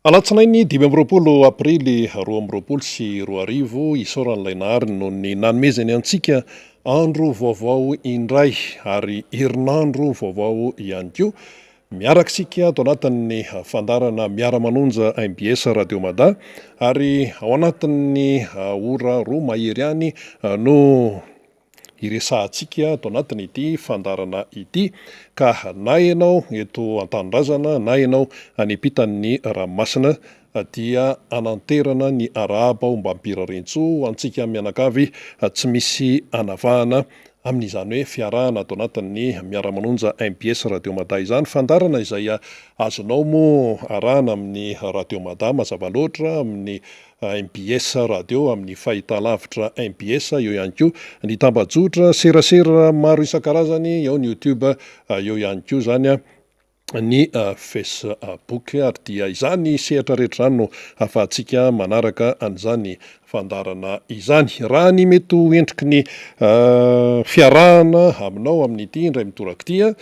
Alatsinainy 25 aprily 2022, isaoran'ilay Nahary noho ny nanomezany antsika andro vaovao indray ary herinandro vaovao ihany koa. Miaraka isika ato anatin'ny fandaharana Miara-manonja mbs Radio Mada ary ao anatin'ny ora roa mahery any no hiresahantsika ato anatin'ity fandaharana ity ka na ianao eto an-tanindrazana na ianao any ampitan'ny ranomasina dia ananterana ny arahaba ombam-pirariantsoa ho antsika mianakavy tsy misy anavahana amin'izany hoe fiarahana ato anatin'ny Miara-manonja mbs Radio Mada izany. Fandaharana izay azonao moa arahana amin'ny Radio Mada mazava loatra amin'ny Mbs Radio amin'ny fahitalavitra mbs, eo ihany koa ny tambajotra serasera maro isan-karazany, eo ny youtube, eo ihany koa izany ny facebook ary dia izany sehatra rehetra izany no ahafahantsika manaraka an'izany fandaharana izany. Raha ny mety ho endriky ny fiarahana aminao amin'ity indray mitoraka ity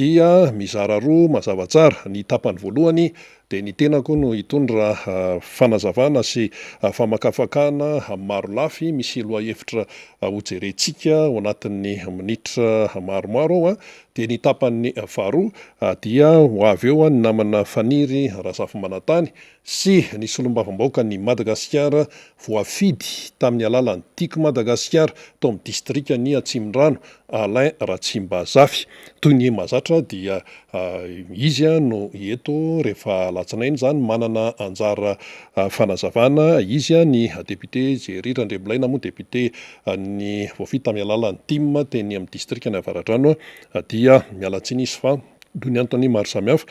dia mizara roa mazava tsara, ny tapany voalohany Dia ny tenako no hitondra fanazavana sy famakafakana maro lafy, misy lohahevitra hojerentsika ao anatin'ny minitra maromaro ao. Dia ny tapany faharoa dia ho avy eo ny namana Faniry Razafimanantany sy ny solombavambahoakan'i Madagasikara voafidy tamin'ny alalan'ny Tiako Madagasikara tao amin'ny distrikan'i Atsimondrano, Alain Ratsimbazafy. Toy ny mahazatra dia Izy no eto rehefa alatsinainy izany, manana anjara fanazavana izy, ny député Jerry Randriamilaina moa député ny voafidy tamin'ny alalan'ny tim teny amin'ny distrikan'i Avaradrano dia miala tsiny izy fa noho ny antony maro samihafa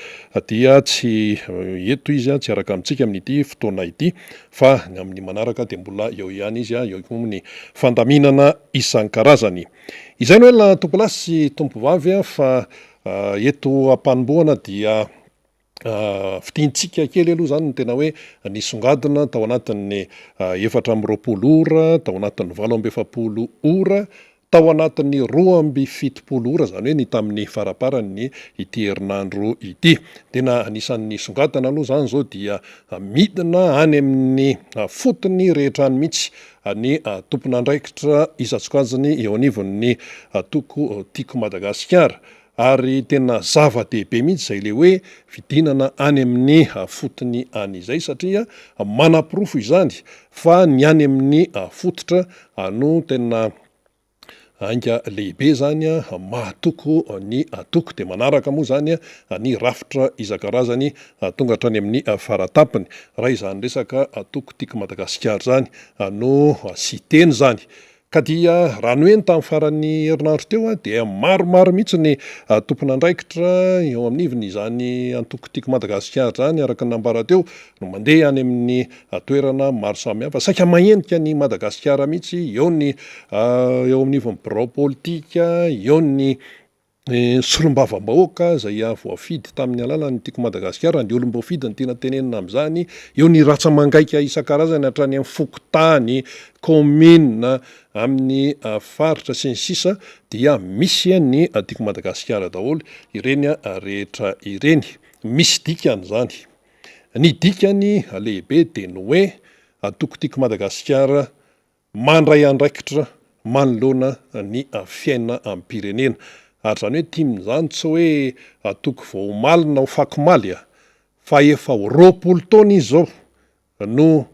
dia tsy eto izy, tsy hiaraka amintsika amin'ity fotoana ity fa ny amin'ny manaraka dia mbola eo ihany izy, eo koa ny fandaminana isan-karazany. Izay no ela tompolahy sy tompovavy fa eto am-panombohana dia fintintsika kely aloha izany ny tena hoe nisongadina tao anatin'ny 24 ora, tao anatin'ny 48 ora, tao anatin'ny 72 ora, izany hoe ny tamin'ny faramparan'ny ity herinandro ity. Tena anisan'ny nisongadina aloha izany izao dia midina any amin'ny fotony rehetra any mihitsy ny tompon'andraikitra isan-tsokajiny eo anivon'ny antoko Tiako Madagasikara ary tena zava-dehibe mihitsy izay le hoe fidinana any amin'ny fotony any izay satria manaporofo izany fa ny any amin'ny fototra no tena Ainga lehibe izany mahatoko ny atoko dia manaraka moa izany ny rafitra isan-karazany tonga hatrany amin'ny faratampony. Raha izany resaka atoko Tiako Madagasikara izany no asian-teny izany. Ka dia raha ny hoe ny tamin'ny faran'ny herinandro teo dia maromaro mihitsy ny tompon'andraikitra eo amin'ivon'izany antoko Tiako Madagasikara izany araka ny nambara teo no mandeha any amin'ny toerana maro samihafa, saika mahenika an'i Madagasikara mihitsy, eo ny eo anivon'ny birao politika, eo ny solombavambahoaka izay voafidy tamin'ny alalan'ny Tiako Madagasikara, ny olom-boafidy no tiana tenenina amin'izany, eo ny ratsa-mangaika isan-karazany hatrany amin'ny fokontany, kaominina, amin'ny faritra sy ny sisa dia misy ny Tiako Madagasikara daholo ireny rehetra ireny. Misy dikany izany. Ny dikany lehibe dia ny hoe Antoko Tiako Madagasikara mandray andraikitra manoloana ny fiainam-pirenena. Ary izany hoe tim izany tsy hoe antoko vao omaly na ofakomaly fa efa ho 20 taona izy izao no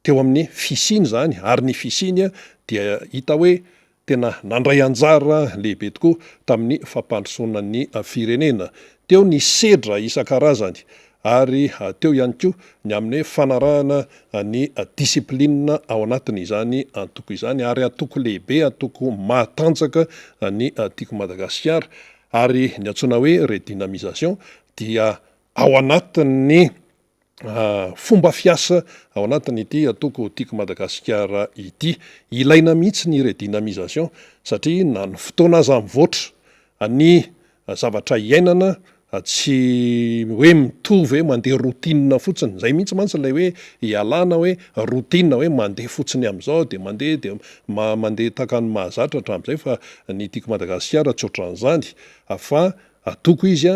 teo amin'ny fisiany izany ary ny fisiany dia hita hoe tena nandray anjara lehibe tokoa tamin'ny fampandrosoana ny firenena. Teo ny sedra isan-karazany ary teo ihany koa ny amin'ny hoe fanarahana ny discipline ao anatin'izany antoko izany ary antoko lehibe, antoko matanjaka ny Tiako Madagasikara ary ny antsoina hoe redynamisation dia ao anatin'ny fomba fiasa ao anatin'ity antoko Tiako Madagasikara ity. Ilaina mihitsy ny redynamisation satria na ny fotoana aza mivoatra, ny zavatra iainana tsy hoe mitovy hoe mandeha routine fotsiny. Izay mihitsy mantsy ilay hoe ialana hoe routine hoe mandeha fotsiny amin'izao dia mandeha dia mandeha tahaka ny mahazatra hatramin'izay fa ny Tiako Madagasikara tsy ohatran'izany fa. antoko izy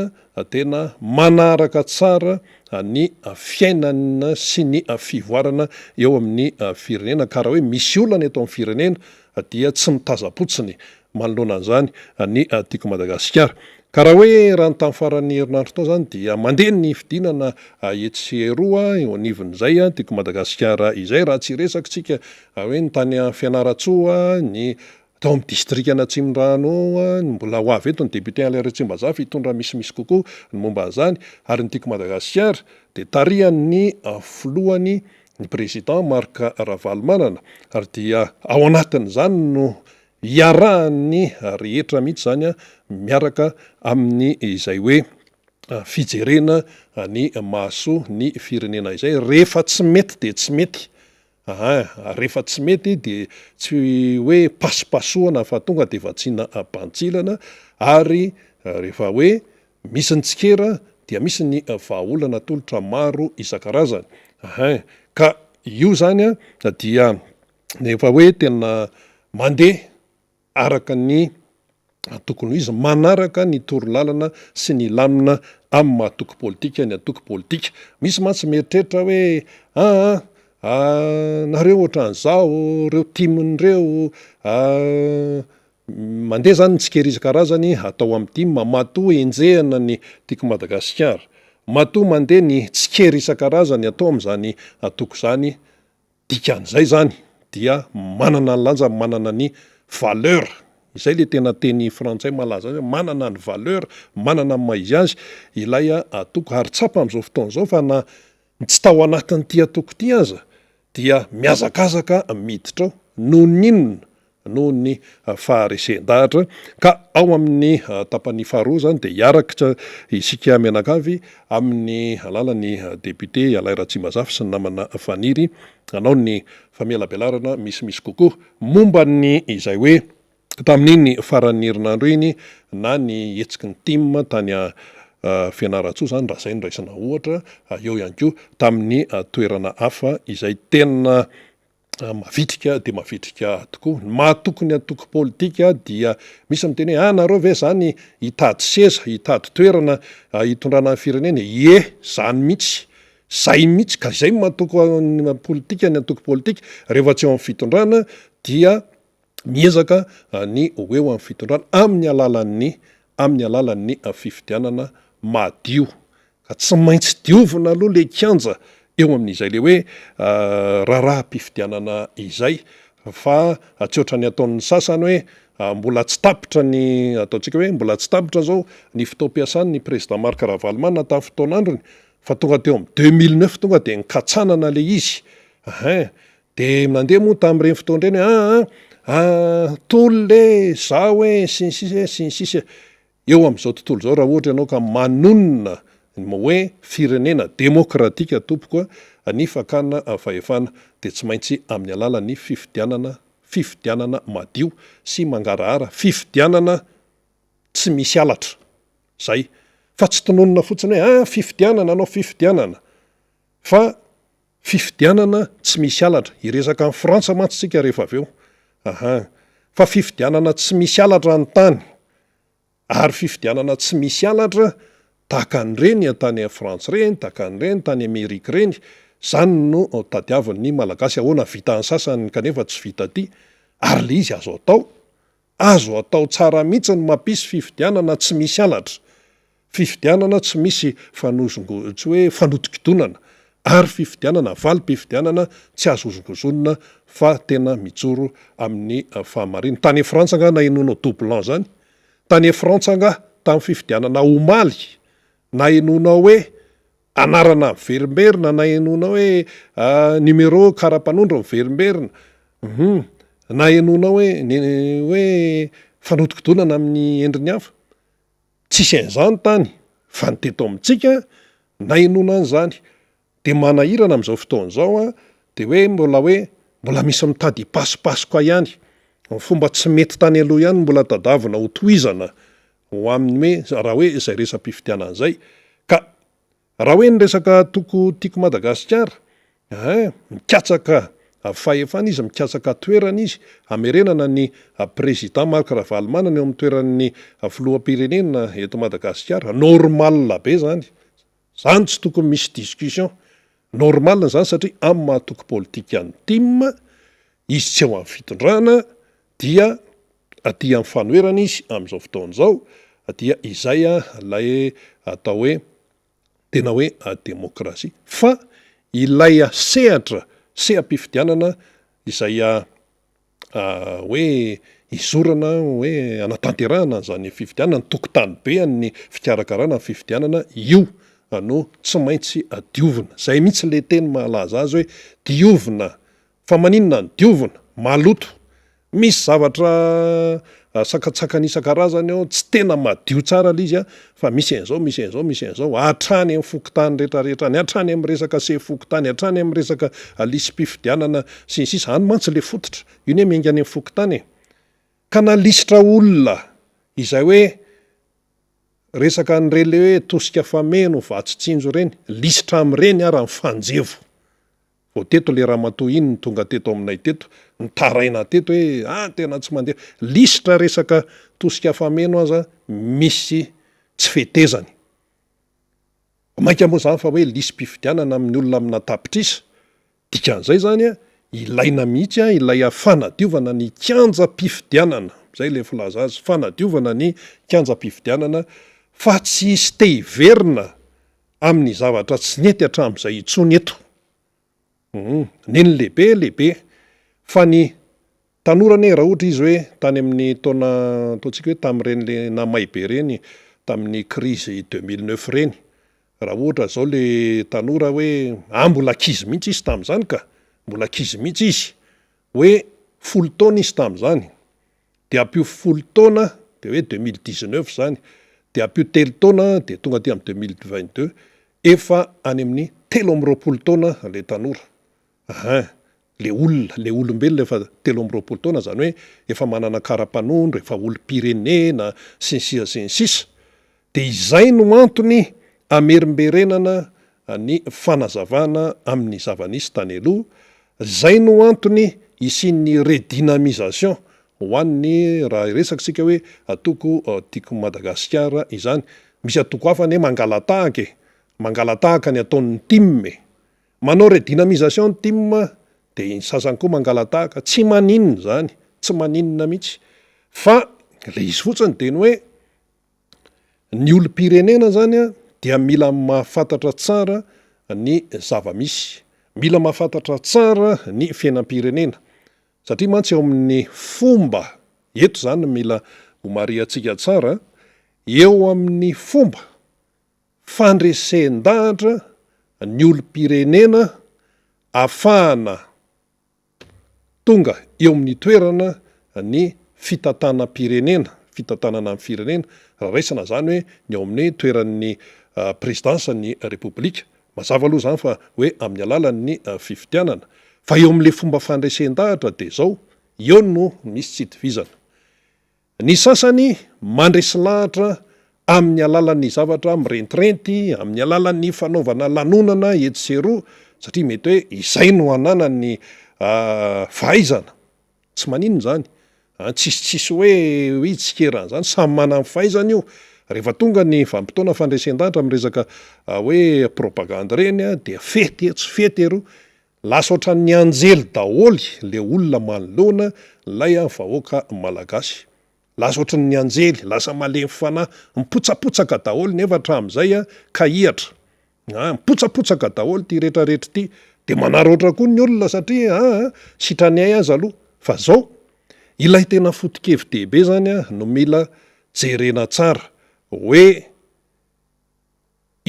tena manaraka tsara ny fiainana sy ny fivoarana eo amin'ny firenena ka raha hoe misy olana eto amin'ny firenena dia tsy mitazam-potsiny manoloana an'izany ny Tiako Madagasikara. Ka raha hoe raha ny tamin'ny faran'ny herinandro tao izany dia mandeha ny fidinana etsy sy eroa eo anivon'izay Tiako Madagasikara izay raha tsy hiresaka isika hoe ny tany Fianarantsoa, ny tao amin'ny distrikan'Atsimondrano ao, ny mbola ho avy eto ny député Alain Ratsimbazafy hitondra misimisy kokoa ny momba an'izany ary ny Tiako Madagasikara dia tarihan'ny filohany ny président Marc Ravalomanana ary dia ao anatin'izany no iarahan'ny rehetra mihitsy izany miaraka amin'ny izay hoe fijerena ny mahasoa ny firenena izay, rehefa tsy mety dia tsy mety aa, rehefa tsy mety dia tsy hoe pasopasohana fa tonga dia vatsiana bantsilana ary rehefa hoe Misy ny tsikera dia misy ny vahaolana atolotra maro isan-karazany. Hein. Ka io zany an dia efa hoe tena mandeha araka ny tokony ho izy, manaraka ny torolalana sy ny lamina amin'ny maha antoko politika ny antoko politika. Misy mantsy mieritreritra hoe aa nareo ohatran'izao, reo tim reo, Mandeha zany ny tsikera isan-karazany atao amin'ny tim, matoa enjehina ny Tiako Madagasikara, matoa mandeha ny tsikera isan-karazany atao amin'izany antoko izany, dikan'izay zany dia manana ny lanjany, manana ny valeur, izay le tena teny frantsay malaza azy hoe manana ny valeur, manana ny maha izy azy ilay antoko ary tsapa amin'izao fotoana izao fa na ny tsy tao anatin'ity antoko ity aza dia mihazakazaka miditra ao noho ny inona? Noho ny faharesen-dahatra. Ka ao amin'ny tapany faharoa izany dia hiaraka isika mianakavy amin'ny alalan'ny député Alain Ratsimbazafy sy ny namana Faniry hanao ny famelabelarana misimisy kokoa momba ny izay hoe Tamin'iny faran'ny herinandro iny na ny hetsiky ny tim tany Fianarantsoa izany raha izay no raisina ohatra, eo ihany koa tamin'ny toerana hafa izay tena mavitrika dia mavitrika tokoa. Ny mahatoky ny antoko politika dia misy miteny hoe ah nareo ve izany hitady seza, hitady toerana hitondrana ny firenena e? Ie, izany mihitsy, izay mihitsy ka izay no mahatoky ny politika, ny antoko politika rehefa tsy eo amin'ny fitondrana dia miezaka ny ho eo amin'ny fitondrana amin'ny alalan'ny amin'ny alalan'ny fifidianana madio ka tsy maintsy diovina aloha le kianja eo amin'izay le hoe raharaham-pifidianana izay fa tsy ohatran'ny ataon'ny sasany hoe mbola tsy tapitra ny ataontsika hoe mbola tsy tapitra zao ny fotoam-piasan'ny président Marc Ravalomanana tamin'ny fotoan'androny fa tonga teo amin'ny 2009 tonga dia nikatsanana le izy hein Dia nandeha moa tamin'ireny fotoana ireny hoe aa aa tolona e, zaho e, sy ny sisa e, sy ny sisa e. Eo amin'izao tontolo izao raha ohatra ianao ka manonona ny hoe firenena demokratika tompoko a, ny fakana fahefana dia tsy maintsy amin'ny alalan'ny fifidianana, fifidianana madio sy mangarahara, fifidianana tsy misy halatra. Izay. Fa tsy tononina fotsiny hoe aa fifidianana, hanao fifidianana. Fa Fifidianana tsy misy halatra. Hiresaka an'i Frantsa mantsy tsika rehefa avy eo. Aha. Fa fifidianana tsy misy halatra ny tany. Ary fifidianana tsy misy halatra tahaka an'ireny tany Frantsa ireny, tahaka an'ireny tany Amerika ireny, izany no tadiavin'ny Malagasy. Ahoana vitan'ny sasany kanefa tsy vita aty? Ary ilay izy azo atao. Azo atao tsara mihitsy ny mampisy fifidianana tsy misy halatra, fifidianana tsy misy fanozongo tsy hoe fanodinkodonana ary fifidianana valim-pifidianana tsy azo hozongozonina fa tena mijoro amin'ny fahamarinana. Tany Frantsa angaha nahenoanao doublon zany? Tany Frantsa angaha tamin'ny fifidianana omaly nahenoanao hoe Anarana miverimberina na henoina hoe numéro kara-panondro miverimberina, hum, na henoina hoe ny hoe fanodikodonana amin'ny endriny hafa. Tsisy an'izany tany fa ny teto amintsika nahenoana an'izany. Dia manahirana amin'izao fotoana izao an, dia hoe mbola hoe mbola misy mitady hipasopasoka ihany. Ny fomba tsy mety tany aloha ihany no mbola tadavina ho tohizana ho amin'ny hoe raha hoe izay resa-pifidianana izay. Ka raha hoe ny resaka antoko Tiako Madagasikara, ein, mikatsaka fahefana izy, mikatsaka toerana izy hamerenana ny Président Marc Ravalomanana eo amin'ny toeran'ny filoham-pirenena eto Madagasikara. Normal be zany. Zany tsy tokony misy discussion. Normal zany satria amin'ny maha antoko politika ny tim, izy tsy eo amin'ny fitondrana dia aty amin'ny fanoherana izy amin'izao fotoana izao dia izay ilay atao hoe tena hoe demokrasia fa ilay sehatra seha-pifidianana izay hoe hizorana hoe hanatanterahana an'izany fifidianana, ny tokotany be an'ny fikarakarana ny fifidianana io no tsy maintsy diovina. Izay mihitsy ilay teny mahalaza azy hoe diovina Fa maninona no diovina? Maloto. Misy zavatra sakantsakany isan-karazany ao, tsy tena madio tsara ilay izy an, fa misy an'izao, misy an'izao, misy an'izao, hatrany amin'ny fokontany rehetrarehetra any, hatrany amin'ny resaka sefo fokontany, hatrany amin'ny resaka lisi-pifidianana sy ny sisa, any mantsy ilay fototra, io anie miainga any amin'ny fokontany e. Ka na lisitra olona izay hoe resaka an'ireny ilay hoe tosika fameno, vatsy tsinjo ireny, lisitra amin'ireny ara mifanjevo. Vao teto le ramatoa iny no tonga teto aminay teto, nitaraina teto hoe ah tena tsy mandeha. Lisitra resaka tosika fameno aza misy tsy fetezany. Mainka moa zany fa hoe lisi-pifidianana amin'ny olona amina tapitrisa. Dikan'izay zany an, ilaina mihitsy an ilay fanadiovana ny kianjam-pifidianana. Zay ilay filaza azy, fanadiovana ny kianjam-pifidianana fa tsy hisy te hiverina amin'ny zavatra tsy nety hatramin'izay intsony eto. Humm, neny lehibe lehibe fa ny tanora anie raha ohatra izy hoe tany amin'ny taona ataontsika hoe tamin'ireny le namay be ireny tamin'ny crise 2009 ireny, raha ohatra izao le tanora hoe ah mbola ankizy mihitsy izy tamin'izany ka, mbola ankizy mihitsy izy, hoe folo taona izy tamin'izany, dia ampio folo taona dia hoe 2019 izany, dia ampio telo taona dia tonga aty amin'ny 2022, efa any amin'ny 23 taona ilay tanora, ahin, ilay olona, ilay olombelona efa 23 taona, izany hoe efa manana kara-panondro, efa olom-pirenena, sy ny sisa sy ny sisa. Dia izay no antony amerimberenana ny fanazavana amin'ny zava-nisy tany aloha, izay no antony hisian'ny redynamisation ho an'ny, raha hiresaka isika hoe antoko Tiako Madagasikara izany. Misy antoko hafa anie mangala-tahaka e, mangala-tahaka ny ataon'ny tim e. Manao redynamisation ny tim dia ny sasany koa mangala-tahaka, tsy maninona izany, tsy maninona mihitsy fa ilay izy fotsiny dia ny hoe Ny olom-pirenena zany dia mila mahafantatra tsara ny zava-misy, mila mahafantatra tsara ny fiainam-pirenena, satria mantsy eo amin'ny fomba, eto zany mila ho marihantsika tsara, eo amin'ny fomba fandresen-dahatra ny olom-pirenena afahana tonga eo amin'ny toerana ny fitantanam-pirenena, fitantanana ny firenena, raha raisina izany hoe ny eo amin'ny toeran'ny présidence ny Repoblika, mazava aloha izany fa hoe amin'ny alalan'ny fifidianana, fa eo amin'ilay fomba fandresen-dahatra dia izao, eo no misy tsy itovizana. Ny sasany mandresy lahatra amin'ny alalan'ny zavatra mirentirenty, amin'ny alalan'ny fanaovana lanonana etsy sy eroa, satria mety hoe izay no ananany fahaizana. Tsy maninona izany, tsisy tsisy hoe hoe hitsikera an'izany, samy manana ny fahaizany io. Rehefa tonga ny vanim-potoana fandresen-dahatra amin'ny resaka hoe propagandy ireny dia fety etsy fety eroa. Lasa ohatran'ny anjely daholo le olona manoloana lay vahoaka malagasy. Lasa ohatran'ny anjely, lasa malemy fanahy, mipotsapotsaka daholo nefa hatramin'izay kahihatra. An, mipotsapotsaka daholo ity retraretra ity. Dia manaraotra koa ny olona satria an, sitrany hay aza aloha. Fa zao, ilay tena foto-kevi-dehibe zany no mila jerena tsara hoe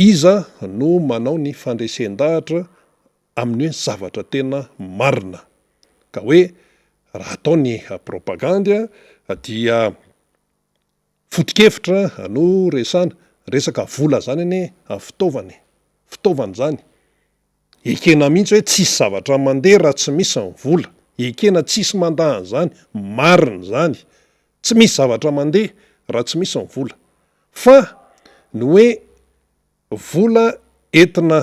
Iza no manao ny fandresen-dahatra amin'ny hoe zavatra tena marina? Ka hoe raha atao ny propagandy dia foto-kevitra no resahana. Resaka vola zany anie fitaovana e, fitaovana izany. Ekena mihitsy hoe tsisy zavatra mandeha raha tsy misy ny vola. Ekena tsisy mandà an'izany, marina izany. Tsy misy zavatra mandeha raha tsy misy ny vola. Fa ny hoe vola entina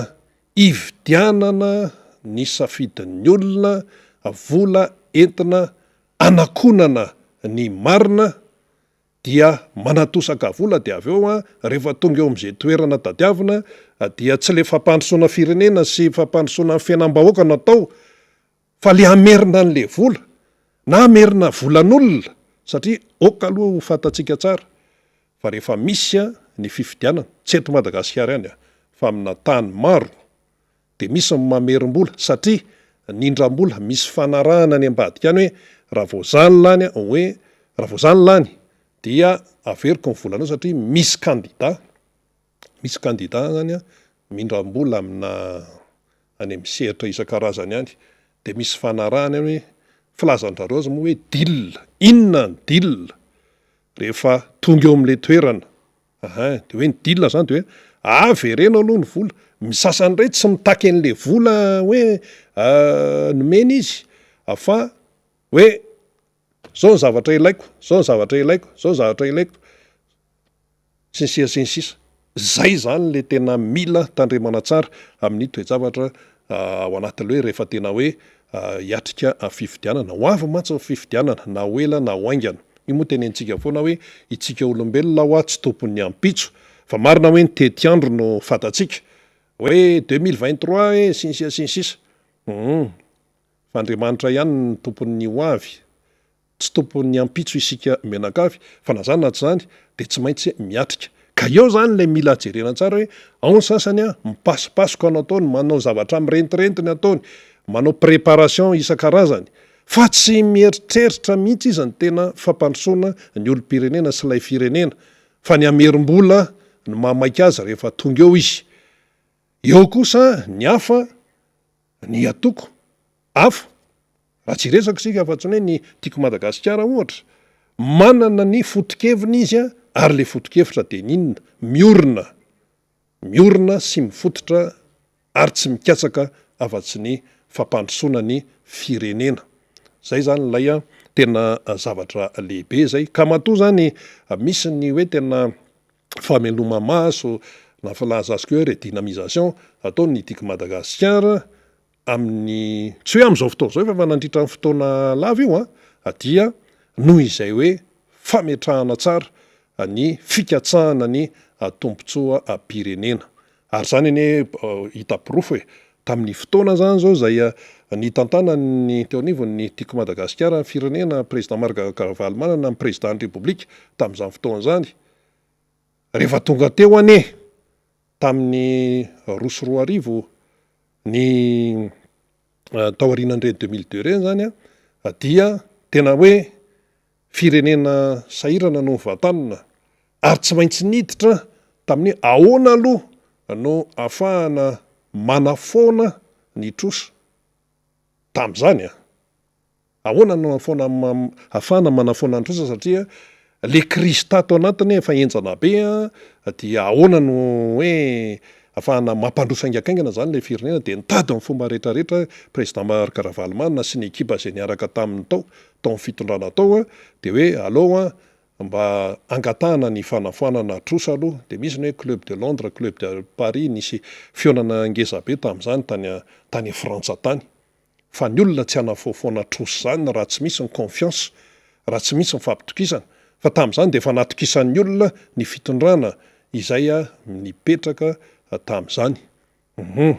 hividianana ny safidin'ny olona, vola entina anakonana ny marina dia manatosaka vola dia avy eo rehefa tonga eo amin'izay toerana tadiavina dia tsy le fampandrosoana firenena sy fampandrosoana ny fiainam-bahoaka no atao fa le hamerina an'le vola na hamerina volan'olona satria ok aloha ho fantatsika tsara fa rehefa misy ny fifidianana, tsy eto Madagasikara ihany fa amina tany maro dia misy ny mamerim-bola satria nindram-bola misy fanarahana any ambadika any hoe raha vao za ny lany hoe raha vao za ny lany dia averiko ny volanao satria misy kandida misy kandida zany mindram-bola amina any amin'ny sehatra isan-karazany any dia misy fanarahana any hoe filazan-dRareo aza moa hoe deal inona ny deal rehefa tonga eo amin'ilay toerana Ahin, de hoe ny deal zany de hoe avereno aloha ny vola, ny sasany indray tsy mitaky an'le vola hoe nomena izy fa hoe zao ny zavatra ilaiko, zao ny zavatra ilaiko, zao ny zavatra ilaiko, sy ny sisa sy ny sisa. Zay zany le tena mila tandremana tsara amin'ny toe-javatra ao anatin'le hoe rehefa tena hoe hiatrika fifidianana. Ho avy mantsy ny fifidianana na ho ela na ho haingana. Io moa tenenintsika foana hoe itsika olombelona hoa tsy tompon'ny ampitso. Fa marina hoe ny tetiandro no fantatsika. Hoe 2023 e, sy ny sisa sy ny sisa. Humm. Fa Andriamanitra ihany no tompon'ny ho avy. Tsy tompon'ny ampitso isika mianakavy fa na zany na tsy zany dia tsy maintsy miatrika. Ka eo zany ilay mila jerena tsara hoe ao ny sasany an, mipasopasoka no ataony, manao zavatra mirentirenty ny ataony, manao préparation isan-karazany fa tsy mieritreritra mihitsy izy ny tena fampandrosoana ny olom-pirenena sy ilay firenena fa ny hamerim-bola no mahamaika azy rehefa tonga eo izy. Eo kosa ny hafa, ny antoko hafa, raha tsy hiresaka isika afa-tsy ny hoe ny Tiako Madagasikara ohatra, manana ny foto-keviny izy ary ilay foto-kevitra dia ny inona? Miorina, miorina sy mifototra ary tsy mikatsaka afa-tsy ny fampandrosoana ny firenena. Izay izany ilay tena zavatra lehibe izay. Ka matoa izany misy ny hoe tena fameloma-maso na filaza azy koa hoe redynamisation ataon'ny Tiako Madagasikara amin'ny, tsy hoe amin'izao fotoana izao fa efa nandritra ny fotoana lava io an, dia noho izay hoe fametrahana tsara ny fikatsahana ny tombontsoam-pirenena. Ary izany anie hita porofo e, tamin'ny fotoana izany izao izay nitantanan'ny teo anivon'ny Tiako Madagasikara ny firenena, Président Marc Ravalomanana ny Président ny Repoblika tamin'izany fotoana izany, rehefa tonga teo anie tamin'ny 2002 ny taorianan'ireny 2002 ireny izany dia tena hoe firenena sahirana no novantanina ary tsy maintsy niditra tamin'ny hoe ahoana aloha no ahafahana manafoana ny trosa tamin'izany an! Ahoana no ahafahana manafoana ny trosa satria le crise tato anatiny efa henjana be dia ahoana no hoe ahafahana mampandroso haingankaingana zany le firenena dia nitady ny fomba rehetra rehetra président Marc Ravalomanana sy ny ekipa izay niaraka taminy tao tao amin'ny fitondrana tao dia hoe aleo mba angatahana ny fanafoanana trosa aloha dia misy ny hoe club de Londres, club de Paris nisy fihaonana ngeza be tamin'izany tany tany Frantsa tany. Fa ny olona tsy hanafoafoana trosa izany raha tsy misy ny confiance, raha tsy misy ny fampitokisana. Fa tamin'izany dia efa natokisan'ny olona ny fitondrana izay nipetraka tamin'izany. Hum.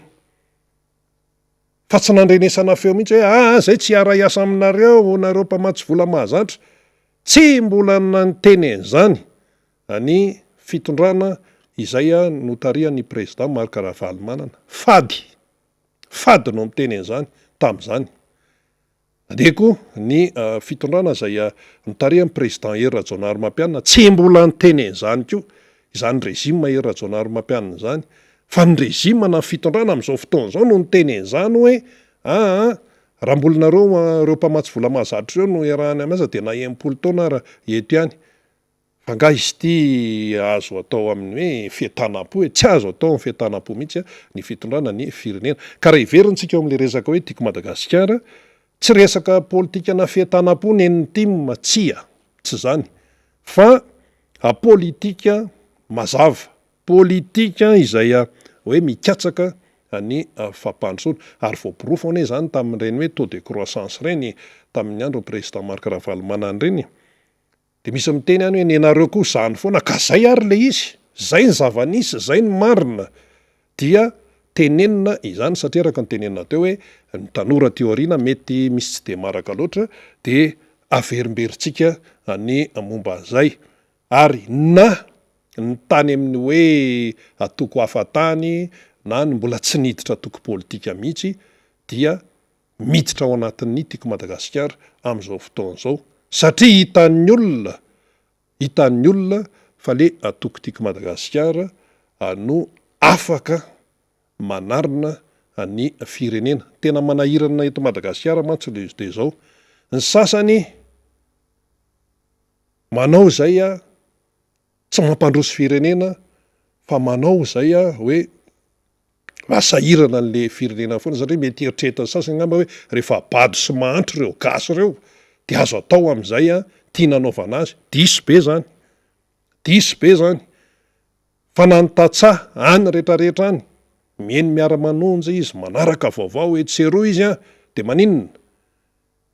Fa tsy nandrenesana feo mihitsy hoe aa zay tsy hiara-hiasa aminareo, nareo mpamatsy vola mahazatra. Tsy mbola niteny an'izany ny fitondrana izay notarihan'ny Président Marc Ravalomanana. Fady. Fady no miteny an'izany tamin'izany. Nandeha koa ny fitondrana izay notarihan'ny Président Hery Rajaonarimampianina, tsy mbola niteny an'izany koa izany régime Hery Rajaonarimampianina izany, fa ny régime na ny fitondrana amin'izao fotoana izao no niteny an'izany hoe aa raha mbola nareo ireo mpamatsy vola mahazatra ireo no iarahana miasa dia na 60 taona ara eto ihany. Angaha izy ity azo atao amin'ny hoe fientanam-po e? Tsy azo atao amin'ny fientanam-po mihitsy ny fitondrana ny firenena. Ka raha heverintsika eo amin'ilay resaka hoe Tiako Madagasikara, tsy resaka politikana fientanam-po nen'ny tim, tsia, tsy izany, fa politika mazava, politika izay hoe mikatsaka ny fampandrosoana. Ary voaporofo anie izany tamin'ireny hoe taux de croissance ireny tamin'ny andron'ny président Marc Ravalomanana ireny e. Dia misy miteny any hoe nenareo koa zany foana ka zay ary le izy, zay ny zava-nisy, zay ny marina. Dia tenenina izany satria araka ny tenenina teo hoe ny tanora aty aoriana mety misy tsy dia maharaka loatra dia averimberintsika ny momba an'izay. Ary na ny tany amin'ny hoe antoko hafa tany na ny mbola tsy niditra antoko politika mihitsy dia miditra ao anatin'ny Tiako Madagasikara amin'izao fotoana izao satria hitan'ny olona, hitan'ny olona fa le antoko Tiako Madagasikara no afaka manarina ny firenena. Tena manahirana eto Madagasikara mantsy le izy dia izao, ny sasany manao izay tsy mampandroso firenena fa manao izay hoe Sahirana an'le firenena foana satria mety eritreretin'ny sasany angamba hoe rehefa bado sy mahantra ireo gasy ireo de azo atao amin'izay an tiana anaovana azy, diso be zany, diso be zany fa na ny tantsaha any retraretra any mihaino miara-manonja izy, manaraka vaovao etsy sy eroa izy an de maninona?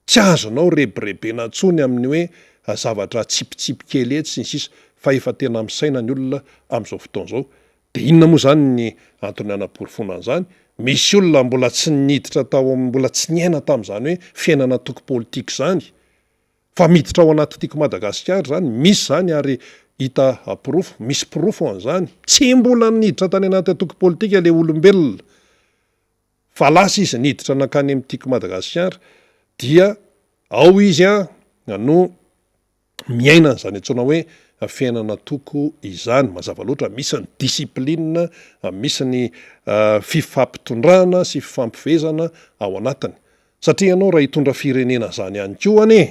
Tsy azonao rebirebena intsony amin'ny hoe zavatra atsipitsipy kely etsy sy ny sisa fa efa tena misaina ny olona amin'izao fotoana izao. Dia inona moa izany ny antony hanaporofoana an'izany? Misy olona mbola tsy niditra tao amin'ny, mbola tsy niaina tamin'izany hoe fiainana antoko politika izany fa miditra ao anaty Tiako Madagasikara izany, misy izany ary hita porofo, misy porofo an'izany. Tsy mbola niditra tany anaty antoko politika ilay olombelona. Fa lasa izy niditra nankany amin'ny Tiako Madagasikara dia ao izy no miaina an'izany antsoina hoe fiainana toko izany. Mazava loatra misy ny discipline, misy ny fifampitondrana sy fifampivezana ao anatiny. Satria ianao raha hitondra firenena izany ihany koa anie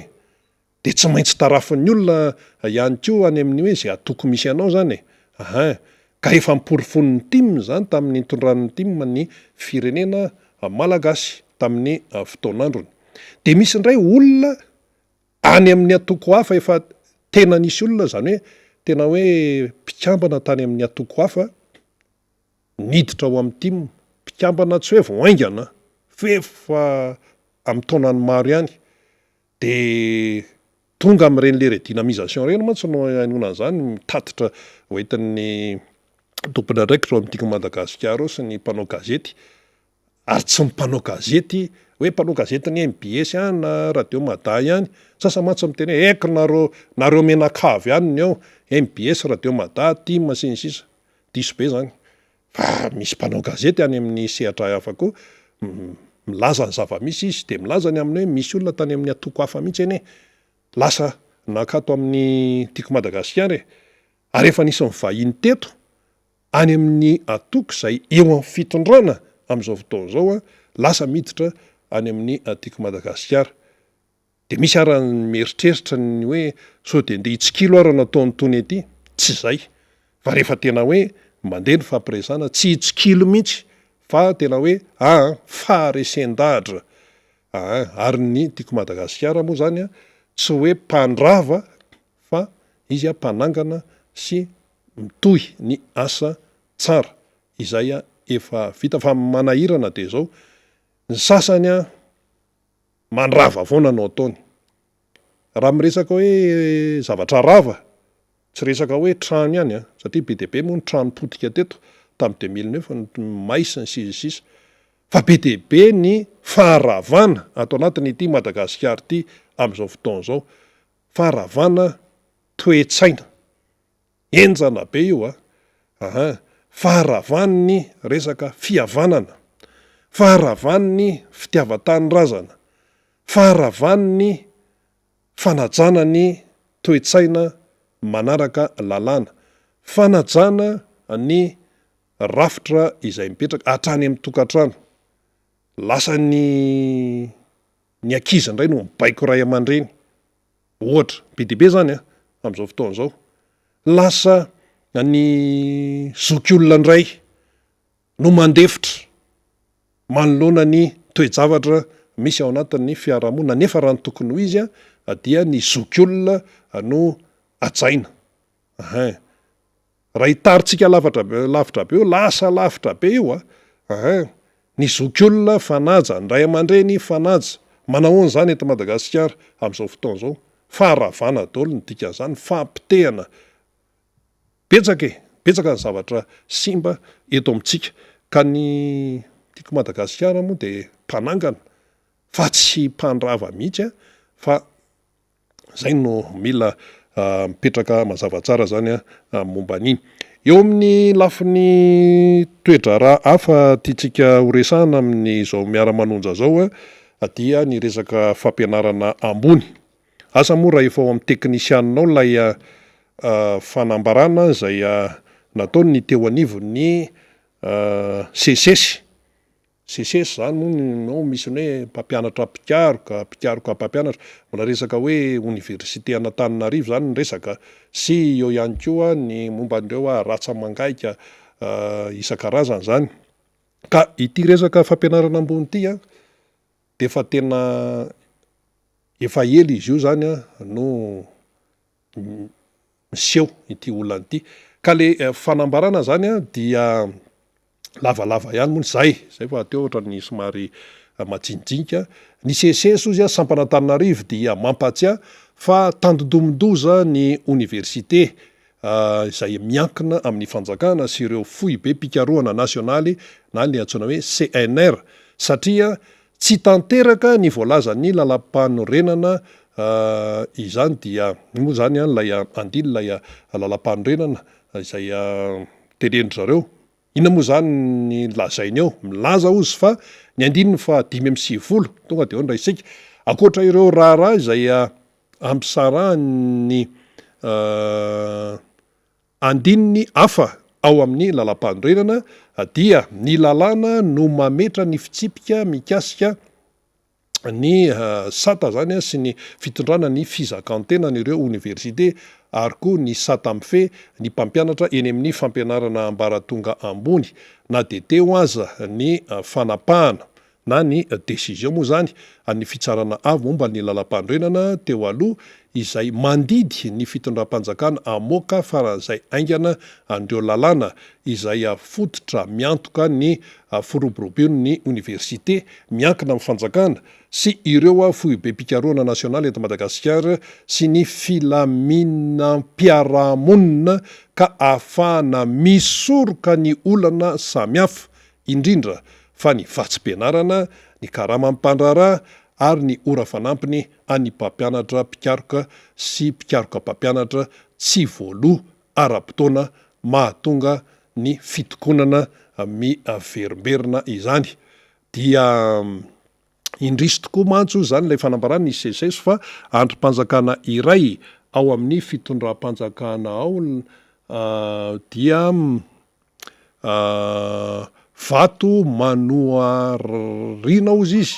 Dia tsy maintsy tarafin'ny olona ihany koa any amin'ny hoe izay antoko misy anao izany e! Ahin! Ka efa noporofoin'ny tim izany tamin'ny nitondran'ny tim ny firenena malagasy tamin'ny fotoan'androny. Dia misy indray olona any amin'ny antoko hafa efa tena nisy olona izany hoe tena hoe mpikambana tany amin'ny antoko hafa niditra ao amin'ny tim, mpikambana tsy hoe vao haingana fa efa amin'ny taonany maro ihany. Dia tonga amin'ireny le redynamisation ireny mantsy no hainoana an'izany, mitatitra hoentin'ny tompon'andraikitra ao amin'ny Tiako Madagasikara ao sy ny mpanao gazety, ary tsy ny mpanao gazety hoe mpanao gazetin'ny mbs ihany na radio mada ihany, sasany mantsy miteny hoe eko nareo nareo mianakavy ihany ny ao, mbs, radio mada, tim sy ny sisa, diso be zany. Fa misy mpanao gazety any amin'ny sehatra hafa koa milaza ny zava-misy izy dia milaza ny amin'ny hoe misy olona tany amin'ny antoko hafa mihitsy anie lasa nankato amin'ny Tiako Madagasikara e! Ary efa nisy nivahiny teto any amin'ny antoko izay eo amin'ny fitondrana amin'izao fotoana izao lasa miditra any amin'ny Tiako Madagasikara. Dia misy ara ny mieritreritra ny hoe sao dia ndeha hitsikilo ara no ataon'itony ity? Tsy izay, fa rehefa tena hoe mandeha ny fampiresahana tsy hitsikilo mihitsy fa tena hoe aa faharesen-dahatra aa ary ny Tiako Madagasikara moa izany an tsy hoe mpandrava fa izy an mpanangana sy mitohy ny asa tsara izay efa vita fa manahirana dia izao ny sasany an Mandrava foana no ataony. Raha miresaka hoe zavatra rava, tsy resaka hoe trano ihany an, satria be dia be moa ny trano potika teto tamin'ny 2009, ny may sy ny sisa sisa, fa be dia be ny faharavana ato anatin'ity Madagasikara ity amin'izao fotoana izao, faharavana toe-tsaina. Henjana be io a! Aha, faharavan'ny resaka fihavanana, faharavan'ny fitiavan-tanindrazana, faharavan'ny fanajana ny toe-tsaina manaraka lalàna, fanajana ny rafitra izay mipetraka hatrany amin'ny tokantrano. Lasa ny ny ankizy indray no mibaiko ray aman-dreny. Ohatra, be dia be izany an, amin'izao fotoana izao. Lasa ny zokiolona indray no mandefitra manoloana ny toe-javatra misy ao anatin'ny fiarahamonina, nefa raha ny tokony ho izy dia ny zokiolona no hajaina. Hein. Raha hitarintsika lavatra be lavitra be io, lasa lavitra be io an. Hein. Ny zokiolona fanaja, ny ray aman-dreny fanaja. Manahoana izany eto Madagasikara amin'izao fotoana izao? Faharavana daholo ny dikan'izany, fahapotehana. Betsaka e! Betsaka ny zavatra simba eto amintsika. Ka ny Tiako Madagasikara moa dia mpanangana fa tsy mpandrava mihitsy an, fa Zay no mila mipetraka mazava tsara zany momba an'iny. Eo amin'ny lafiny toe-draharaha hafa tiantsika ho resahana amin'izao miara-manonja zao dia ny resaka fampianarana ambony. Asa moa raha efa ao amin'ny teknisianina ao ilay fanambarana izay nataon'ny teo anivon'ny SECES. Seces zany moa no ao misy ny hoe mpampianatra mpikaroka, mpikaroka mpampianatra, mbola resaka hoe oniversite an'Antananarivo zany ny resaka sy eo ihany koa ny momba an'ireo ratsa-mangaika isan-karazany zany. Ka ity resaka fampianarana ambony ity an, de efa tena efa ela izy io zany an no miseho ity olana ity. Ka le fanambarana zany an dia lavalava ihany moa zay, zay fa teo ohatran'ny somary majinijinika. Ny SECES ozy an, sampana Antananarivo dia mampatsiahy fa tandindomin-doza ny oniversite izay miankina amin'ny fanjakana sy ireo foibem-pikarohana nasionaly na ny antsoina hoe CNR satria Tsy tanteraka ny voalazan'ny lalampanorenana izany dia moa izany ilay andiny ilay lalampanorenana izay tenenin-dry zareo. Inona moa izany ny lazainy eo? Milaza ozy fa ny andininy faha 95, tonga dia eo indray isika, ankoatra ireo raharaha izay ampisarahan'ny Andininy hafa ao amin'ny Lalàmpanorenana dia ny lalàna no mametra ny fitsipika mikasika ny sata izany sy ny fitondrana ny fizakan-tenan'ireo oniversite ary koa ny sata mifehy ny mpampianatra eny amin'ny fampianarana ambaratonga ambony na dia teo aza ny fanapahana na ny décision moa izany an'ny Fitsarana Avo momba ny Lalampanorenana teo aloha izay mandidy ny fitondram-panjakana hamoaka faran'izay haingana an'ireo lalàna izay fototra miantoka ny firoborobon'ny oniversite miankina amin'ny fanjakana sy ireo foibem-pikarohana nasionaly eto Madagasikara sy ny filaminam-piarahamonina ka ahafahana misoroka ny olana samihafa indrindra fa ny vatsim-pianarana, ny karaman'ny mpandraharaha ary ny ora fanampiny an'ny mpampianatra mpikaroka sy mpikaroka mpampianatra tsy voaloa ara-potoana mahatonga ny fitokonana miverimberina izany dia indrisy tokoa mantsy hoy izany ilay fanambarana ny SECES fa andrim-panjakana iray ao amin'ny fitondram-panjakana ao dia Vato manoarina hozy izy,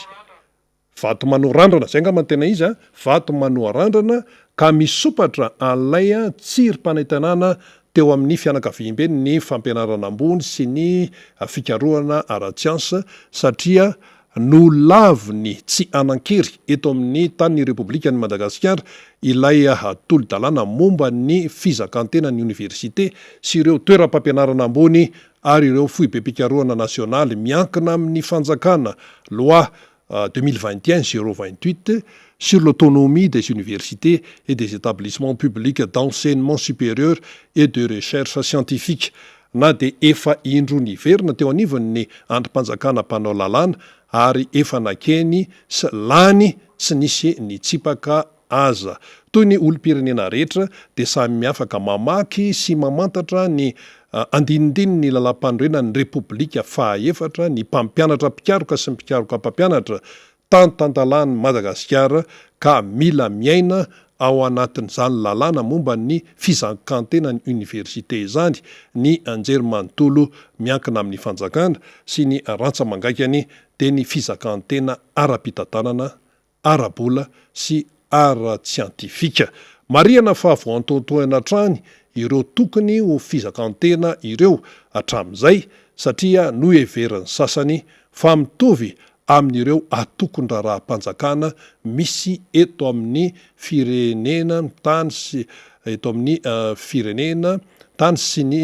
vato manorandrana, zay angamba no tena izy an, vato manoarandrana ka misopatra an'ilay tsirim-panentanana teo amin'ny fianakaviamben'ny fampianarana ambony sy ny fikarohana ara-tsiansa satria Nolaviny tsy hanan-kery eto amin'ny tanin'ny Repoblikan'i Madagasikara ilay tolo-dalàna momba ny fizakan-tenan'ny oniversite sy ireo toeram-pampianarana ambony ary ireo foibem-pikarohana nasionaly miankina amin'ny fanjakana, Loi 2021 028 sur l'autonomie des universités et des établissements publics d'enseignement supérieur et de recherche scientifique. na dia efa indroa niverina teo anivon'ny andrim-panjakana mpanao lalàna ary efa nakeny sy lany tsy nisy nitsipaka aza. Toy ny olom-pirenena rehetra dia samy afaka mamaky sy mamantatra ny andinindininy lalàmpanorenan'ny Repoblika faha-efatra ny mpampianatra mpikaroka sy ny mpikaroka mpampianatra Tantan-dalàn'i Madagasikara ka mila miaina ao anatin'izany lalàna momba ny fizankantenan'ny oniversite izany ny anjerimanontolo miankina amin'ny fanjakana sy ny rantsa-mangaikany dia ny fizakantena ara-pitantanana, ara-bola sy ara-tsiantifika. Marihana fa voantoantohana hatrany ireo tokony ho fizakantena ireo hatramin'izay satria noheverin'ny sasany fa mitovy amin'ireo atokon-draharaham-panjakana misy eto amin'ny firenena tany sy eto amin'ny firenena. tany sy ny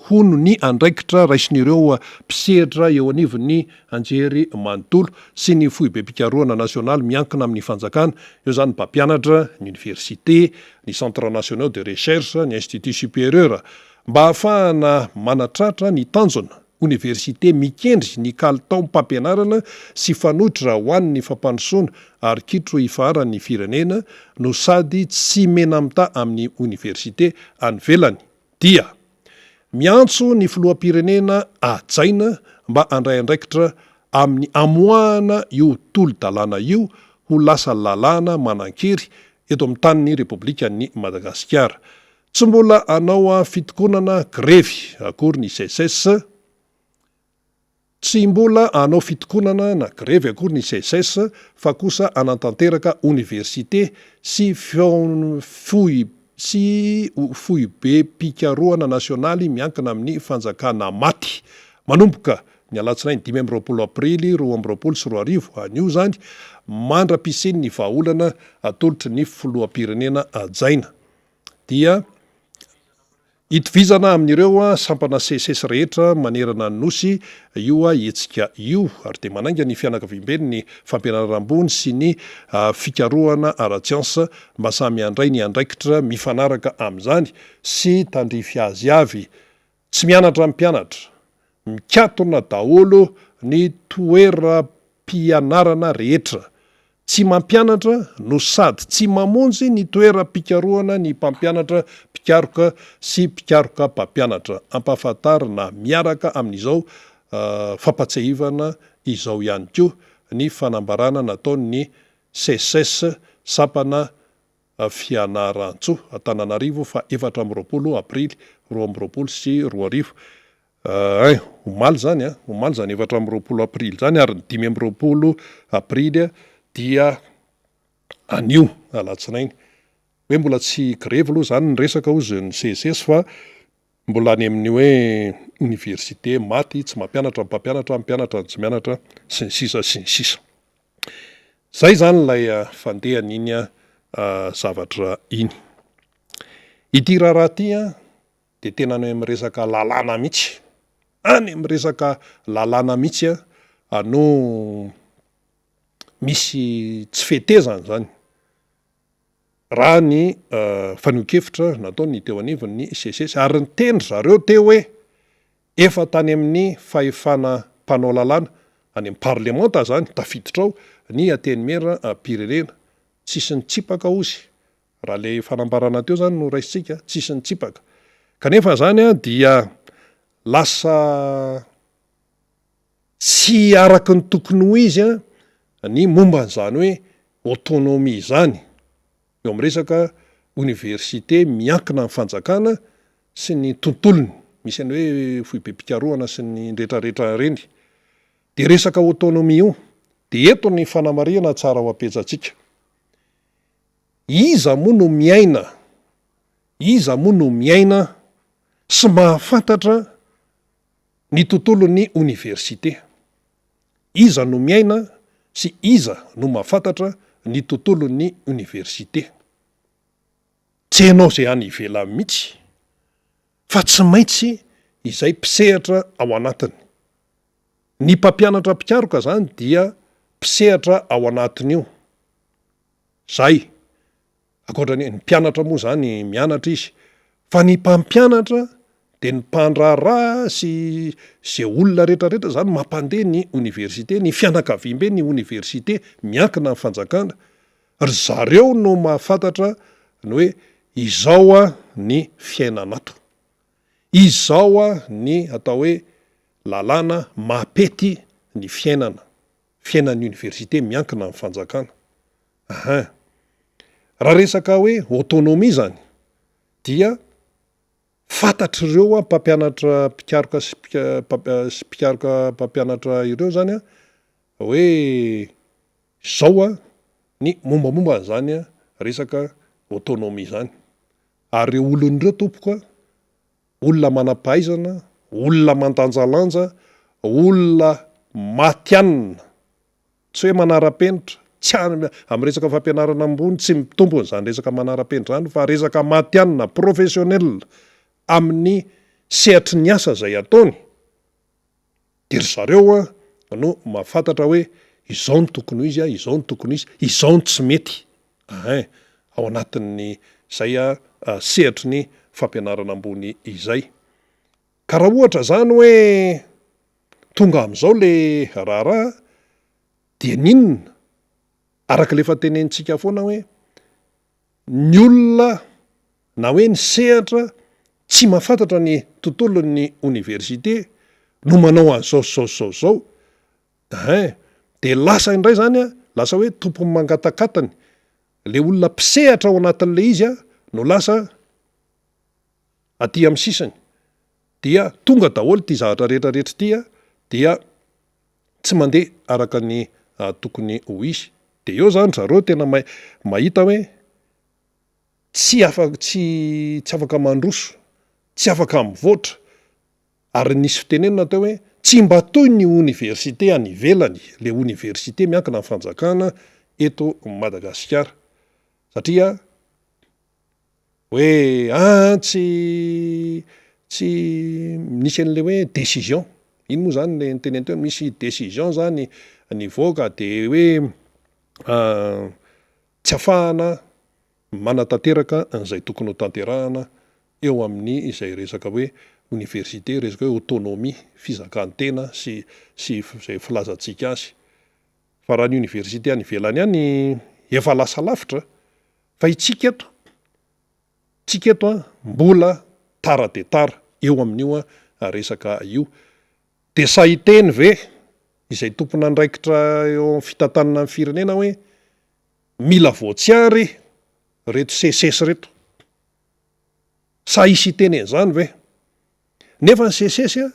hono ny andraikitra raisin'ireo mpisehatra eo anivon'ny anjery manontolo sy ny foibem-pikarohana nasionaly miankina amin'ny fanjakana, eo izany ny mpampianatra, ny oniversite, ny centres nationaux de recherche, ny institut supérieur, mba hahafahana manatratra ny tanjona. Oniversite mikendry ny kalitaom-pampianarana sy fanoitra ho an'ny fampandrosoana ary kitro ifaharan'ny firenena no sady tsy mena-mitaha amin'ny oniversite any ivelany dia miantso ny filoham-pirenena hajaina mba handray andraikitra amin'ny hamoahana io tolo-dalàna io ho lasa lalàna manan-kery eto amin'ny tanin'ny Repoblikan'i Madagasikara. Tsy mbola hanao fitokonana, grevy, akory ny Seces. Tsy mbola hanao fitokonana na grevy akory ny Seces fa kosa hanatanteraka oniversite sy foibe sy foibem-pikarohana nasionaly miankina amin'ny fanjakana maty manomboka ny alatsinainy 25 aprily 2022, anio izany, mandra-pisian'ny vahaolana atolotry ny filoham-pirenena hajaina. Dia itovizana amin'ireo sampana Seces rehetra manerana ny Nosy io hetsika io ary dia manainga ny fianakaviamben'ny fampianarana ambony sy ny fikarohana ara-tsiansa mba samy handray ny andraikitra mifanaraka amin'izany sy tandrify azy avy. Tsy mianatra ny mpianatra. Mikatona daholo ny toeram-pianarana rehetra. Tsy mampianatra no sady tsy mamonjy ny toeram-pikarohana ny mpampianatra mpikaroka sy mpikaroka mpampianatra. Ampahafantarina miaraka amin'izao fampatsiahivana izao ihany koa ny fanambarana nataon'ny Seces sampana Fianarantsoa, Antananarivo faha 24 aprily 2022. Ein, omaly izany an, omaly izany 24 aprily izany ary ny 25 aprily dia anio alatsinainy. Hoe mbola tsy grevy aloha izany ny resaka hozy ny Seces fa mbola any amin'ny hoe oniversite maty, tsy mampianatra ny mpampianatra, mpianatra ny tsy mianatra sy ny sisa sy ny sisa. Zay izany ilay fandehan'iny zavatra iny. Ity raharaha ity dia tena any amin'ny resaka lalàna mihitsy, any amin'ny resaka lalàna mihitsy no misy tsy fetezana izany raha ny fanehoan-kevitra nataon'ny teo anivon'ny Seces ary niteny ry zareo teo hoe Efa tany amin'ny fahefana mpanao lalàna, any amin'ny parlemanta izany, tafiditra ao ny Antenimieram-pirenena. Tsisy nitsipaka hozy, raha ilay fanambarana teo izany no raisintsika, tsisy nitsipaka. Kanefa izany dia lasa tsy araka ny tokony ho izy ny momba an'izany hoe autonomie izany. eo amin'ny resaka oniversite miankina amin'ny fanjakana sy ny tontolony, misy ny hoe foibem-pikarohana sy ny retraretra ireny, dia resaka autonomie io, dia eto ny fanamarihana tsara ho apetsatsika, iza moa no miaina, iza moa no miaina sy mahafantatra ny tontolon'ny oniversite? Iza no miaina sy iza no mahafantatra ny tontolon'ny oniversite? Tsy ianao izay any ivelany mihitsy fa tsy maintsy izay mpisehatra ao anatiny. Ny mpampianatra mpikaroka izany dia mpisehatra ao anatin'io. Izay. Ankoatra ny mpianatra moa izany mianatra izy fa ny mpampianatra dia ny mpandraharaha sy ze olona rehetra rehetra izany mampandeha ny oniversite, ny fianakaviambe ny oniversite miankina amin'ny fanjakana, ry zareo no mahafantatra ny hoe izao ny fiainana ato, izao ny atao hoe lalàna mampety ny fiainana, fiainan'ny oniversite miankina amin'ny fanjakana. Ahin. Raha resaka hoe autonomie izany dia fantatr'ireo mpampianatra mpikaroka sy sy mpikaroka mpampianatra ireo izany hoe izao ny mombamomba an'izany resaka autonomie izany. Ary ireo olona ireo tompoko a, olona manam-pahaizana, olona mandanjalanja, olona matihanina. Tsy hoe manara-penitra, tsy any amin'ny resaka fampianarana ambony tsy mitombina izany resaka manara-penitra izany fa resaka matihanina, professionnel. amin'ny sehatry ny asa izay ataony, dia ry zareo no mahafantatra hoe izao no tokony ho izy, izao no tokony ho izy, izao no tsy mety ein, ao anatin'ny izay sehatry ny fampianarana ambony izay. Ka raha ohatra izany hoe tonga amin'izao le raharaha dia n'inona? Araka ilay efa tenenintsika foana hoe ny olona na hoe ny sehatra tsy mahafantatra ny tontolon'ny oniversite no manao an'izao sy izao sy izao sy izao, hein, dia lasa indray izany an, lasa hoe tompon'ny mangatakatiny, ilay olona mpisehatra ao anatin'ilay izy an no lasa aty amin'ny sisiny, dia tonga daholo ity zavatra rehetra rehetra ity an, dia tsy mandeha araka ny tokony ho izy. Dia eo izany ry zareo tena mahita hoe tsy afaka tsy tsy afaka mandroso, tsy afaka mivoatra. Ary nisy fitenenana teo hoe tsy mba toy ny oniversite any ivelany ilay oniversite miankina amin'ny fanjakana eto Madagasikara. Satria Hoe aa tsy tsy nisy an'ilay hoe décision, iny moa zany le niteneniny teo, misy décision zany nivoaka de hoe tsy afahana manatanteraka an'izay tokony ho tanterahana eo amin'ny izay resaka hoe oniversite, resaka hoe autonomie, fizakan-tena sy sy izay filazantsika azy. Fa raha ny oniversite any ivelany any efa lasa lavitra Fa itsika eto, tsika eto an, mbola tara dia tara eo amin'io resaka io. Dia sahy hiteny ve izay tompon'andraikitra eo amin'ny fitantanana ny firenena hoe mila voatsiary ireto seces ireto? Sahy hisy hiteny an'izany ve? Nefa ny seces an,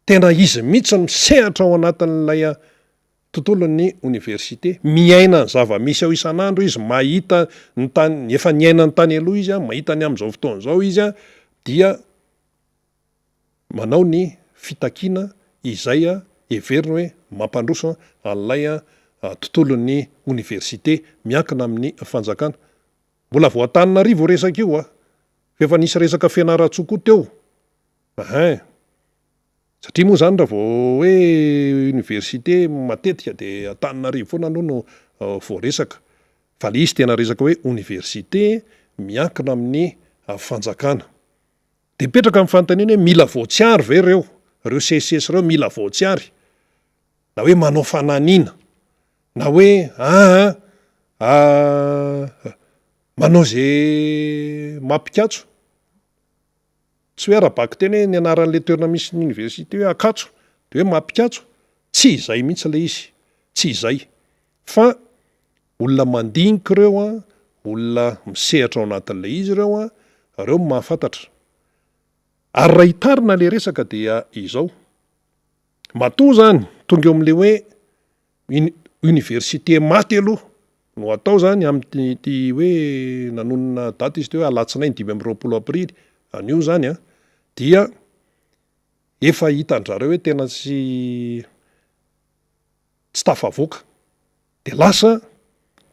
tena izy mihitsy no misehatra ao anatin'ilay tontolon'ny oniversite. Miaina ny zava-misy ao isan'andro izy, mahita ny tany, efa niaina ny tany aloha izy, mahita ny amin'izao fotoana izao izy, dia manao ny fitakiana izay heveriny hoe mampandroso an'ilay tontolon'ny oniversite miankina amin'ny fanjakana. Mbola vao Antananarivo io resaka io, fa efa nisy resaka Fianarantsoa koa teo. Ein. Satria moa izany raha vao hoe université matetika dia Antananarivo foana aloha no voaresaka. Fa ilay izy tena resaka hoe université miankina amin'ny fanjakana. Dia mipetraka ny fanontaniana hoe mila voatsiary ve ireo, ireo seces ireo mila voatsiary? Na hoe manao fananiana, na hoe aa manao izay mampikatso. Tsy hoe ara-bakiteny hoe ny anaran'ilay toerana misy ny université hoe Ankatso dia hoe mampikatso, tsy izay mihitsy ilay izy, tsy izay. Fa olona mandinika ireo an, olona misehatra ao anatin'ilay izy ireo an, ireo no mahafantatra. Ary raha hitarina ilay resaka dia izao, matoa izany tonga eo amin'ilay hoe Uni université maty aloha no atao zany amin'ity hoe nanonona daty izy teo hoe alatsinainy 25 aprily anio zany an, dia efa hitan-dRareo hoe tena tsy tsy tafavoaka de lasa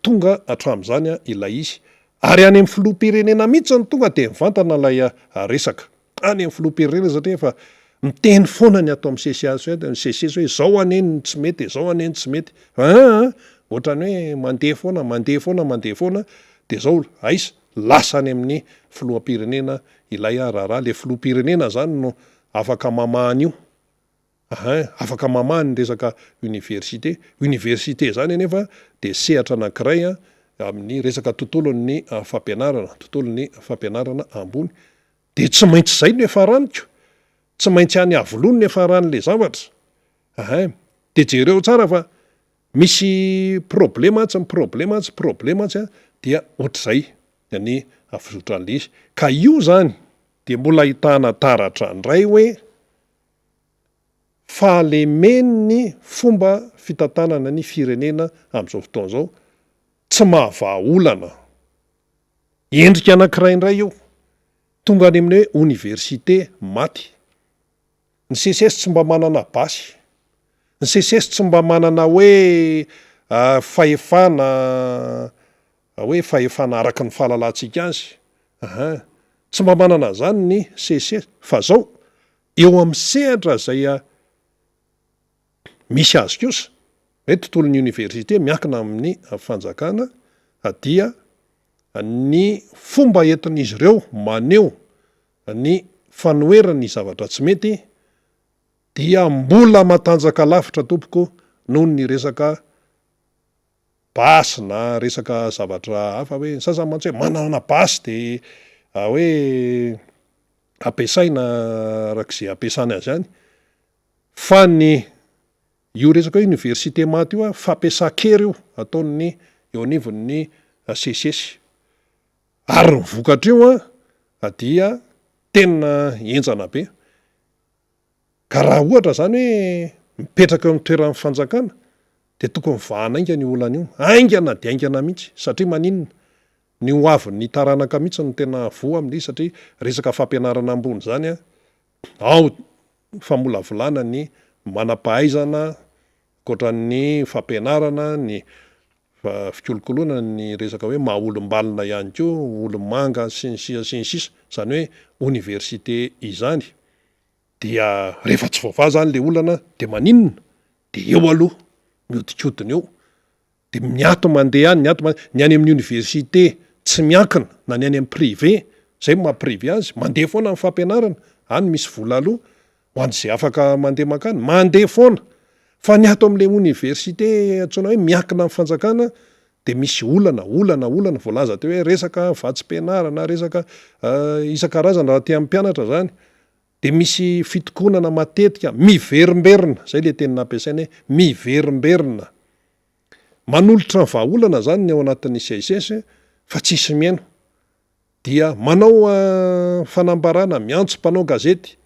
tonga hatramin'izany ilay izy ary any amin'ny filoham-pirenena mihitsy no tonga dia mivantana ilay resaka. Any amin'ny filoham-pirenena satria efa miteny foana ny ato amin'ny CCAS hoe ny seces hoe izao anie no tsy mety e, izao anie no tsy mety. Aa ohatran'ny hoe mandeha foana, mandeha foana, mandeha foana dia izao aiza? Lasa any amin'ny filoham-pirenena ilay raharaha. Ilay filoham-pirenena izany no afaka mamaha an'io. Ahin, afaka mamaha ny resaka université. Université izany anefa dia sehatra anankiray amin'ny resaka tontolon'ny fampianarana, tontolon'ny fampianarana ambony. Dia tsy maintsy izay no hiafaraniko. Tsy maintsy any Iavoloha no hiafaran'ilay zavatra. Ahin, dia jereo tsara fa misy problema atsy, ny problema atsy, problema atsy an, dia ohatr'izay ny fizotran'ilay izy. Ka io izany dia mbola ahitana taratra indray hoe fahalemen'ny fomba fitantanana ny firenena amin'izao fotoana izao, tsy mahavaha olana. Endrika anankiray indray io, tonga any amin'ny hoe oniversite maty. Ny seces tsy mba manana basy, ny seces tsy mba manana hoe fahefana hoe fahefana araka ny fahalalantsika azy, ahaa. Tsy mba manana an'izany ny SECES fa zao eo amin'ny sehatra izay misy azy kosa, hoe tontolon'ny oniversite miankina amin'ny fanjakana dia ny fomba entin'izy ireo maneho ny fanoherany ny zavatra tsy mety dia mbola matanjaka lavitra tompoko noho ny resaka basy na resaka zavatra hafa hoe ny sasany mantsy hoe manana basy de hoe ampiasaina arak'izay ampiasany azy any fa ny io resaka hoe université maty io fampiasan-kery io ataon'ny eo anivon'ny SECES ary ny vokatr'io dia tena henjana be. Ka raha ohatra izany hoe mipetraka eo amin'ny toeran'ny fanjakana dia tokony vahana haingana io olana io, haingana dia haingana mihitsy satria maninona? Ny ho avin'ny taranaka mihitsy no tena voa amin'ilay izy satria resaka fampianarana ambony izany an, ao famolavolana ny manam-pahaizana ankoatran'ny fampianarana, ny fikolokoloana ny resaka hoe maha olom-balona ihany koa, olo-manga sy ny sisa sy ny sisa, izany hoe oniversite izany. Dia rehefa tsy voavaha zany le olana de maninona? De eo aloha, mihodinkodina eo, de miato mandeha any, miato mandeha, ny any amin'ny université tsy miankina na ny any amin'ny privé, zay no maha privé azy, mandeha foana ny fampianarana, any misy vola aloa, ho an'izay afaka mandeha mankany, mandeha foana, fa ny ato amin'le université antsoina hoe miankina amin'ny fanjakana de misy olana, olana, olana, voalaza teo hoe resaka vatsim-pianarana, resaka isan-karazany raha te hampianatra zany, Dia misy fitokonana matetika miverimberina, izay ilay teny nampiasaina hoe miverimberina. Manolotra vahaolana izany ny ao anatin'ny CSS fa tsisy mihaino. Dia manao fanambarana, miantso mpanao gazety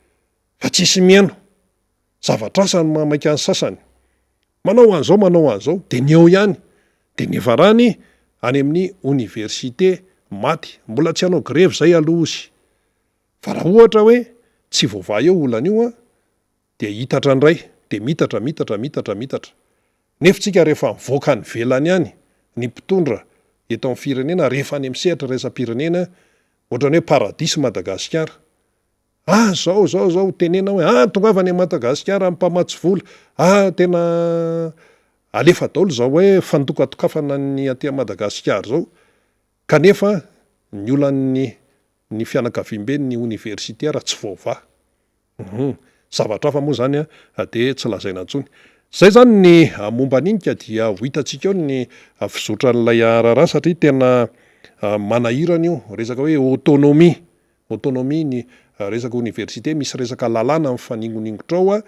fa tsisy mihaino. Zavatra asa no mahamaika ny sasany. Manao an'izao, manao an'izao, dia ny eo ihany. Dia niafarany any amin'ny oniversite maty. Mbola tsy hanao grevy izay aloha ozy. Fa raha ohatra hoe tsy voavaha eo olana io an, dia hitatra indray, dia mitatra, mitatra, mitatra, mitatra. Nefa tsika rehefa mivoaka any ivelany any, ny mpitondra eto amin'ny firenena, rehefa any amin'ny sehatra iraisam-pirenena, ohatran'ny hoe paradisa Madagasikara. Ah zao, zao, zao, tenena hoe ah tongava any Madagasikara ny mpamatsy vola, ah tena alefa daholo izao hoe fandokadokafana ny aty Madagasikara izao. Kanefa ny olan'ny ny fianakaviamben'ny oniversite ara tsy voavaha. Hum. Zavatra hafa moa izany dia tsy lazaina intsony. Izay izany ny momba an'iny ka dia ho hitantsika eo ny fizotran'ilay raharaha satria tena manahirana io resaka hoe autonomie, autonomie ny resaka oniversite, misy resaka lalàna mifaningoningotra ao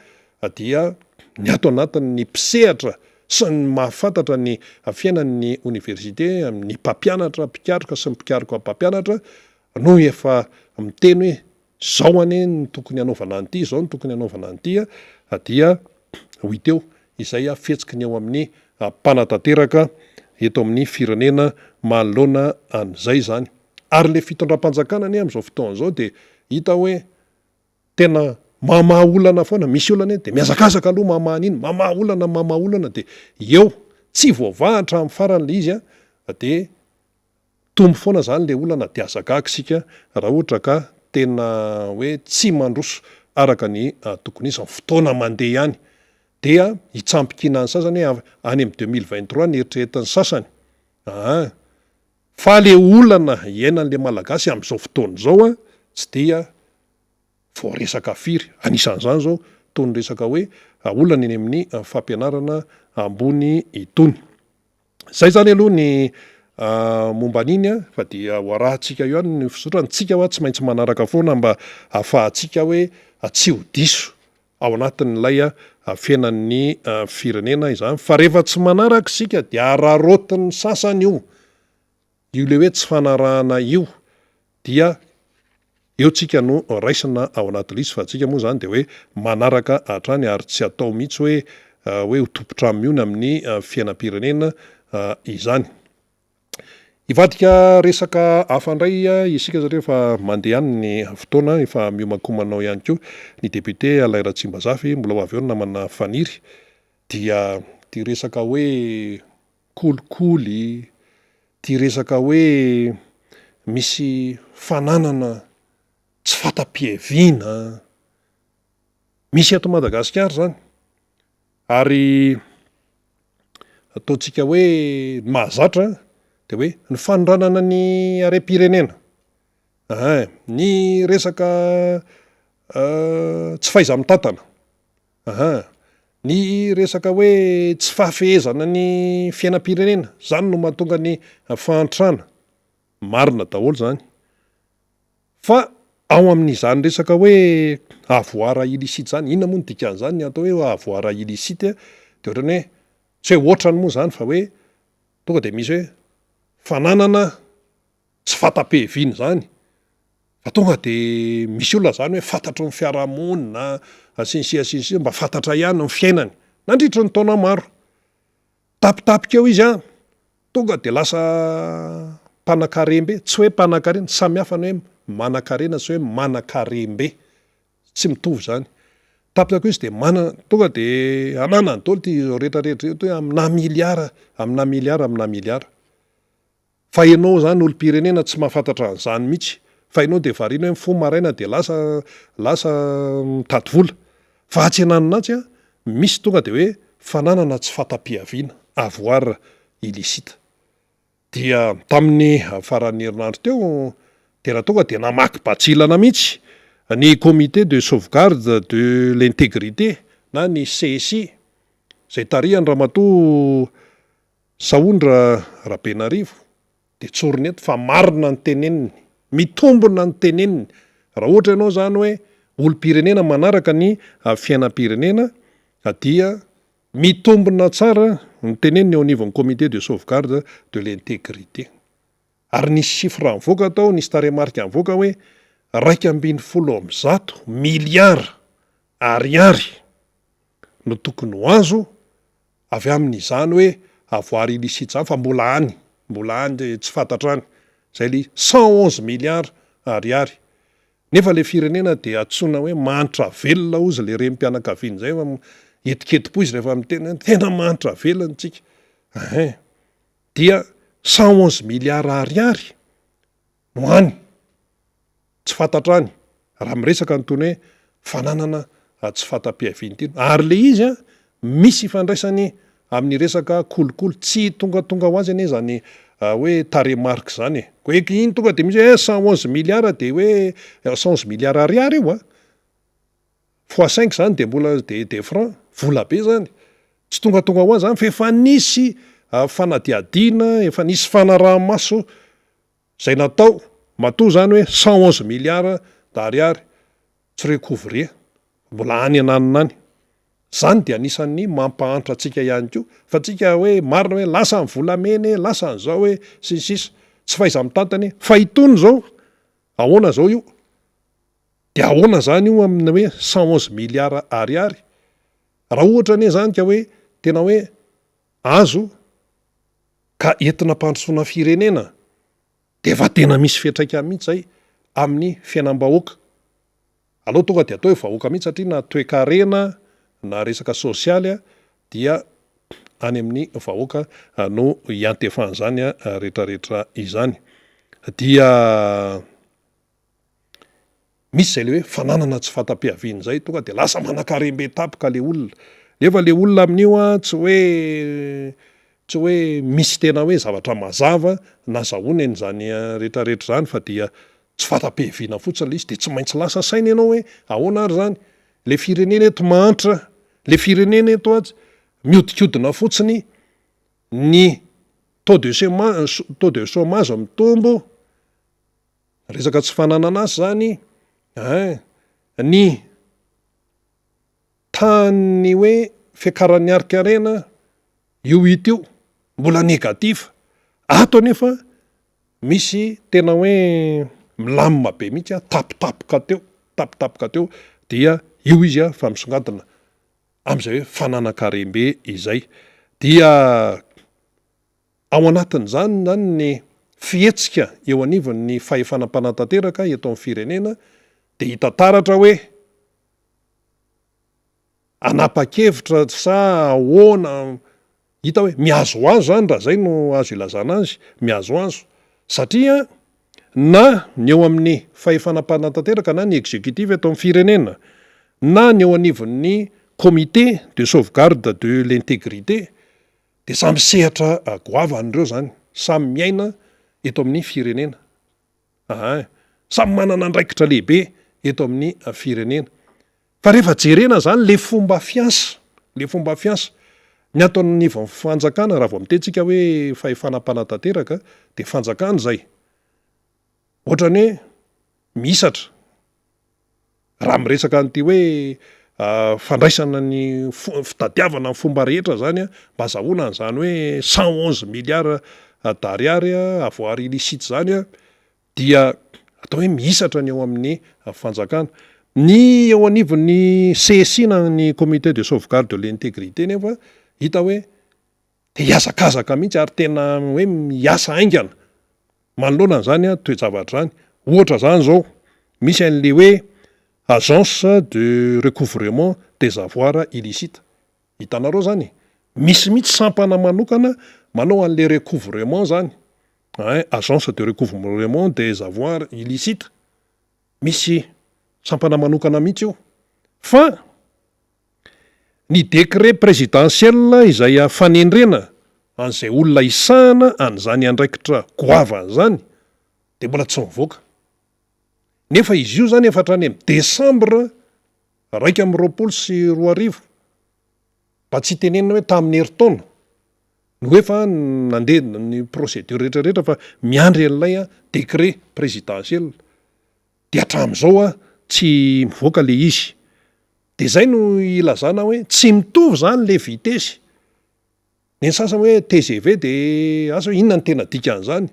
dia ny ato anatin'ny mpisehatra sy ny mahafantatra ny fiainan'ny oniversite, ny mpampianatra, mpikaroka sy ny mpikaroka mpampianatra no efa miteny hoe zao anie no tokony hanaovana an'ity, zao no tokony hanaovana an'ity dia ho hita eo izay fihetsiky ny eo amin'ny mpanatanteraka eto amin'ny firenena manoloana an'izay izany. Ary ilay fitondram-panjakana anie amin'izao fotoana izao dia hita hoe Tena mamaha olana foana, misy olana eny dia mihazakazaka aloha mamaha an'iny, mamaha olana, mamaha olana dia eo, tsy voavaha hatramin'ny farany ilay izy an, dia mitombo foana izany ilay olana dia aza gaga isika raha ohatra ka tena hoe tsy mandroso araka ny tokony izy, ny fotoana mandeha ihany dia hitsambikina ny sasany hoe any amin'ny 2023 ny eritreretin'ny sasany, aa fa le olana iainan'le Malagasy amin'izao fotoana izao an tsy dia voaresaka firy, anisan'izany izao itony resaka hoe olana eny amin'ny fampianarana ambony itony. Izay izany aloha ny momba an'iny an, fa dia ho arahantsika eo ihany ny fizotrany, tsika hoa tsy maintsy manaraka foana mba ahafahantsika hoe tsy ho diso ao anatin'ilay fiainan'ny firenena izany fa rehefa tsy manaraka isika dia araraotin'ny sasany io, io le hoe tsy fanarahana io dia eo tsika no raisina ao anaty lisy fa tsika moa zany dia hoe manaraka hatrany ary tsy atao mihitsy hoe hoe ho tompon-trano mihono amin'ny fiainam-pirenena izany. Hivadika resaka hafa indray isika satria efa mandeha any ny fotoana, efa miomankomana ao ihany koa ny député Alain Ratsimbazafy, mbola ho avy eo ny namana Faniry, dia ity resaka hoe kolikoly, ity resaka hoe misy fananana. tsy fanta-piaviana. Misy eto Madagasikara izany ary ataontsika hoe ny mahazatra dia hoe ny fanondranana ny harem-pirenena, ein, ny resaka tsy fahaiza-mitantana, aha, ny resaka hoe tsy fahafehezana ny fiainam-pirenena, izany no mahatonga ny fahantrana. Marina daholo izany. Fa ao amin'izany resaka hoe avoir illicite izany, inona moa no dikan'izany ny atao hoe avoir illicite dia ohatran'ny hoe, tsy hoe ohatrany moa izany fa hoe tonga dia misy hoe fananana tsy fanta-piaviana izany fa tonga dia misy olona izany hoe fantatry ny fiarahamonina sy ny sisa sy ny sisa mba fantatra ihany ny fiainany nandritry ny taona maro. Tapitapika eo izy an, tonga dia lasa mpanakarem-be, tsy hoe mpanakarena, samy hafa ny hoe manakarena sy hoe manakarem-be, tsy mitovy izany. Tapitapika eo izy dia manana, tonga dia ananany daholo ity izao rehetra rehetra izao, ity aminà miliara, aminà miliara, aminà miliara. Fa ianao izany olom-pirenena tsy mahafantatra an'izany mihitsy fa ianao dia variana hoe mifoha maraina dia lasa lasa mitady vola. Fa atsy ananona atsy an, misy tonga dia hoe fananana tsy fanta-piaviana, avoir illicite. Dia tamin'ny faran'ny herinandro teo tena tonga dia namaky batsilana mihitsy ny Comité de sauvegarde de l'intégrité na ny CSI izay tarihan'i Ramatoa Sahondra Rabenarivo dia tsoriny eto fa marina ny teneniny, mitombina ny teneniny. Raha ohatra ianao izany hoe olom-pirenena manaraka ny fiainam-pirenena dia mitombina tsara ny teneniny eo anivon'ny comité de sauvegarde de l'intégrité. Ary nisy chiffre nivoaka tao, nisy tarehimarika nivoaka hoe 111 miliara ariary no tokony ho azo avy amin'izany hoe avoir illicite izany fa mbola any, mbola any tsy fantatra any, izay ilay izy, 111 milliards ariary, nefa ilay firenena dia antsoina hoe mahantra velona hozy ilay renim-pianakaviana izay fa hetiketim-po izy rehefa miteny hoe tena mahantra velona isika, ein, dia 111 milliards ariary no any, tsy fantatra any, raha miresaka an'itony hoe fananana tsy fanta-piaviana ity, ary le izy an, misy ifandraisany amin'ny resaka kolikoly, tsy tongatonga ho azy anie izany hoe tarehimarika izany e, hoe iny tonga de misy hoe 111 milliards de hoe 111 milliards ariary io an, fois cinq izany de mbola de de franc, vola be izany, tsy tongatonga ho azy izany fa efa nisy fanadihadiana, efa nisy fanaraha-maso Izay natao, matoa izany hoe 111 milliards d'ariary tsy recouvrer, mbola any ananona any. Izany dia anisan'ny mampahantra antsika ihany koa, fa tsika hoe marina hoe lasa ny volamena e, lasa ny zao e, sy ny sisa, tsy fahaiza-mitantana e, fa itony izao, ahoana izao io? Dia ahoana izany io amin'ny hoe 111 milliards ariary? Raha ohatra anie izany ka hoe tena hoe azo ka entina ampandrosoana firenena dia efa tena misy fiantraikany mihitsy izay amin'ny fiainam-bahoaka. Aleo tonga dia atao hoe vahoaka mihitsy satria na toekarena na resaka sosialy dia any amin'ny vahoaka no iantefan'izany rehetrarehetra izany. Dia. Misy izay le hoe fananana tsy fanta-piaviana izay, tonga dia lasa manankarem-be tampoka le olona. Nefa le olona amin'io an, tsy hoe tsy hoe misy tena hoe zavatra mazava nazahoany an'izany rehetrarehetra izany fa dia tsy fanta-piaviana fotsiny le izy dia tsy maintsy lasa saina ianao hoe ahoana ary izany? Le firenena eto mahantra, le firenena eto an mihodinkodina fotsiny, ny taux de chema- taux de chômage mitombo, Resaka tsy fananana asa zany ein, ny tahan'ny hoe fiakaran'ny harin-karena io hita io mbola négatif, ato anefa misy tena hoe milamina be mihitsy an, tampotampoka teo, tampotampoka teo dia io izy an fa misongadina amin'izay hoe fananan-karem-be izay dia. Ao anatin'izany izany ny fihetsika eo anivon'ny fahefana mpanatanteraka eto amin'ny firenena dia hita taratra hoe hanapa-kevitra sa ahoana, hita hoe mihazohazo izany raha izay no azo ilazana azy, mihazohazo satria. na ny eo amin'ny fahefana mpanatanteraka na ny executif eto amin'ny firenena na ny eo anivon'ny comité de sauvegarde de l'intégrité dia samy sehatra goavana ireo izany, samy miaina eto amin'ny firenena. Aa samy manana andraikitra lehibe eto amin'ny firenena. Fa rehefa jerena izany le fomba fiasa, le fomba fiasa, ny ato anivon'ny fanjakana, raha vao miteny tsika hoe fahefana mpanatanteraka dia fanjakana izay. Ohatran'ny hoe mihisatra. Raha miresaka an'ity hoe fandraisana ny fitadiavana ny fomba rehetra izany mba azahoana an'izany hoe 111 milliards d'ariary avoir illicite izany dia atao hoe mihisatra ny eo amin'ny fanjakana. Ny eo anivon'ny CSI na ny comité de sauvegarde de l'intégrité nefa hita hoe te hihazakazaka mihitsy ary tena hoe miasa haingana manoloana an'izany toe-javatra izany. Ohatra izany izao, misy an'ilay hoe agence de recouvrement des avoirs illicites. Hitanareo izany e? Misy mihitsy sampana manokana manao an'ilay recouvrement izany, ein, agence de recouvrement des avoirs illicites. Misy sampana manokana mihitsy io. Fa Ny décret présidentiel izay fanendrena an'izay olona hisahana an'izany andraikitra goavana izany dia mbola tsy nivoaka. Nefa izy io izany efa hatrany amin'ny décembre 2021, mba tsy hitenenana hoe tamin'ny herintaona, no efa nandeha ny procédure rehetra rehetra fa miandry an'ilay décret présidentiel. Dia hatramin'izao tsy mivoaka ilay izy. Dia izay no ilazana hoe tsy mitovy izany ilay vitesy. Ny an'ny sasany hoe tgv dia asa hoe inona no tena dikan'izany.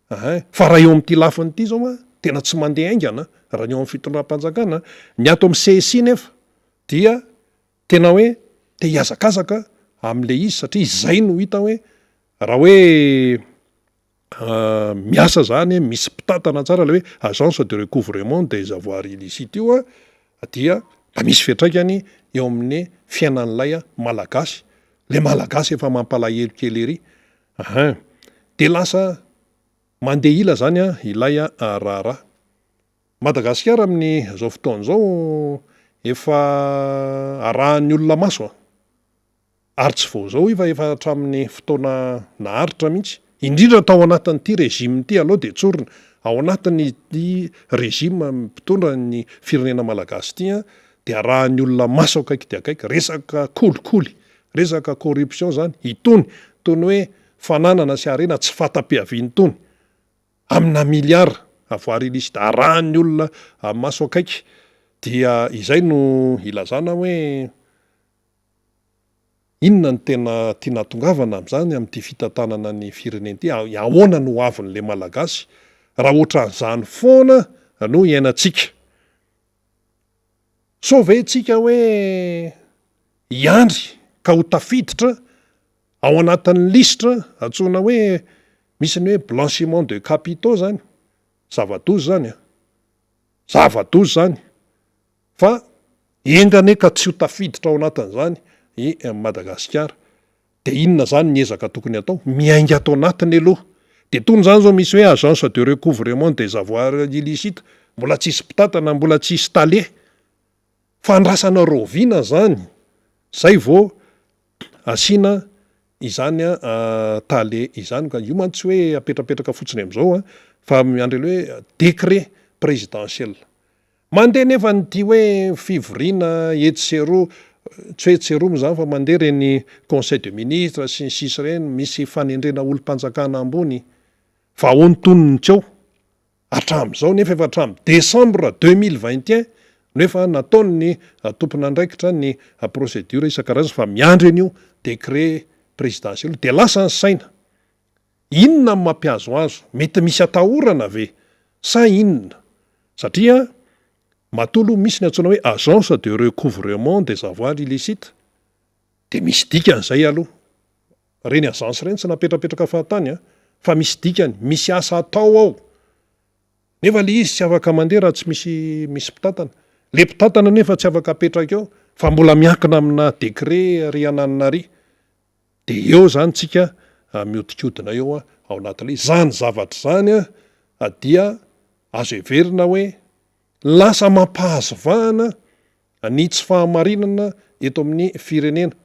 Ahay. Fa raha eo amin'ity lafiny ity izao an, tena tsy mandeha haingana raha ny eo amin'ny fitondram-panjakana. Ny ato amin'ny CSI nefa dia tena hoe te hihazakazaka amin'ilay izy satria izay no hita hoe raha hoe miasa zany, misy mpitantana tsara ilay hoe agence de recouvrement des avoirs illicites io dia mba misy fiantraikany eo amin'ny fiainan'ilay malagasy, ilay malagasy efa mampalahelo kely ery, ahin, de lasa mandeha ila zany ilay raharaha. Madagasikara amin'izao fotoana izao efa arahan'ny olona maso an! Ary tsy vao izao io fa efa hatramin'ny fotoana naharitra mihitsy, indrindra tao anatin'ity régime ity, aleo dia tsorina, ao anatin'ity régime mpitondra ny firenena malagasy ity dia arahan'ny olona maso akaiky dia akaiky, resaka kolikoly, resaka corruption izany, itony toy ny hoe fananana sy harena tsy fanta-piaviana itony, amina milliards, avoir illicite, arahan'ny olona maso akaiky, dia izay no ilazana hoe. Inona no tena tiana hatongavana amin'izany amin'ity fitantanana ny firenena ity? Ahoana no hoavin'ilay Malagasy raha ohatran'izany foana no iainantsika? Sao ve tsika hoe hiandry ka ho tafiditra ao anatin'ny lisitra antsoina hoe misy ny hoe blanchiment de capitaux zany? Zava-doza izany an! Zava-doza izany! Fa enga anie ka tsy ho tafiditra ao anatin'izany i Madagasikara. Dia inona izany ny ezaka tokony hatao? Miainga ato anatiny aloha. Dia tony izany izao misy hoe agence de recouvrement des avoirs illicites, mbola tsisy mpitantana, mbola tsisy tale. Fa andrasana rahoviana izany izay vao asiana izany tale izany? Ka io mantsy tsy hoe apetrapetraka fotsiny amin'izao fa miandry an'ilay hoe décret présidentiel. Mandeha nefa ny ity hoe fivoriana etsy sy eroa, tsy hoe etsy sy eroa moa izany fa mandeha ireny conseil de ministre sy ny sisa ireny, misy fanendrena olom-panjakana ambony fa ao ny tonony tsy ao. Hatramin'izao nefa efa hatramin'ny décembre 2021 no efa nataon'ny tompon'andraikitra ny procédure isan-karazany fa miandry an'io décret présidentiel io dia lasa ny saina. Inona no mampihazohazo? Mety misy atahorana ve? Sa inona? Satria matoa aloha misy ny antsoina hoe agence de recouvrement des avoirs illicites dia misy dikany izay aloha. Ireny agence ireny tsy napetrapetraka fahatany an, fa misy dikany, misy asa atao ao. Nefa le izy tsy afaka mandeha raha tsy misy misy mpitantana. Le mpitantana nefa tsy afaka apetraka eo fa mbola miankina amina décret ry ananona ry. Dia eo izany tsika mihodinkodina eo ao anatin'ilay izy. Izany zavatra izany dia. Azo heverina hoe lasa mampahazo vahana ny tsy fahamarinana eto amin'ny firenena.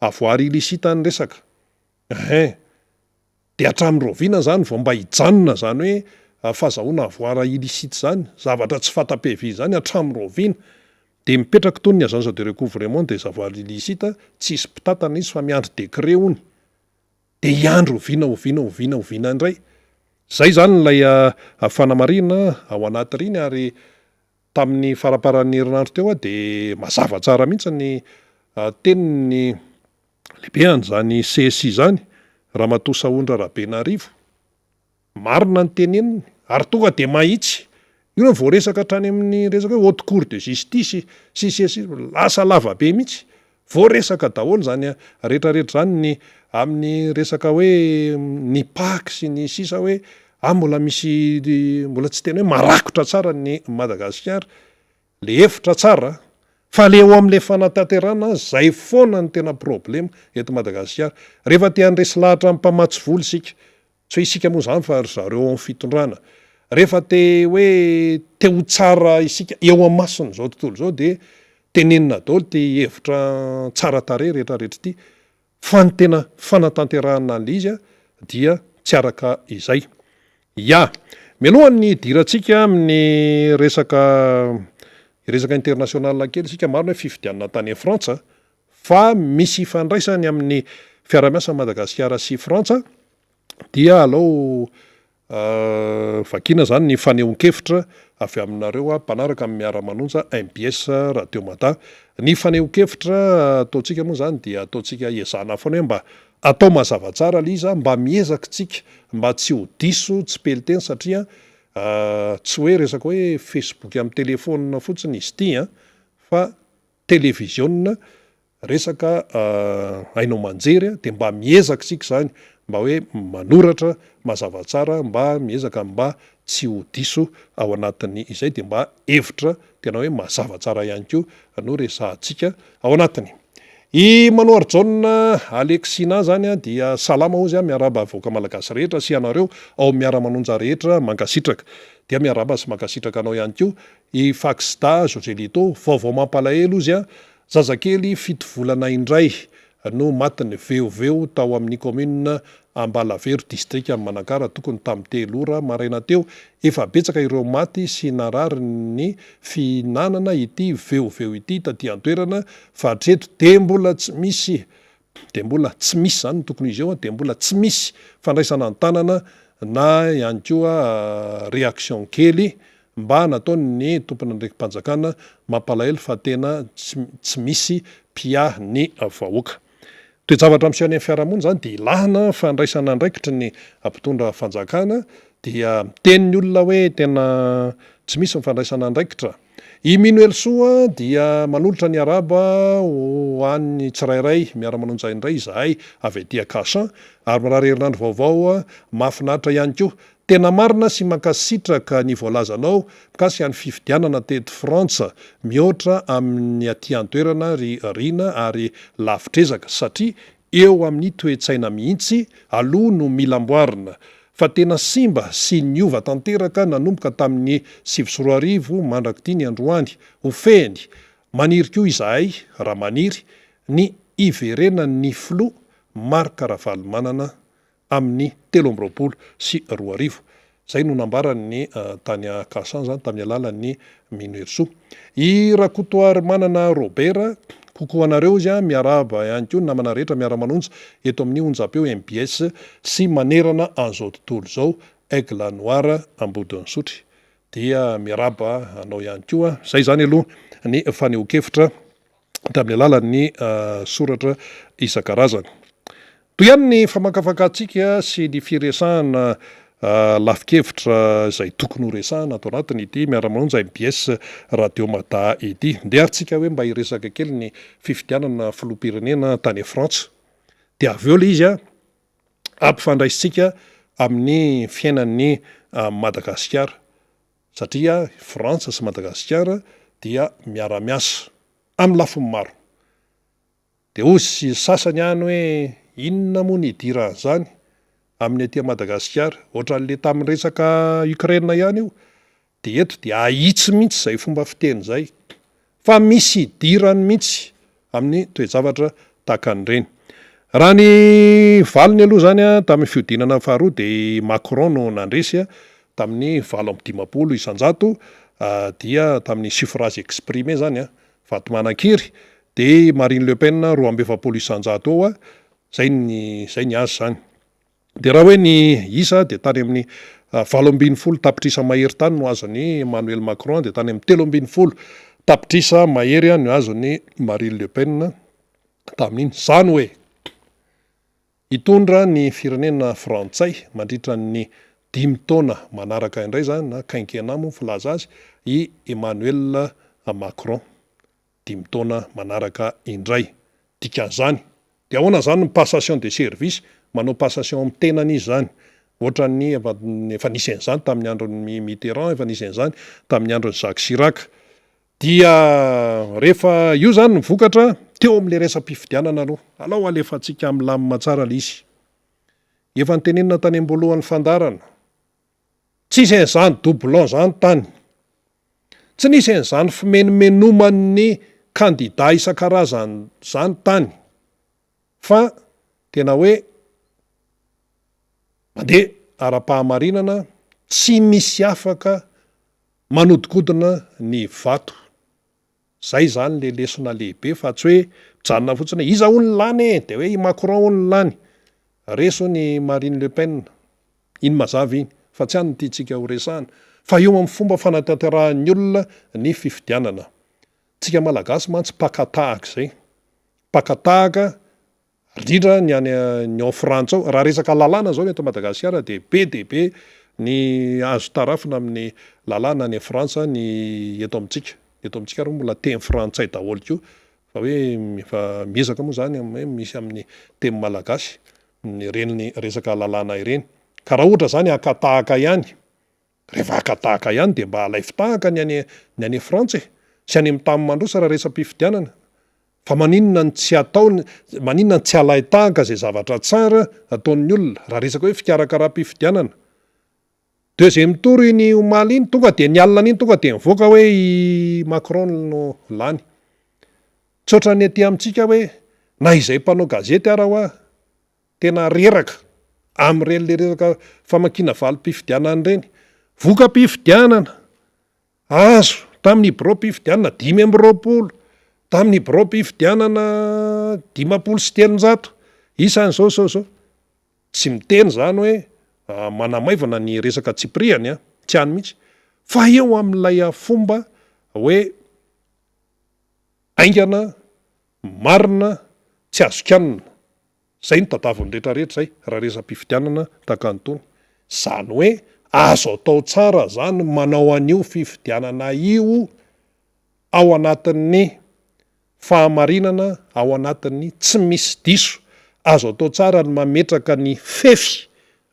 Avoir illicite ny resaka. Hein. Dia hatramin'ny rahoviana izany vao mba hijanona izany hoe fahazahoana avoir illicite izany, zavatra tsy fanta-piaviana izany, hatramin'ny rahoviana? Dia mipetraka itony ny agence de recouvrement des avoirs illicites, tsisy mpitantana izy fa miandry décret hono. Dia hiandry oviana oviana oviana oviana indray? Izay izany ilay fanamarihana ao anatin'ireny ary Tamin'ny faramparan'ny herinandro teo dia mazava tsara mihitsy ny tenin'ny lehiben'izany CSI izany, Ramatoa Sahondra Rabenarivo. Marina ny teneniny ary tonga dia mahitsy. Io no voaresaka hatrany amin'ny resaka hoe haute cour de justice sy sy sy, lasa lava be mihitsy. Voaresaka daholo izany rehetrarehetra izany ny amin'ny resaka hoe ny Pac sy ny sisa hoe ah mbola misy mbola tsy tena hoe marakotra tsara ny Madagasikara. Le hevitra tsara fa le eo amle fanatanterahana zay foana no tena problema eto Madagasikara. Rehefa te handresy lahatra ny mpamatsy vola isika, Tsy hoe isika moa izany fa ry zareo ao amin'ny fitondrana. Rehefa te hoe te ho tsara isika eo amason'izao tontolo izao dia tenenina daholo ity hevitra tsara tarehy rehetra rehetra ity fa ny tena fanatanterahana an'ilay izy dia tsy araka izay. Ya! Mialohan'ny hidirantsika amin'ny resaka resaka international kely isika, marina hoe fifidianana tany Frantsa fa misy ifandraisany amin'ny fiarahamiasan'i Madagasikara sy Frantsa dia alao vakiana izany ny fanehoan-kevitra avy aminareo mpanaraka ny Miara-manonja mbs Radio Mada. Ny fanehoan-kevitra ataontsika moa izany dia ataontsika ezahana foana hoe mba atao mazava tsara ilay izy, mba miezaka isika mba tsy ho diso tsipelin-teny satria tsy hoe resaka hoe Facebook amin'ny telefaonina fotsiny izy ity an, fa televiziona, resaka haino aman-jery dia mba miezaka isika izany mba hoe manoratra mazava tsara mba miezaka mba tsy ho diso ao anatin'ny izay dia mba hevitra tena hoe mazava tsara ihany koa no resahantsika ao anatiny. I Manoarijaona Alexina zany dia salama hozy miarahaba vahoaka malagasy rehetra sy ianareo ao miara-manonja rehetra mankasitraka. Dia miarahaba sy mankasitraka anao ihany koa I Faxda Joselito, vaovao mampalahelo ozy a, zazakely fito volana indray no matin'ny veoveo tao amin'ny commune Ambalavero distrikan'i Manakara tokony tamin'ny telo ora maraina teo, efa betsaka ireo maty sy narary ny fihinanana ity veoveo ity taty an-toerana fa hatreto dia mbola tsy misy dia mbola tsy misy izany no tokony ho izy eo dia mbola tsy misy fandraisana an-tanana na ihany koa réaction kely mba nataon'ny tompon'andraiki-panjakana mampalahelo fa tena tsy misy mpiahy ny vahoaka. Toe-javatra miseho any amin'ny fiarahamonina izany dia ilana fandraisana andraikitry ny mpitondra fanjakana dia miteny ny olona hoe tena tsy misy ny fandraisana andraikitra. I Minoelisoa dia manolotra ny arahaba ho an'ny tsirairay miara-manonja indray izahay avy aty Cachan ary mirary herinandro vaovao mahafinaritra ihany koa. Tena marina sy mankasitraka ny voalazanao mikasika ny fifidianana teto Frantsa mihoatra amin'ny aty an-toerana ry Rina ary lavitr'ezaka satria eo amin'ny toe-tsaina mihitsy aloha no mila amboarina fa tena simba sy niova tanteraka nanomboka tamin'ny 2009 mandrak'ity ny androany. Ho fehiny, maniry koa izahay, raha maniry, ny hiverenan'ny filoha Marc Ravalomanana amin'ny 2023. Izay no nambaran'ny tany Cachan izany tamin'ny alalan'ny Mino Herisoa. I Rakotoarimanana Robert, coucou anareo izy, miarahaba ihany koa ny namana rehetra miara-manonja eto amin'ny onjam-peo mbs sy manerana an'izao tontolo izao, Aigle Noir Ambodin'Isotry. Dia miarahaba anao ihany koa. Izay izany aloha ny fanehoan-kevitra tamin'ny alalan'ny soratra isan-karazany. Toy ihany ny famakafakantsika sy ny firesahana lafin-kevitra izay tokony ho resahana ato anatin'ity Miara-manonja mbs Radio Mada ity. Ndeha ary tsika hoe mba hiresaka kely ny fifidianana filoham-pirenena tany Frantsa. Dia avy eo ilay izy ampifandraisintsika amin'ny fiainan'i Madagasikara. Satria Frantsa sy Madagasikara dia miara-miasa amin'ny lafiny maro. Dia hozy sasany any hoe inona moa ny idiran'izany amin'ny aty Madagasikara? Ohatran'ilay tamin'ny resaka Ukraine ihany io. Dia eto dia ahitsy mihitsy izay fomba fiteny izay fa misy idirany mihitsy amin'ny toe-javatra tahaka an'ireny. Raha ny valiny aloha izany tamin'ny fihodinana faharoa dia i Macron no nandresy tamin'ny 58 isan-jato dia tamin'ny suffrage exprimé izany, vato manan-kery, dia i Marine Le Pen 42 isan-jato eo, izay ny izay ny azy izany. Dia raha hoe ny isa dia tany amin'ny 18 tapitrisa mahery tany no azon'i Emmanuel Macron dia tany amin'ny 13 tapitrisa mahery no azon'i Marine Le Pen tamin'iny. Izany hoe hitondra ny firenena frantsay mandritra ny dimy taona manaraka indray izany na quinquennat moa ny filaza azy i Emmanuel Macron. Dimy taona manaraka indray. Dikan'izany, dia ahoana izany ny passation de service? Manao passation amin'ny tenany izy izany. Ohatran'ny efa efa nisy an'izany tamin'ny andron'i Mitterrand, efa nisy an'izany tamin'ny andron'i Jacques Chirac. Dia rehefa io izany ny vokatra teo amin'ilay resa-pifidianana aloha. Alao alefantsika milamina tsara ilay izy. Efa notenenina tany am-boalohan'ny fandaharana. Tsisy an'izany doublon izany tany. Tsy nisy an'izany fimenomenoman'ny kandida isan-karazany izany tany. Fa tena hoe mandeha ara-pahamarinana, tsy misy afaka manodikodina ny vato. Zay zany le lesona lehibe fa tsy hoe mijanona fotsiny hoe iza hono ny lany e! de hoe i Macron hono ny lany. Resy hono i Marine Le Pen. Iny mazava iny fa tsy any no tiantsika ho resahana fa eo amin'ny fomba fanatanterahan'ny olona ny fifidianana. Tsika Malagasy mantsy mpaka tahaka izay. Mpaka tahaka Indrindra ny any ny ao Frantsa ao. Raha resaka lalàna izao ny eto Madagasikara dia be dia be ny azo tarafina amin'ny lalàna any Frantsa ny eto amintsika. Ny eto amintsika ary moa mbola teny frantsay daholo koa fa hoe efa miezaka moa izany amin'ny hoe misy amin'ny teny malagasy ireny resaka lalàna ireny. Ka raha ohatra izany haka tahaka ihany Rehefa haka tahaka ihany dia mba alaivo tahaka ny any ny any Frantsa e! Sy any amin'ny tany mandroso raha resa-pifidianana. Fa maninona no tsy atao ny maninona no tsy alain-tahaka izay zavatra tsara ataon'ny olona raha resaka hoe fikarakaram-pifidianana. Deuxième tour iny omaly iny tonga dia ny alina an'iny tonga dia nivoaka hoe i Macron no lany. Tsy ohatran'ny aty amintsika hoe na izay mpanao gazety ara hoa Tena reraka amin'ireny le resaka famakiana valim-pifidianana ireny. Voka-pifidianana azo tamin'ny biraom-pifidianana 25, tamin'ny biraom-pifidianana 350, isan'izao izao izao. Tsy miteny izany hoe manamaivana ny resaka tsipiriany an, tsy any mihitsy, fa eo amin'ilay fomba hoe haingana, marina, tsy azo kianina. Zay no tadavin'ny rehetra rehetra zay raha resa-pifidianana tahaka an'itony. Zany hoe azo atao tsara zany manao an'io fifidianana io ao anatin'ny fahamarinana, ao anatin'ny tsy misy diso. Azo atao tsara ny mametraka ny fefy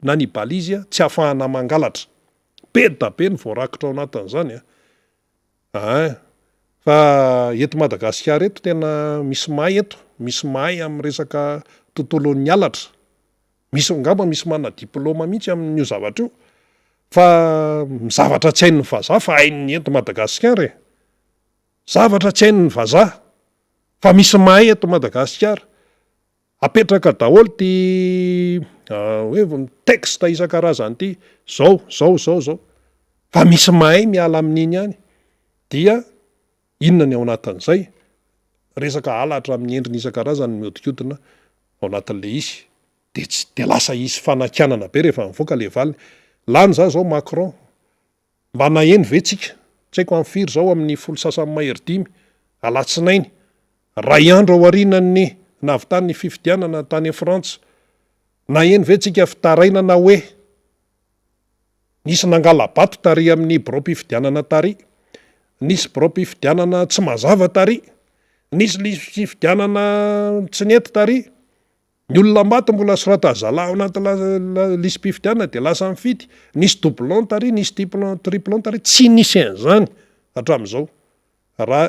na ny balise tsy ahafahana mangalatra. Be da be ny voarakitra ao anatin'izany an. Ein! Fa eto Madagasikara eto tena misy mahay eto, misy mahay amin'ny resaka tontolon'ny halatra, misy angamba misy manana diploma mihitsy amin'io zavatra io, fa ny zavatra tsy hain'ny vazaha fa hain'ny eto Madagasikara e! Zavatra tsy hain'ny vazaha fa misy mahay eto Madagasikara. Apetraka daholo ity hoe texte isan-karazany ity, zao, zao, zao, zao. Fa misy mahay miala amin'iny ihany. Dia inona ny ao anatin'izay? Resaka halatra amin'ny endriny isan-karazany no mihodinkodina ao anatin'ilay izy. Dia tsy dia lasa hisy fanakianana be rehefa mivoaka ilay valiny. Lany za zao Macron. Mba naheno ve tsika? Tsy haiko amin'ny firy izao, amin'ny folo sasany mahery dimy, alatsinainy, iray andro aorianan'ny nahavitany ny fifidianana tany Frantsa. Naheno ve tsika fitarainana hoe nisy nangala-bato tary amin'ny biraom-pifidianana tary, nisy biraom-pifidianana tsy mazava tary, nisy lisi-pifidianana tsy nety tary? Ny olona maty mbola soratan'ny zalahy ao anaty lisi-pifidianana dia lasa mifidy. Nisy doublon tary, nisy triplon tary, tsy nisy an'izany hatramin'izao raha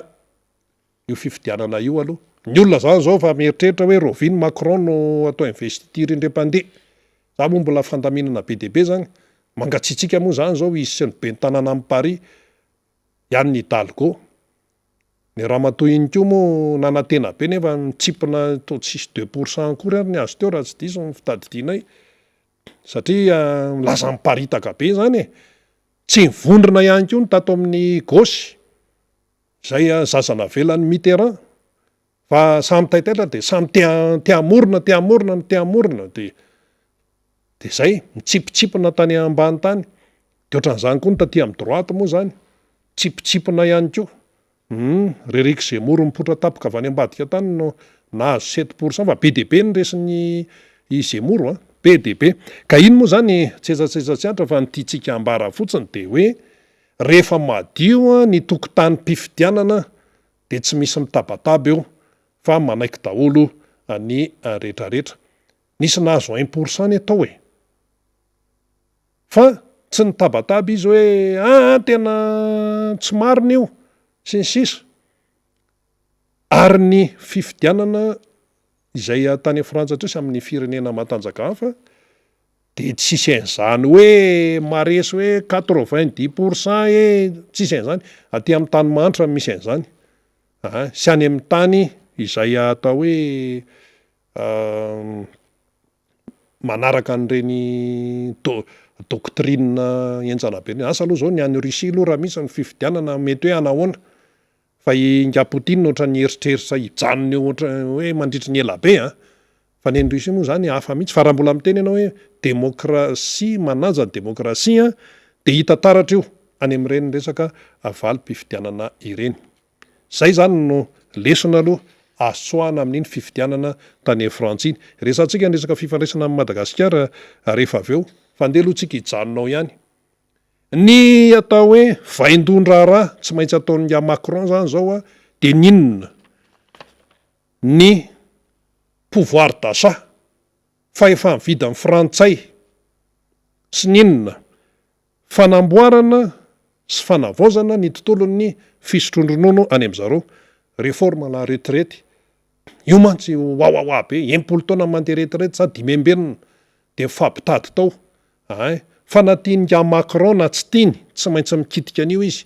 io fifidianana io aloha. Ny olona izany izao efa mieritreritra hoe rahoviana Macron no atao investiture indray mpandeha. Za moa mbola fandaminana be dia be izany. Mangatsiatsiaka moa izany izao izy sy ny ben'ny tanànan'i Paris, i Anne Hidalgo. Ny ramatoa iny koa moa nanantena be nefa nitsipona toa tsisy 2% akory ary ny azo teo raha tsy diso ny fitadidianay satria milaza miparitaka be izany e! Tsy nivondrona ihany koa ny tato amin'ny gauche izay zaza navelan'i Mitterrand fa samy taitaitra dia samy te te hamorona te hamorona te hamorona dia dia zay, mitsipitsipona tany ambany tany, dia ohatran'izany koa ny taty amin'ny droite moa zany, mitsipitsipona ihany koa, hum, ry Eric Zemmour mipoitra tampoka avy any ambadika tany no nahazo 7% fa be dia be ny resin'i i Zemmour an, be dia be. Ka iny moa zany tsetsatsetsa tsy antra fa ny tiantsika ambara fotsiny dia hoe rehefa madio ny tokotanim-pifidianana dia tsy misy mitabataba eo fa manaiky daholo ny retraretra. Nisy nahazo 1% anie tao e! Fa tsy nitabataba izy hoe aa tena tsy marina io sy ny sisa. Ary ny fifidianana izay tany Frantsa teo sy amin'ny firenena matanjaka hafa dia tsisy an'izany hoe maresy hoe 90% e, tsisy an'izany. Aty amin'ny tany mahantra no misy an'izany. Aa sy any amin'ny tany izay atao hoe manaraka an'ireny doctrine henjana be ireny. Asa aloha izao ny any Russie aloha raha misy ny fifidianana mety hoe hanahoana fa i ingahy Poutine ohatran'ny hieritreritra hijanona eo ohatran'ny hoe mandritry ny ela be an! Fa ny any Russie moa izany hafa mihitsy fa raha mbola miteny ianao hoe demokrasia manaja ny demokrasia dia hita taratra io any amin'ireny resaka valim-pifidianana ireny. Zay zany no lesona aloha azo tsoahana amin'iny fifidianana tany Frantsa iny. Resahantsika ny resaka fifandraisana amin'i Madagasikara rehefa avy eo fa ndeha aloha tsika hijanona ao ihany. Ny atao hoe vaindohan-draharaha tsy maintsy ataon'ingahy Macron zany zao dia ny inona? Ny pouvoir d'achat, fahefa-mividin'ny frantsay sy ny inona? Fanamboarana sy fanavaozana ny tontolon'ny fisotroan-dronono any amin-dry zareo, réforme la retraite, io mantsy wawawa be, 60 taona mandeha retraite sa 65 dia mifampitady tao ein, fa na tian'ingahy Macron na tsy tiany tsy maintsy mikitika an'io izy,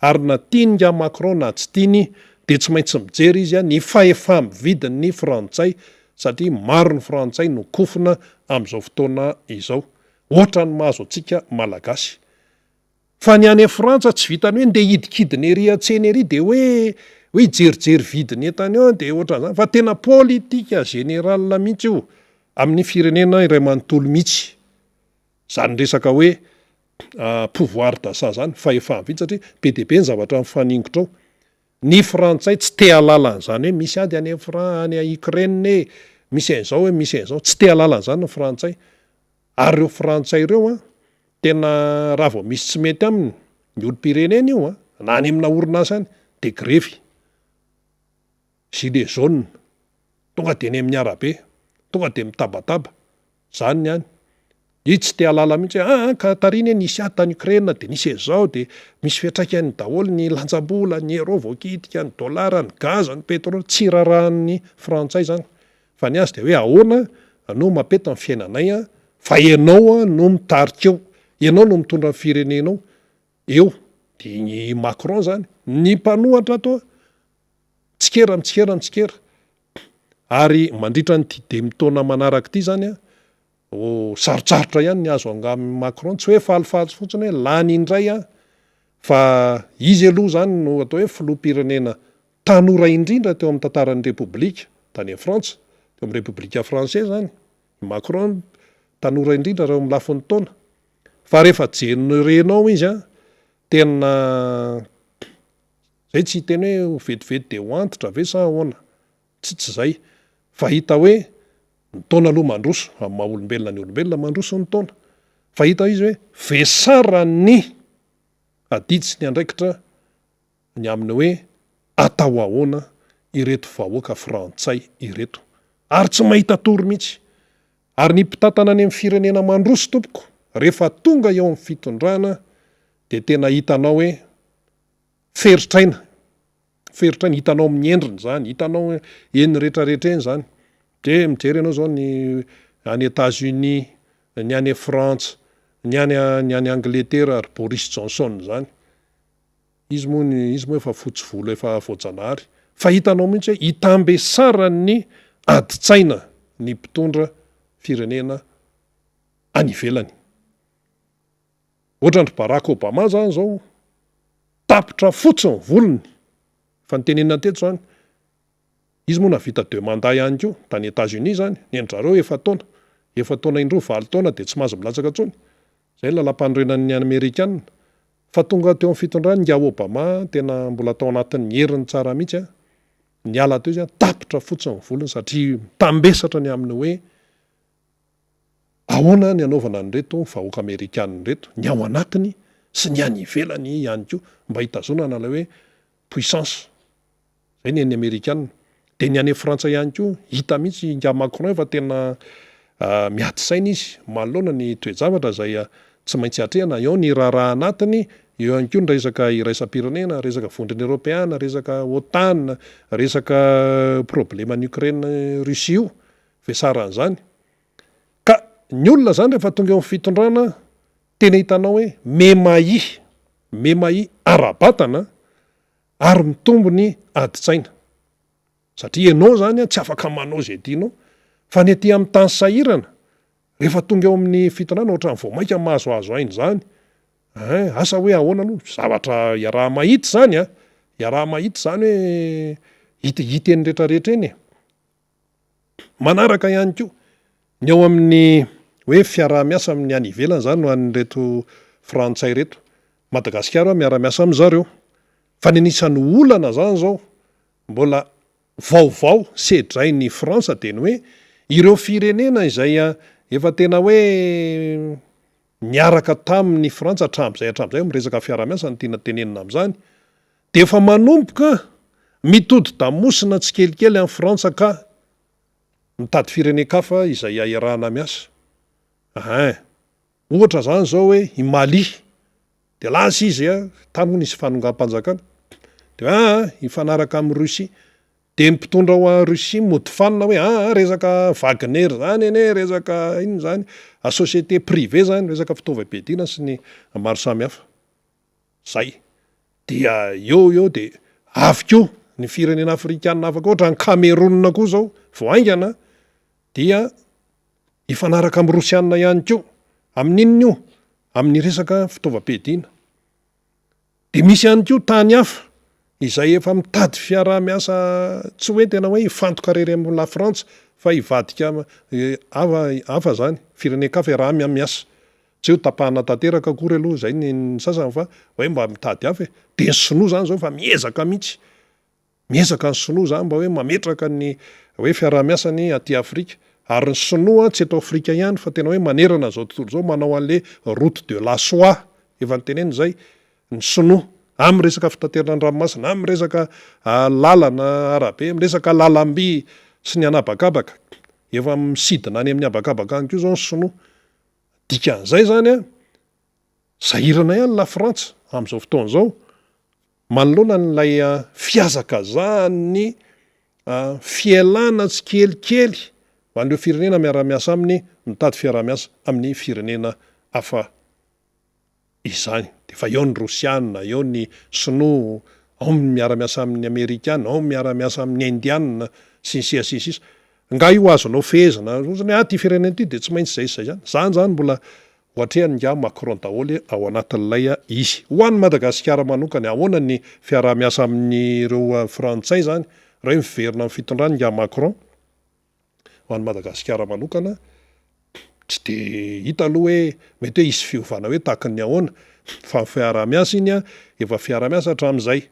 ary na tian'ingahy Macron na tsy tiany dia tsy maintsy mijery izy ny fahefa-mividin'ny frantsay satria maro ny frantsay no kofona amin'izao fotoana izao. Ohatran'ny mahazo antsika Malagasy. Fa ny any Frantsa tsy vitan'ny hoe ndeha hidikidina ery an-tsena ery dia hoe hoe hijerijery vidin'ny entana eo dia ohatran'izany fa tena politika générale mihitsy io amin'ny firenena iray manontolo mihitsy izany resaka hoe pouvoir d'achat izany, fahefaha-mividy satria be dia be ny zavatra mifaningotra ao. Ny frantsay tsy te hahalala an'izany hoe misy ady any Fran any Ukraine e, misy an'izao e, misy an'izao, tsy te hahalala an'izany ny frantsay. Ary ireo frantsay ireo an, tena raha vao misy tsy mety aminy, ny olom-pirenena io an, na any amina orinasa any, dia grevy. Gilet jaune, tonga dia eny amin'ny arabe, tonga dia mitabataba. Zany ny any. Izy tsy te hahalala mihitsy hoe aa ka tary anie nisy ady tany Ukraine dia nisy an'izao dia misy fiantraikany daholo ny lanjam-bola, ny euro voakitika, ny dollar, ny gaz, ny pétrole, tsy raharahan'ny frantsay zany fa ny azy dia hoe ahoana no mampety ny fiainanay fa ianao no mitarika eo, ianao no mitondra ny firenenao eo, dia i Macron zany, ny mpanohatra ato mitsikera, mitsikera, mitsikera. Ary mandritra an'ity dimy taona manaraka ity izany an, ho sarotsarotra ihany ny hahazo angaha Macron, tsy hoe falifaly fotsiny hoe lany indray an, fa izy aloha izany no atao hoe filoham-pirenena tanora indrindra teo amin'ny tantaran'ny Repoblika tany Frantsa, teo amin'ny Repoblika Français izany, i Macron tanora indrindra raha eo amin'ny lafiny taona, fa rehefa jerenao izy an, tena Zay tsy hiteny hoe ho vetivety dia ho antitra ve sa ahoana? Tsy tsy zay. Fa hita hoe ny taona aloha mandroso, amin'ny maha olombelona ny olombelona mandroso ny taona. Fa hita izy hoe vesaran'ny adidy sy ny andraikitra ny amin'ny hoe atao ahoana ireto vahoaka frantsay ireto. Ary tsy mahita tory mihitsy. Ary ny mpitantana any amin'ny firenena mandroso tompoko rehefa tonga eo amin'ny fitondrana dia tena hitanao hoe Feritr'aina, feritr'aina, hitanao amin'ny endriny izany, hitanao eny rehetrarehetra eny izany. Dia mijery ianao izao ny any Etats Unis, ny any Frantsa, ny any ny any Angletera ry Boris Johnson izany. Izy moa ny izy moa efa fotsy volo efa voajanahary. Fa hitanao mihitsy hoe itambesaran'ny adin-tsaina ny mpitondra firenena any ivelany. Ohatran-dry Barack Obama zany zao, tapitra fotsy ny volony, efa notenenina teto zany, izy moa nahavita deux mandats ihany koa, tany Etats Unis zany, ny an-dry zareo efa-taona, efa-taona indroa, valo taona dia tsy mahazo milatsaka intsony, zay ny lalàmpanorenan'ny amerikana, fa tonga teo amin'ny fitondrany ingahy Obama tena mbola tao anatin'ny heriny tsara mihitsy an, niala teo izy an, tapitra fotsy ny volony satria mitambesatra ny amin'ny hoe Ahoana ny hanaovana an'ireto vahoaka amerikana ireto, ny ao anatiny sy ny any ivelany ihany koa, mba hitazonana ilay hoe puissance. Izay ny an'ny amerikana. Dia ny any Frantsa ihany koa, hita mihitsy ingahy Macron fa tena miady saina izy manoloana ny toe-javatra izay tsy maintsy atrehana. Eo ny raharaha anatiny, eo ihany koa ny resaka iraisam-pirenena, resaka vondrona eoropeana, resaka OTAN, resaka probleman'i Ukraine Russie io. Vesaran'izany. Ka ny olona zany rehefa tonga eo amin'ny fitondrana tena hitanao hoe memahia, memahia ara-batana ary mitombo ny adin-tsaina. Satria ianao zany tsy afaka manao izay tianao. Fa ny aty amin'ny tany sahirana, rehefa tonga eo amin'ny fitondrana ohatran'ny vao mainka mahazoazo aina izany. Ein, asa hoe ahoana aloha, zavatra iaraha-mahita izany an, iaraha-mahita izany hoe hita hita eny rehetrarehetra eny e. Manaraka ihany koa ny ao amin'ny hoe fiaraha-miasa amin'ny any ivelany izany ho an'ireto frantsay ireto. Madagasikara miara-miasa amin-dry zareo. Fa ny anisan'ny olana izany izao mbola vaovao sedrain'i Frantsa dia ny hoe ireo firenena izay efa tena hoe niaraka tamin'i Frantsa hatramin'izay hatramin'izay, miresaka fiaraha-miasa no tiana tenenina amin'izany, dia efa manomboka mitodi-damosina tsikelikely an'i Frantsa ka mitady firenen-kafa izay iarahana miasa. Ein! Ohatra izany izao hoe i Mali, dia lasa izy, tany moa nisy fanongam-panjakana, dia hoe aa hifanaraka amin'i Russie, Dia ny mpitondra ao Russie mody fanina hoe aa resaka Wagner zany anie resaka inona zany société privée zany resaka fitaovam-piadiana sy ny maro samihafa. Zay. Dia eo eo dia avy koa ny firenena afrikana hafa koa ohatran'i Cameroun koa zao vao haingana dia hifanaraka amin'ny rosiana ihany koa. Amin'inona io? Amin'ny resaka fitaovam-piadiana. Dia misy ihany koa tany hafa izay efa mitady fiaraha-miasa tsy hoe tena hoe hifantoka irery amin'i Lafrantsa fa hivadika hafa hafa izany, firenen-kafa iaraha-miasa. Tsy hoe tapahana tanteraka akory aloha izay ny sasany fa hoe mba mitady hafa e. Dia ny sinoa izany izao efa miezaka mihitsy. Miezaka ny sinoa izany mba hoe mametraka ny hoe fiaraha-miasany aty Afrika. Ary ny sinoa tsy eto Afrika ihany fa tena hoe manerana an'izao tontolo izao manao an'le route de la soie, efa notenenina izay, ny sinoa. Amin'ny resaka fitaterana an-dranomasina, amin'ny resaka lalana arabe, amin'ny resaka lalam-by sy ny an'habakabaka. Efa misidina any amin'ny habakabaka any koa izao ny sinoa. Dikan'izay izany an, sahirana ihany Lafrantsa amin'izao fotoana izao. Manoloana an'ilay fihazakazahan'ny fialana tsikelikely ho an'ireo firenena miara-miasa aminy mitady fiaraha-miasa amin'ny firenena hafa izany. Dia efa eo ny Rosiana, eo ny Sinoa, ao ny miara-miasa amin'ny Amerikana, ao ny miara-miasa amin'ny Indiana, sy ny sisa sy ny sisa. Nga io azonao fehezina fotsiny hoe ah ity firenena ity dia tsy maintsy izay sy izay izany. Izany izany mbola Ho atrehan'ingahy Macron daholo ao anatin'ilay izy. Ho an'i Madagasikara manokana, ahoana ny fiaraha-miasa amin'ireo frantsay izany raha hoe miverina amin'ny fitondrana ingahy Macron? Ho an'i Madagasikara manokana, tsy dia hita aloha hoe mety hoe hisy fiovana hoe tahaka ny ahoana fa ny fiaraha-miasa iny efa fiaraha-miasa hatramin'izay.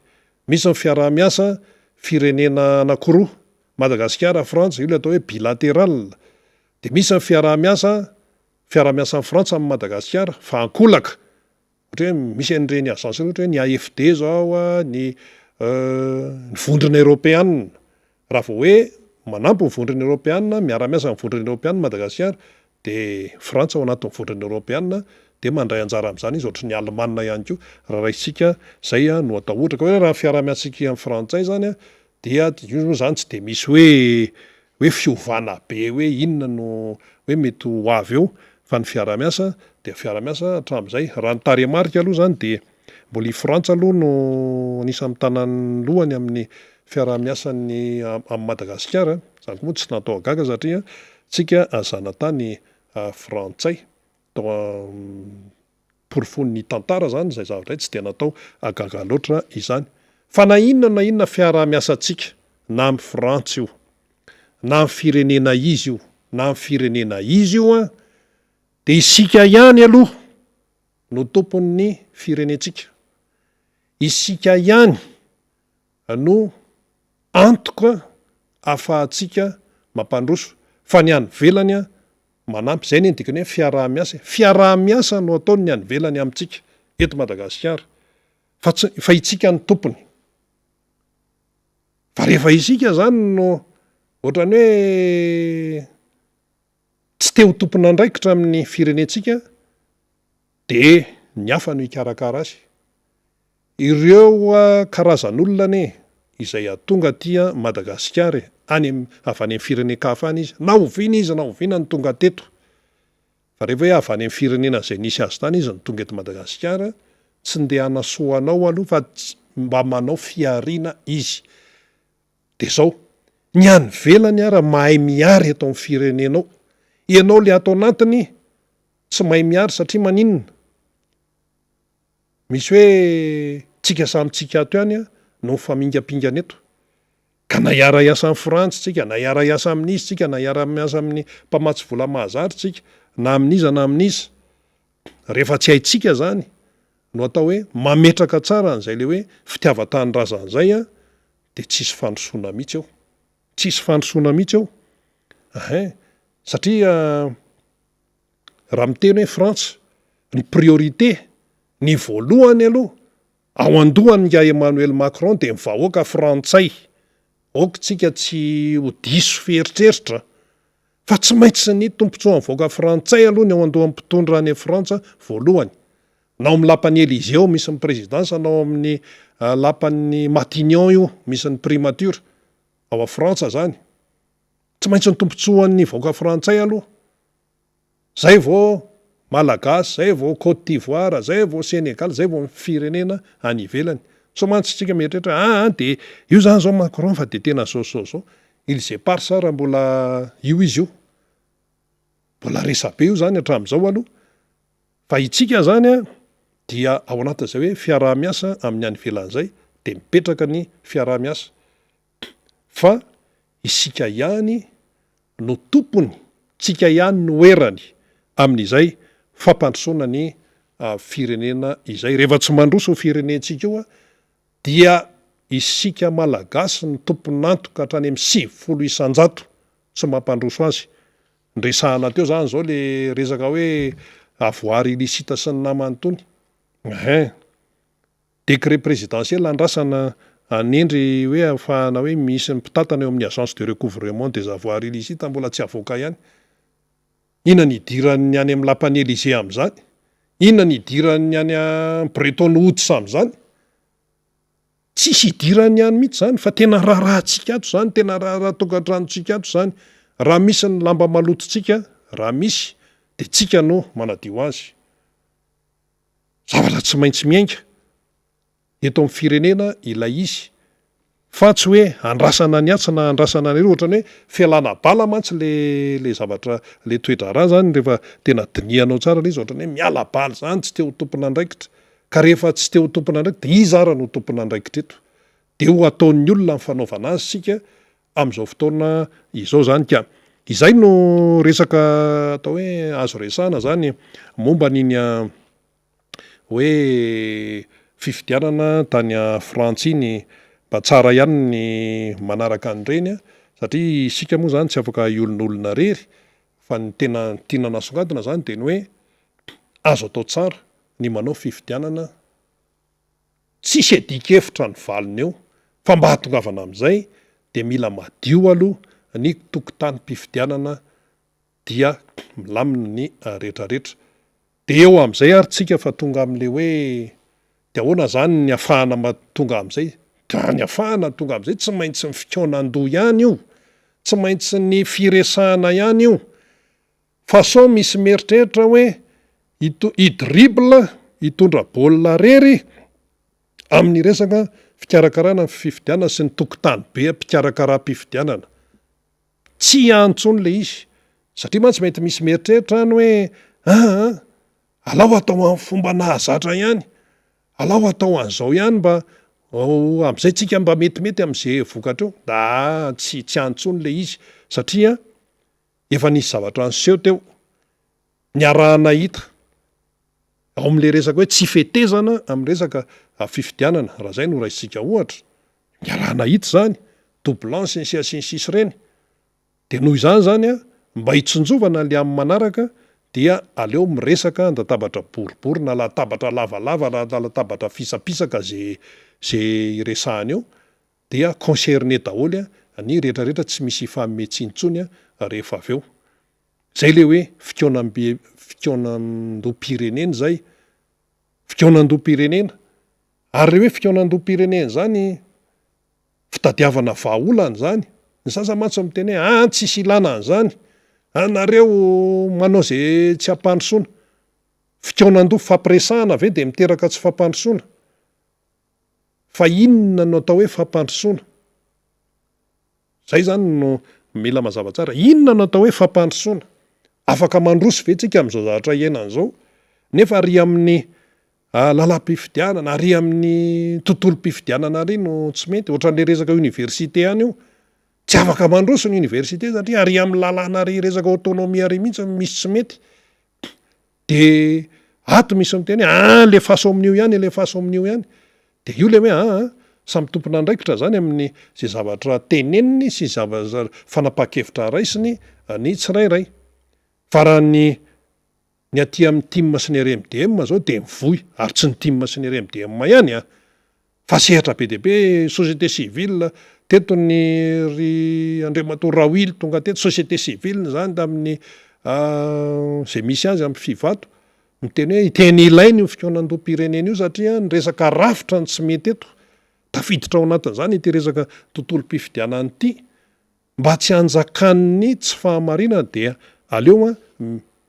Misy ny fiaraha-miasa firenena anankiroa, Madagasikara, Frantsa, io ilay atao hoe bilateral. Dia misy ny fiaraha-miasa Fiaraha-miasan'i Frantsa amin'i Madagasikara fa ankolaka, ohatra hoe misy an'ireny agence ireny ohatra hoe ny AFD izao, ny ny vondrona eoropeanina. Raha vao hoe manampy ny vondrona eoropeanina, miara-miasa amin'ny vondrona eoropeanina Madagasikara dia Frantsa ao anatin'ny vondrona eoropeanina dia mandray anjara amin'izany izy ohatry ny Alemana ihany koa raha raisintsika izay no atao ohatra. Ka hoe raha ny fiaraha-miasantsika amin'ny frantsay izany dia io moa izany tsy dia misy hoe hoe fiovana be hoe inona no hoe mety ho avy eo fa ny fiaraha-miasa Dia fiara-miasa hatramin'izay. Raha ny tarehimarika aloha izany dia mbola i Frantsa aloha no anisan'ny mitana ny lohany amin'ny fiaraha-miasan'ny amin'i Madagasikara. Izany koa moa tsy natao hahagaga satria tsika zanatany frantsay. Tao porofon'ny tantara izany izay zavatra izay tsy dia natao hahagaga loatra izany. Fa na inona na inona fiaraha-miasantsika na amin'i Frantsa io, na amin'ny firenena iza io, na amin'ny firenena iza io an, dia isika ihany aloha no tompon'ny firenentsika. Isika ihany no antoka ahafahantsika mampandroso fa ny any ivelany manampy. Izay anie ny dikany hoe fiaraha-miasa e. Fiaraha-miasa no ataon'ny any ivelany amintsika eto Madagasikara fa tsy fa itsika no tompony. Fa rehefa isika izany no ohatran'ny hoe tsy te ho tompon'andraikitra amin'ny firenentsika dia ny hafa no hikarakara azy. Ireo karazan'olona anie izay tonga aty Madagasikara e, any avy any amin'ny firenen-kafa any izy, na oviana izy na oviana no tonga teto, fa rehefa hoe avy any amin'ny firenena izay nisy azy tany izy no tonga eto Madagasikara, tsy ndeha hanasoa anao aloha fa mba manao fihariana izy. Dia izao, ny any ivelany ara mahay mihary eto amin'ny firenenao, ianao le ato anatiny tsy mahay mihary satria maninona? Misy hoe tsika samy tsika ato ihany no mifamingampingana eto. Ka na hiara-hiasa amin'i Frantsa tsika, na hiara-hiasa amin'iza tsika, na hiara-miasa amin'ny mpamatsy vola mahazatra tsika, na amin'iza na amin'iza, rehefa tsy haintsika izany no atao hoe mametraka tsara an'izay le hoe fitiavan-tanindrazana izay dia tsisy fandrosoana mihitsy eo. Tsisy fandrosoana mihitsy eo. Ein, satria. Raha miteny hoe Frantsa, ny priorité, ny voalohany aloha, ao an-dohan'i Ingahy Emmanuel Macron dia ny vahoaka frantsay. Aoka tsika tsy ho diso fieritreritra fa tsy maintsy ny tombontsoan'ny vahoaka frantsay aloha ny ao an-dohan'ny mpitondra any Frantsa voalohany. Na ao amin'ny lapan'i Elysée ao misy ny présidence na ao amin'ny lapan'i Matignon io misy ny primature ao Frantsa zany. Tsy maintsy ny tombontsoan'ny vahoaka frantsay aloha. Zay vao Malagasy, zay vao Cote d'Ivoire, zay vao Sénégal, zay vao ny firenena any ivelany. Sao mantsy tsika mieritreritra hoe aa de io zany zao Macron fa de tena zao zao zao. Ils éparses raha mbola io izy io. Mbola resabe io zany hatramin'izao aloha. Fa itsika zany an dia ao anatin'izay hoe fiaraha-miasa amin'ny any ivelany zay de mipetraka ny fiaraha-miasa. Fa isika ihany no tompony, tsika ihany no erany amin'izay fampandrosoana ny firenena izay. Rehefa tsy mandroso io firenentsika io dia isika Malagasy no tompon'antoka hatrany amin'ny 90% tsy mampandroso azy. Niresahana teo zany zao le resaka hoe avoir illicite sy ny namany tony. Ein. Décret présidentiel andrasana hanendry hoe ahafahana hoe misy ny mpitantana eo amin'ny agence de recouvrement des avoirs illicites mbola tsy avoaka ihany. Inona ny idiran'ny any amin'ny lapan'i Elysée amin'izany? Inona ny idiran'ny any Bretton Woods amin'izany? Tsisy idiran'ny any mihitsy izany fa tena raharahantsika ato izany, tena raharaha tokantranontsika ato izany. Raha misy ny lamba malotontsika, raha misy, dia tsika no manadio azy. Zavatra tsy maintsy miainga eto amin'ny firenena ilay izy fa tsy hoe andrasana ny atsy na andrasana ny eroa, ohatran'ny hoe fialana bala mantsy le le zavatra le toe-draharaha zany rehefa tena dinihanao tsara le izy ohatran'ny hoe miala bala zany tsy te ho tompon'andraikitra ka rehefa tsy te ho tompon'andraikitra de iza ara no tompon'andraikitra eto? De ho ataon'ny olona ny fanaovana azy isika amin'izao fotoana izao zany ka. Izay no resaka atao hoe azo resahana zany momba an'iny hoe fifidianana tany Frantsa iny. Mba tsara ihany ny manaraka an'ireny satria isika moa zany tsy afaka hiolonolona irery fa ny tena tiana nasongadina zany dia ny hoe azo atao tsara ny manao fifidianana Tsisy adikevitra ny valiny eo fa mba hahatongavana amin'izay dia mila madio aloha ny tokotanim-pifidianana dia milamina ny retraretra. Dia eo amin'izay ary tsika fa tonga amin'ilay hoe dia ahoana izany ny afahana tonga amin'izay? Dia ny afahana tonga amin'izay tsy maintsy ny fikaonan-doha ihany io, tsy maintsy ny firesahana ihany io. Fa sao misy mieritreritra hoe Hi-dribble, hitondra baolina irery amin'ny resaka fikarakarana ny fifidianana sy ny tokotany be mpikarakara-pifidianana. Tsy any intsony ilay izy. Satria mantsy mety misy mieritreritra any hoe aa, alao atao amin'ny fomba nahazatra ihany, alao atao an'izao ihany mba amin'izay tsika mba metimety amin'izay vokatra eo. Aa, tsy tsy any intsony ilay izy satria efa nisy zavatra niseho teo, niaraha-nahita ao amin'ilay resaka hoe tsy fetezana amin'ny resaka fifidianana, raha izay no raisintsika ohatra, niaraha-nahita izany, doublon sy ny sisa sy ny sisa ireny. Dia noho izany izany an, mba hitsinjovana ilay amin'ny manaraka dia aleo miresaka an-databatra boribory na latabatra lavalava na latabatra fisapisaka ze ze iresahana eo dia concerné daholo ny rehetra rehetra tsy misy hifanome tsiny intsony rehefa avy eo. Zay le hoe fikaonambe fikaonandoham-pirenena izay, fikaonandoham-pirenena. Ary le hoe fikaonandoham-pirenena izany fitadiavana vahaolana izany. Ny sasany mantsy miteny hoe aa tsisy ilana an'izany, anareo manao ze tsy hampandrosoana. Fikaonandoha fifampiresahana ve dia miteraka tsy fampandrosoana? Fa inona no atao hoe fampandrosoana? Zay zany no mila mazava tsara. Inona no atao hoe fampandrosoana? Afaka mandroso ve tsika amin'izao zavatra iainana izao? Nefa ary amin'ny lalam-pifidianana, ary amin'ny tontolom-pifidianana ary no tsy mety. Ohatran'ilay resaka université any io. Tsy afaka mandroso ny université satria ary amin'ny lalàna ary resaka autonomie ary mihitsy no misy tsy mety. De ato misy miteny hoe aa alefaso amin'io ihany, alefaso amin'io ihany. De io le hoe aa samy tompon'andraikitra zany amin'ny ze zavatra teneniny sy zavatra fanapahan-kevitra raisiny ny tsirairay. Fa raha ny ny aty amin'ny tim sy ny RMDM zao de mivoy, ary tsy ny tim sy ny RMDM ihany an! Fa sehatra be dia be, société civile, teto ny ry Andriamatoa Rawily tonga teto, société civile izany tamin'ny izay misy azy amin'ny Fivato, miteny hoe tena ilaina io fikaonandoham-pirenena io satria ny resaka rafitra no tsy mety eto, tafiditra ao anatin'izany ity resaka tontolom-pifidianana ity. Mba tsy hanjakan'ny tsy fahamarinana dia aleo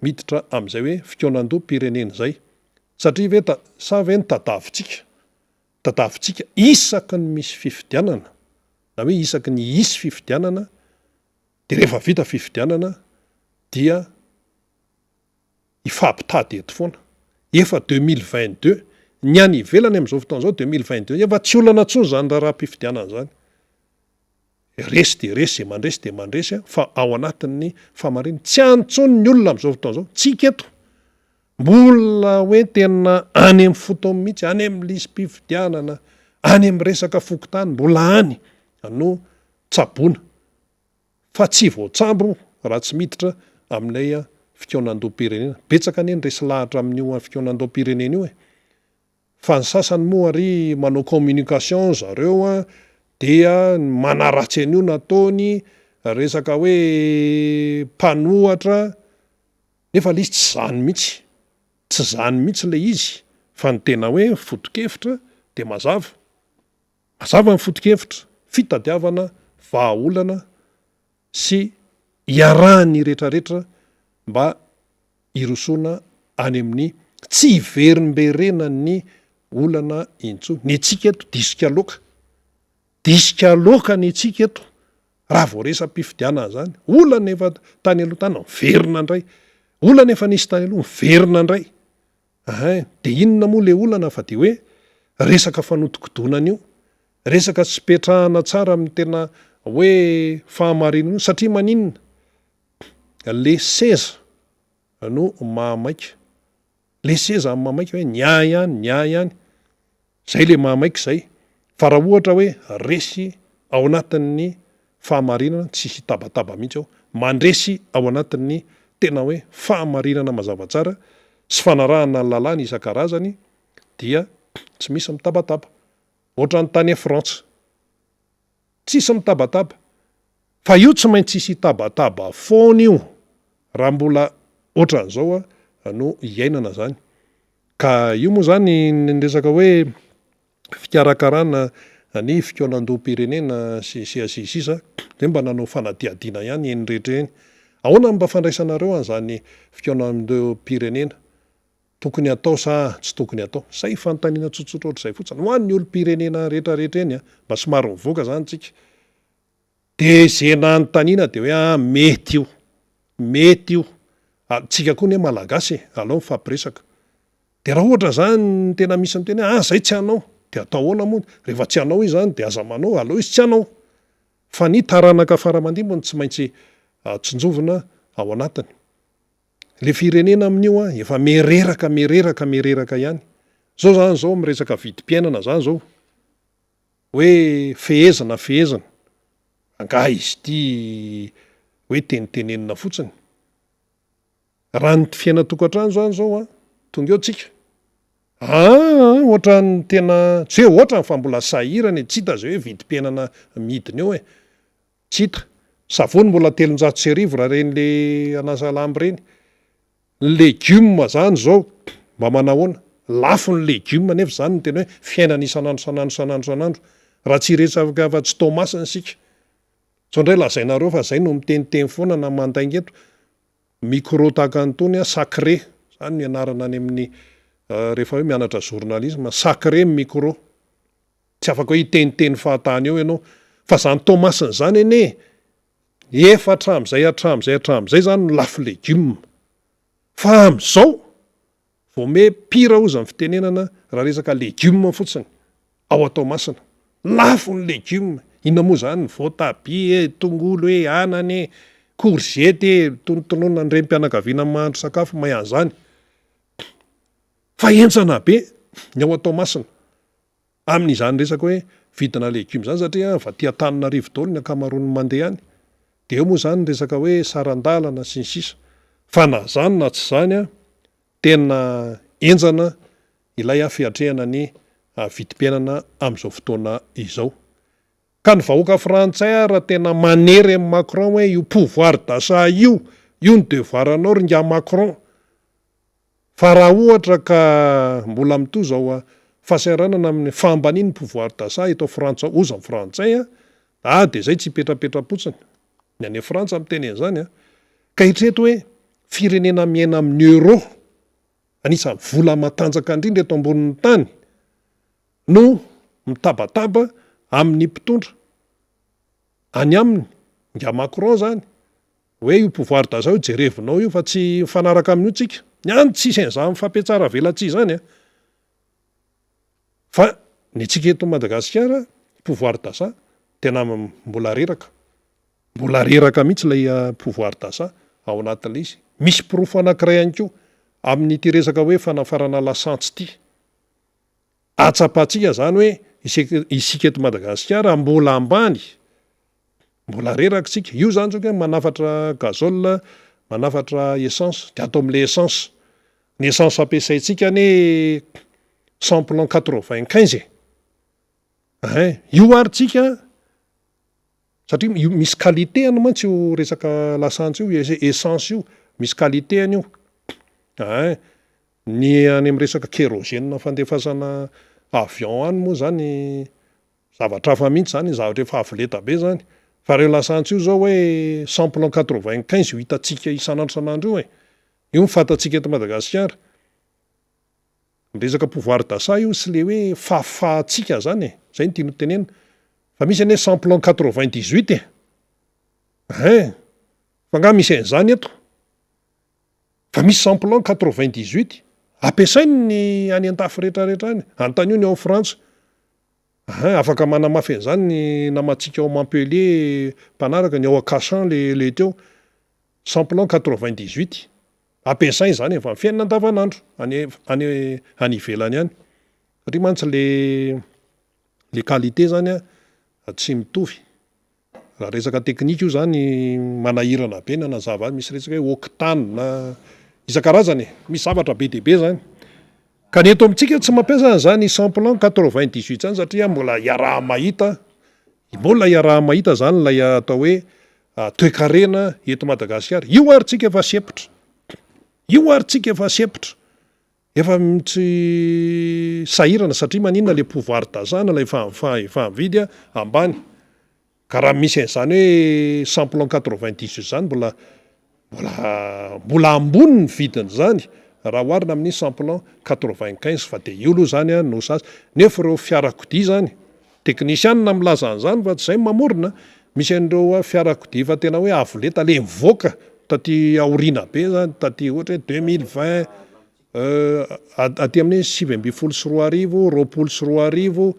miditra amin'izay hoe fikaonandoham-pirenena izay. Satria ve ta, sa ve ny tadavintsika, tadavintsika isaky ny misy fifidianana, na hoe isaky ny hisy fifidianana, dia rehefa vita fifidianana dia hifampitady eto foana. Efa 2022, ny any ivelany amin'izao fotoana izao 2022, efa tsy olana intsony izany raharaham-pifidianana izany. Resy dia resy, izay mandresy dia mandresy fa ao anatin'ny fahamarinana. Tsy any intsony ny olona amin'izao fotoana izao, tsika eto. Mbola hoe tena any amin'ny fotoany mihitsy, any amin'ny lisi-pifidianana, any amin'ny resaka fokontany, mbola any no tsaboina. Fa tsy voatsambo raha tsy miditra amin'ilay fikaonandoham-pirenena. Betsaka anie ny resy lahatra amin'io fikaonandoham-pirenena io e. Fa ny sasany moa ary manao communication zareo an, dia manaratsy an'io nataony, resaka hoe mpanohatra, nefa ilay izy tsy zany mihitsy, tsy zany mihitsy ilay izy, fa ny tena hoe foto-kevitra dia mazava, mazava ny foto-kevitra, fitadiavana vahaolana sy iarahan'ny retraretra mba hirosoana any amin'ny tsy hiverimberenan'ny olana intsony. Ny antsika eto disika loaka. Disika loaka ny antsika eto raha vao resa-pifidianana izany. Olana efa tany aloha tany miverina indray. Olana efa nisy tany aloha miverina indray. Ahay, dia inona moa ilay olana fa dia hoe resaka fanodikodonana io. Resaka tsy petrahana tsara amin'ny tena hoe fahamarinana io satria maninona? Le seza no mahamaika. Le seza no mahamaika hoe ny ahy ihany, ny ahy ihany. Zay le mahamaika zay. Fa raha ohatra hoe resy ao anatin'ny fahamarinana, tsisy hitabataba mihitsy ao. Mandresy ao anatin'ny tena hoe fahamarinana mazava tsara sy fanarahana ny lalàna isan-karazany dia tsy misy mitabataba. Ohatran'ny tany Frantsa. Tsisy mitabataba. Fa io tsy maintsy hisy hitabataba foana io raha mbola ohatran'izao no iainana zany. Ka io moa zany ny resaka hoe fikarakarana ny fikaonandoham-pirenena sy sy sy sisa dia mba nanao fanadihadiana ihany eny rehetra eny. Ahoana no mba fandraisanareo an'izany fikaonandoham-pirenena? Tokony hatao sa tsy tokony hatao? Zay fanontaniana tsotsotra ohatr'izay fotsiny. Ho an'ny olom-pirenena rehetra rehetra eny a, mba somary mivoaka zany tsika. De ze nanontaniana de hoe ah mety io, mety io. Tsika koa anie malagasy e, alao mifampiresaka. De raha ohatra zany tena misy miteny hoe ah zay tsy hanao, de atao ahoana moa? Rehefa tsy hanao izy zany de aza manao, aleo izy tsy hanao. Fa ny taranaka fara-mandimby no tsy maintsy tsinjovina ao anatiny. Le firenena amin'io an, efa mereraka mereraka mereraka ihany. Zao zany zao miresaka vidim-piainana zany zao, hoe fehezina fehezina, angaha izy ity hoe tenitenenina fotsiny. Raha ny fiainan-tokantrano zany zao an, tonga eo tsika, aa ohatran'ny tena, tsy hoe ohatrany fa mbola sahirana e, tsy hita zay hoe vidim-piainana midina eo e. Tsy hita. Savony mbola 1300 raha ireny le hanasa lamba ireny. Ny legioma zany zao mba manahoana? Lafo ny legioma nefa izany no tena hoe fiainana isan'andro isan'andro isan'andro isan'andro. Raha tsy hiresaka afa-tsy Toamasina isika. Sao indray lazainareo fa zay no miteniteny foana na mandainga eto. Micro tahaka an'itony an, sacré, zany no ianarana any amin'ny rehefa hoe mianatra journalisme, sacré ny micro. Tsy afaka hoe hiteniteny fahatany eo ianao. Fa zany Toamasina zany anie efa hatramin'izay hatramin'izay hatramin'izay zany no lafo legioma. Fa amin'izao vao me pire hozy ny fitenenana raha resaka legioma fotsiny ao a Toamasina. Lafo ny legioma. Inona moa zany? Voatabia e, tongolo e, anana e, courgette e, tonontononina ny renim-pianakaviana mahandro sakafo mahay an'izany. Fa henjana be ny ao a Toamasina. Amin'izany resaka hoe vidina legioma izany satria avy aty Antananarivo daholo ny ankamaroan'ny mandeha any dia eo moa izany ny resaka hoe saran-dalana sy ny sisa fa na izany na tsy izany tena henjana ilay fiatrehana ny vidim-piainana amin'izao fotoana izao. Ka ny vahoaka frantsay ara tena manery an'i Macron hoe io pouvoir d'achat io, io ny devoir-nao ry ingahy Macron. Fa raha ohatra ka mbola mitohy izao fahasahiranana amin'ny fahambanian'ny pouvoir d'achat eto Frantsa oza ny frantsay a, ah dia izay tsy hipetrapetra-potsiny. Ny any Frantsa miteny an'izany a. Ka eritrereto hoe firenena miaina amin'ny euro, anisan'ny vola matanjaka indrindra eto ambonin'ny tany no mitabataba amin'ny mpitondra any aminy, ingahy Macron izany. Hoe io pouvoir d'achat io jerevinao io fa tsy mifanaraka amin'io tsika. Ny any tsisy an'izany fampiatsara velatsihy izany an. Fa ny antsika eto Madagasikara pouvoir d'achat tena mbola reraka. Mbola reraka mihitsy ilay pouvoir d'achat ao anatin'ilay izy. Misy porofo anankiray ihany koa amin'ity resaka hoe fanafarana lasantsy ity. Ahatsapantsika izany hoe isika eto Madagasikara mbola ambany Mbola reraka tsika. Io zany zao kay manafatra gazole, manafatra essence, de ato amle essence. Ny essence ampiasaintsika anie sans plomb 95 e. Ein, io ary tsika satria io misy qualité any mantsy io resaka lasantsy io, essence io, misy qualité any io. Ein, ny any am resaka kérosène fandefasana avion any moa zany Zavatra hafa mihitsy zany, zavatra efa avo lenta be zany. Fa reo lasantsy io zao hoe sans plomb 95 io hitantsika isan'andro isan'andro io e. Io no fantatsika eto Madagasikara. Ny resaka pouvoir d'achat io sy le hoe fahafahantsika zany e, zay no tiany ho tenenina. Fa misy anie sans plomb 98 e. Hein! Fa nga misy an'izany eto? Fa misy sans plomb 98 ampiasainy ny any andafy retraretra any. Anontanio ny ao Frantsa. Hein, afaka manamafy an'izany ny namantsika ao Montpellier mpanaraka, ny ao Cachan le le teo. Sans plomb 98. Ampiasainy izany efa amin'ny fiainana andavanandro any any any ivelany any. Satria mantsy le le qualité zany an tsy mitovy. Raha resaka teknika io zany manahirana be ny hanazava azy, misy resaka hoe octane isan-karazany e, misy zavatra be dia be zany. Ka ny eto amintsika tsy mampiasa an'izany sans plomb 98 zany satria mbola iaraha-mahita, mbola iaraha-mahita zany ilay atao hoe toekarena eto Madagasikara. Io ary tsika efa sempotra, io ary tsika efa sempotra. Efa tsy sahirana satria maninona le pouvoir d'achat na ilay fahefa-mividy ambany. Ka raha misy an'izany hoe sans plomb 98 izany mbola mbola mbola ambony ny vidin'izany. raha oharina amin'ny sans plomb 95 fa dia io aloha izany no sazy. Nefa ireo fiarakodia izany, teknisianina milaza an'izany fa tsy izay no mamorona, misy an'ireo fiarakodia efa tena hoe avo lenta le mivoaka taty aoriana be izany, taty ohatra hoe 2020, aty amin'ny 2019, 2020,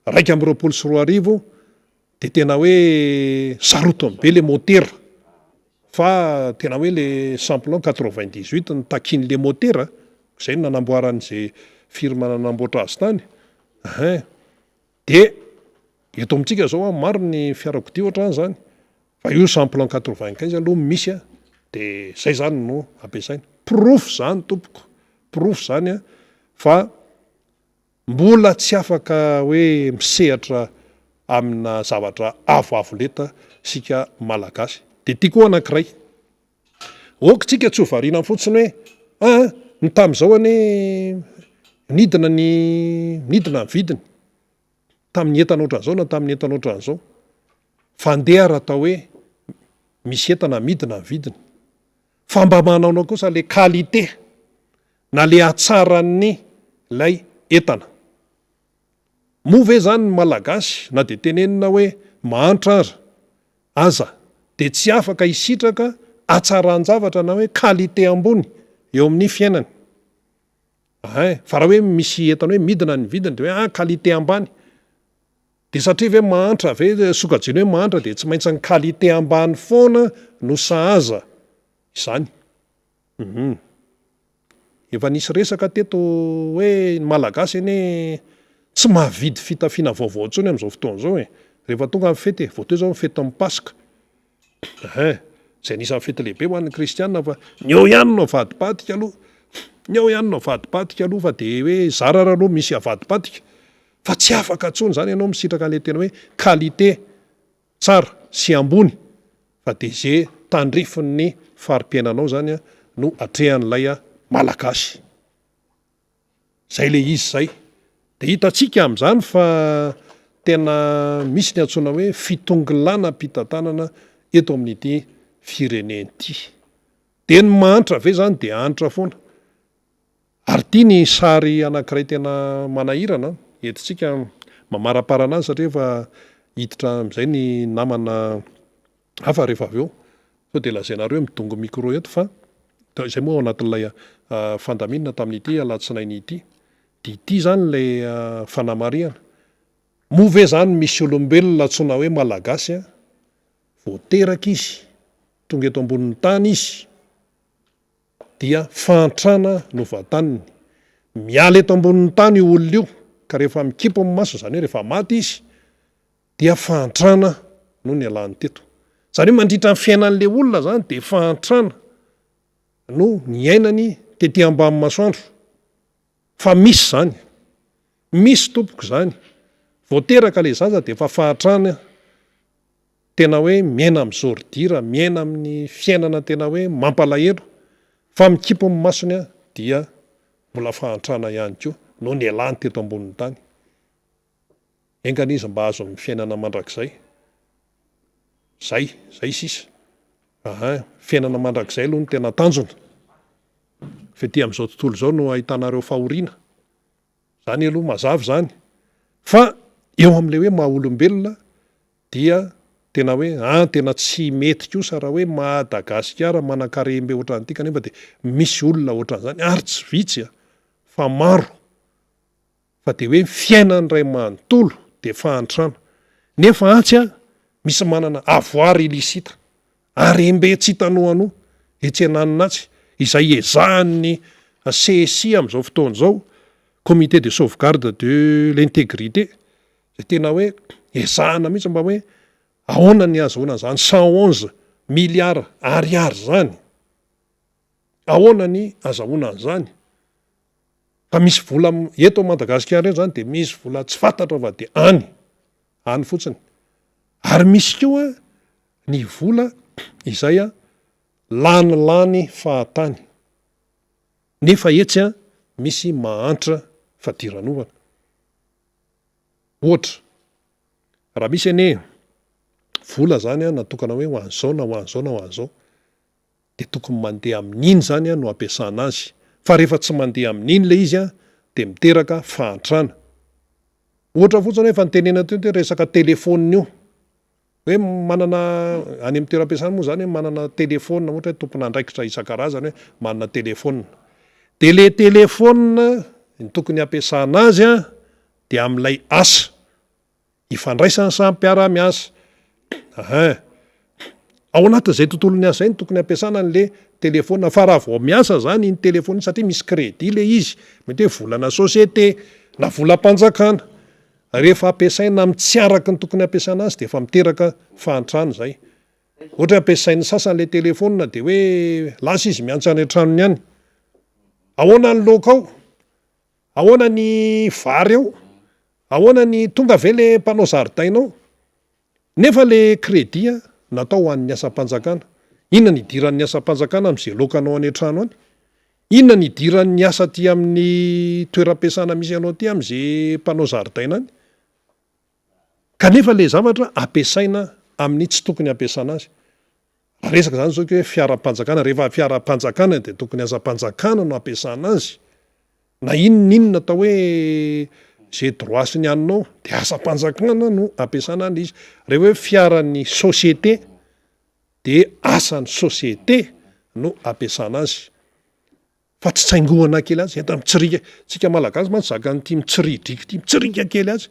2021, dia tena hoe sarotiny be le motera fa tena hoe le sans plomb 98 no takian'le motera, zay no nanamboaran'izay firme nanamboatra azy tany, hein, de eto amintsika zao an maro ny fiarakodia ohatran'izany fa io sans plomb 95 aloha misy an, de zay zany no ampiasaina, porofo zany tompoko, porofo zany an fa Mbola tsy afaka hoe misehatra amina zavatra avoavo lenta isika Malagasy. Dia ity koa anankiray. Ok tsika tsy ho variana fotsiny hoe aa ny tamin'izao anie nidina ny nidina ny vidiny tamin'ny entana ohatran'izao na tamin'ny entana ohatran'izao. Fa andeha ary atao hoe misy entana midina ny vidiny. Fa mba manaonao kosa le qualité na le hatsaran'ny lay entana. Moa ve zany ny Malagasy na dia tenenina hoe mahantra ara aza dia tsy afaka hisitraka hatsaran-javatra na hoe qualité ambony eo amin'ny fiainany? Ein, fa raha hoe misy entana hoe midina ny vidiny dia hoe ah qualité ambany. Dia satria ve mahantra ve, sokajiana hoe mahantra dia tsy maintsy ny qualité ambany foana no sahaza izany? Hum. Efa nisy resaka teto hoe ny Malagasy anie tsy mahavidy fitafiana vaovao intsony amin'izao fotoana izao e. Rehefa tonga ny fety e, vao teo izao ny fetin'ny Paska. Hein, izay anisan'ny fety lehibe ho an'ny kristiana fa ny eo ihany no avadibadika aloha. Ny eo ihany no avadibadika aloha fa dia hoe zara ary aloha misy avadibadika fa tsy afaka intsony izany ianao misitraka an'ilay tena hoe qualité. Tsara sy ambony fa dia ze tandrifin'ny fari-piainanao zany no atrehan'ilay Malagasy. Zay le izy zay. Dia hitantsika amin'izany fa tena misy ny antsoina hoe fitongilanam-pitantanana eto amin'ity firenena ity. Dia ny mahantra ve zany dia hanitra foana? Ary ity ny sary anankiray tena manahirana an, entintsika mamaraparana azy satria efa hiditra amin'izay ny namana hafa rehefa avy eo. Sao dia lazainareo hoe midongy micro eto fa izay moa ao anatin'ilay fandaminana tamin'ity alatsinainy ity. Dia ity izany ilay fanamarihana. Moa ve izany misy olombelona antsoina hoe Malagasy an, vao teraka izy, tonga eto ambonin'ny tany izy, dia fahantrana no vataniny. Miala eto ambonin'ny tany io olona io ka rehefa mikipy ny masony, izany hoe rehefa maty izy, dia fahantrana no nialany teto. Izany hoe mandritra ny fiainan'ilay olona izany dia fahantrana no niainany tety ambany masoandro. Fa misy izany. Misy tompoko izany. Vao teraka ilay zaza dia efa fahantrana. Tena hoe miaina amin'ny zôridira, miaina amin'ny fiainana tena hoe mampalahelo, fa mikipy ny masony dia mbola fahantrana ihany koa no nialany teto ambonin'ny tany. Enga anie izy mba hahazo ny fiainana mandrakizay. Zay, zay sisa. Ahin, fiainana mandrakizay aloha no tena tanjona. Fa ety amin'izao tontolo izao no ahitanareo fahoriana. Zany aloha mazava izany. Fa eo amin'ilay hoe maha olombelona dia tena hoe an tena tsy mety kosa raha hoe Madagasikara manankarem-be ohatran'ity kanefa dia misy olona ohatran'izany ary tsy vitsy an fa maro fa dia hoe fiainany iray manontolo dia fahantrana nefa antsy an misy manana avoir illicite harem-be tsy hita noanoa etsy ananona atsy izay ezahan'ny CSI amin'izao fotoana izao comité de sauvegarde de l'intégrité Izay tena hoe ezahana mihitsy mba hoe ahoana ny ahazoana an'izany 111 milliards ariary izany? Ahoana ny azahoana an'izany? Fa misy vola eto Madagasikara eto izany dia misy vola tsy fantatra fa dia any, any fotsiny. Ary misy koa ny vola izay lanilany fahatany nefa etsy misy mahantra fadiranovana. Ohatra, raha misy anie vola zany natokana hoe ho an'izao na ho an'izao na ho an'izao, dia tokony mandeha amin'iny zany no ampiasana azy. Fa rehefa tsy mandeha amin'iny ilay izy an, dia miteraka fahantrana. Ohatra fotsiny hoe efa nitenenana teo hoe resaka telephone io. Hoe manana, any amin'ny toeram-piasana moa izany hoe manana telephone, ohatra hoe tompon'andraikitra isan-karazany hoe manana telephone. Dia ilay telephone ny tokony hampiasana azy an, dia amin'ilay asa. Ifandraisan'ny samy mpiara-miasa. Ahin. Ao anatin'izay tontolon'ny asa izay no tokony hampiasana an'le telefaonina. Fa raha vao miasa izany iny telefaonina iny, satria misy crédit ilay izy, mety hoe volana société, na volam-panjakana. Rehefa ampiasaina amin'ny tsy araka ny tokony hampiasana azy dia efa miteraka fahantrana izay. Ohatra hoe ampiasain'ny sasany ilay telefaonina dia hoe lasa izy miantso any an-tranony any. Ahoana ny laoka ao? Ahoana ny vary ao? Ahoana ny, tonga ve le mpanao zaridaina ao? Nefa le crédit natao ho an'ny asam-panjakana. Inona ny idiran'ny asam-panjakana amin'izay laokanao any an-trano any? Inona ny idiran'ny asa aty amin'ny toeram-piasana misy anao aty amin'izay mpanao zaridaina any? Kanefa le zavatra ampiasaina amin'ny tsy tokony hampiasana azy. Raha resaka izany izao hoe fiaram-panjakana, rehefa fiaram-panjakana dia tokony asam-panjakana no ampiasana azy. Na inona inona atao hoe ze droit sy ny anona ao dia asam-panjakana no ampiasana an'ilay izy. Rehefa hoe fiaran'ny société dia asan'ny société no ampiasana azy. Fa tsy tsaingohana kely azy, enta mitsiriaka, tsika malagasy mantsy zakan'ity mitsiridriaka ity, mitsiriaka kely atsy,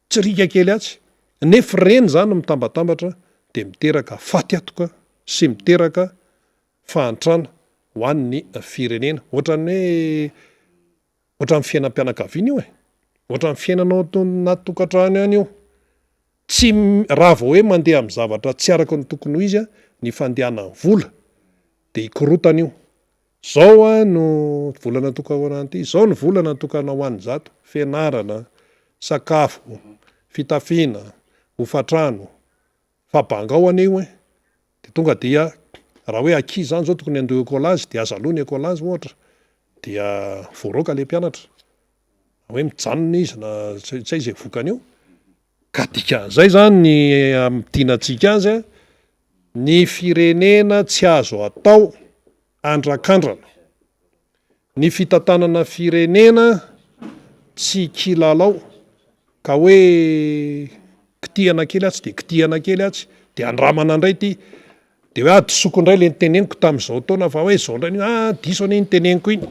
mitsiriaka kely atsy, nefa ireny izany mitambatambatra dia miteraka faty antoka sy miteraka fahantrana ho an'ny firenena, ohatran'ny hoe ohatran'ny fiainam-pianakaviana io e, ohatran'ny fiainana ao anaty tokantrano ihany io, tsy raha vao hoe mandeha amin'ny zavatra tsy araka ny tokony ho izy ny fandehanan'ny vola dia hikorotana io, Zao a no vola natokana ho an'ity, zao ny vola natokana ho an'izato, fianarana, sakafo, fitafiana, hofantrano, fa bangao anie io e! De tonga dia raha hoe ankizy zany zao tokony handoa écolage de aza aloha ny écolage ohatra dia voaroaka le mpianatra, na hoe mijanona izy na tsy hay zay vokany eo, ka dikan'izay zany ny hamintinantsika azy a, Ny firenena tsy azo atao andrakandrana. Ny fitantanana firenena tsy kilalao ka hoe kitihana kely atsy dia kitihana kely atsy dia andramana indray ity dia hoe adisoko indray ilay noteneniko tamin'izao taona fa hoe izao indray ah diso anie iny teneniko iny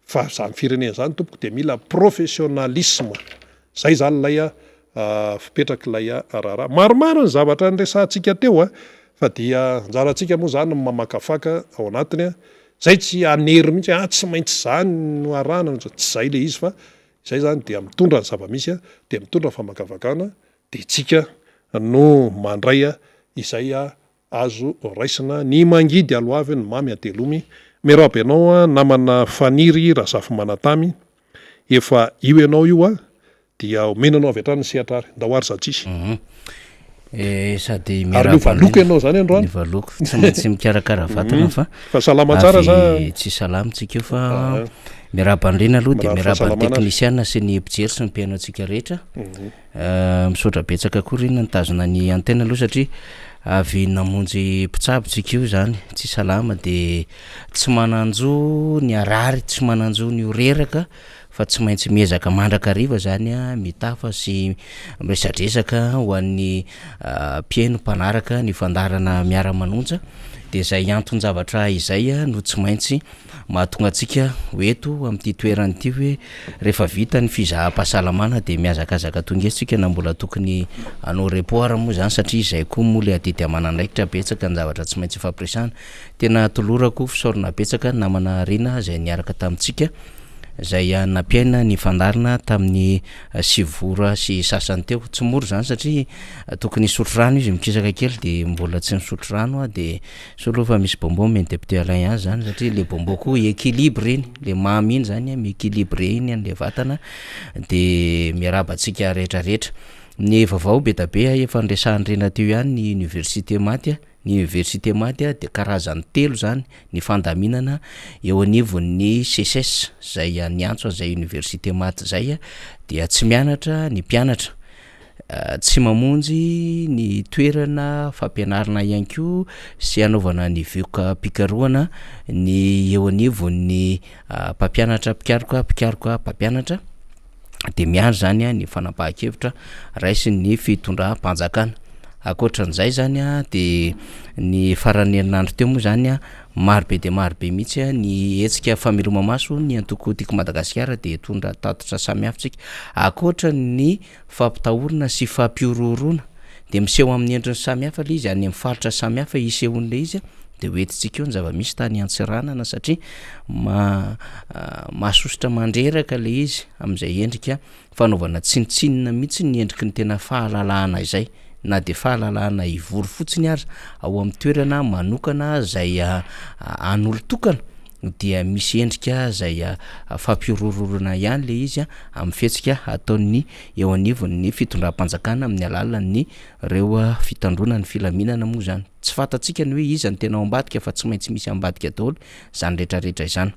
fa izany firenena izany tompoko dia mila professionnalisme. Zay zany ilay fipetrak'ilay raharaha. Maromaro ny zavatra niresahantsika teo fa dia anjarantsika moa zany ny mamakafaka ao anatiny. Zay tsy hanery mihitsy hoe ah tsy maintsy zany no arahana, tsy zay le izy fa izay zany dia mitondra ny zava-misy dia mitondra ny famakafakana dia tsika no mandray izay azo raisina. Ny mangidy aloavy ny mamy atelomy. Miarahaba anao namana Faniry Razafimanatamy. Efa io ianao io a, dia omena anao avy hatrany ny sehatra ary. Ndao ary za tsisy. Eh, sady Ary miarahaba niova loko ianao zany androany. Niova loko, tsy maintsy mikarakara vatana fa Fa salama tsara za? avy tsy salama tsika io fa miarahaba an'i Rina aloha dia Mirary miarahaba ny fahasalamana ary. teknisiana sy ny mpijery sy ny mpihaino antsika rehetra. Misaotra betsaka koa Rina nitazona ny antenne aloha satria avy namonjy mpitsabo tsika io zany, tsy salama de tsy manan-jo ny harary, tsy manan-jo ny ho reraka fa tsy maintsy miezaka mandrakariva zany mitafa sy miresadresaka ho an'ny mpihaino mpanaraka ny fandaharana miara-manonja de zay anton-javatra izay no tsy maintsy Mahatonga antsika ho eto amin'ity toerana ity hoe rehefa vita ny fizaham-pahasalamana dia mihazakazaka tonga eto isika na mbola tokony hanao repos ara moa izany satria izay koa moa ilay adidy aman'andraikitra betsaka ny zavatra tsy maintsy ifampiresahana. Tena tolorako fisaorana betsaka ny namana Rina izay niaraka tamintsika izay nampiaina ny fandaharana tamin'ny sivy ora sy sasany teo. Tsy mora izany satria tokony hisotro rano izy mikisaka kely dia mbola tsy nisotro rano aho dia Soa aloha fa misy bonbon omen'i député Alain azy zany satria le bonbon koa équilibre iny, le mamy iny zany mi-équilibre iny an'le vatana de miarahaba antsika rehetra rehetra. Ny vaovao be da be efa niresahan'i Rina teo ihany ny université maty a, ny université maty a de karazany telo zany ny fandaminana eo anivon'ny SECES zay niantso an'izay université maty zay dia tsy mianatra ny mpianatra. Tsy mamonjy ny toerana fampianarana ihany koa sy hanaovana ny voka-pikarohana ny eo anivon'ny mpampianatra mpikaroka, mpikaroka mpampianatra dia miandry izany ny fanapahan-kevitra raisin'ny fitondram-panjakana. Ankoatran'izay izany dia ny faran'ny herinandro teo moa izany maro be dia maro be mihitsy ny hetsika fameloma-maso ny antoko Tiako Madagasikara dia hitondra tatitra samihafa isika. Ankoatra ny fampitahorana sy fampihorohoroana dia miseho amin'ny endriny samihafa ilay izy, any amin'ny faritra samihafa isehoan'ilay izy dia ho entintsika eo ny zava-misy tany Antsiranana satria ma- mahasosotra mandreraka ilay izy amin'izay endrika fanaovana tsinontsinona mihitsy ny endriky ny tena fahalalahana izay na dia fahalalahana hivory fotsiny aza ao amin'ny toerana manokana izay an'olon-tokana dia misy endrika izay fampihorohoroana ihany ilay izy amin'ny fihetsika ataon'ny eo anivon'ny fitondram-panjakana amin'ny alalan'ny ireo fitandroana ny filaminana moa izany. Tsy fantatsika ny hoe iza no tena ao ambadika fa tsy maintsy misy ambadika daholo izany rehetrarehetra izany.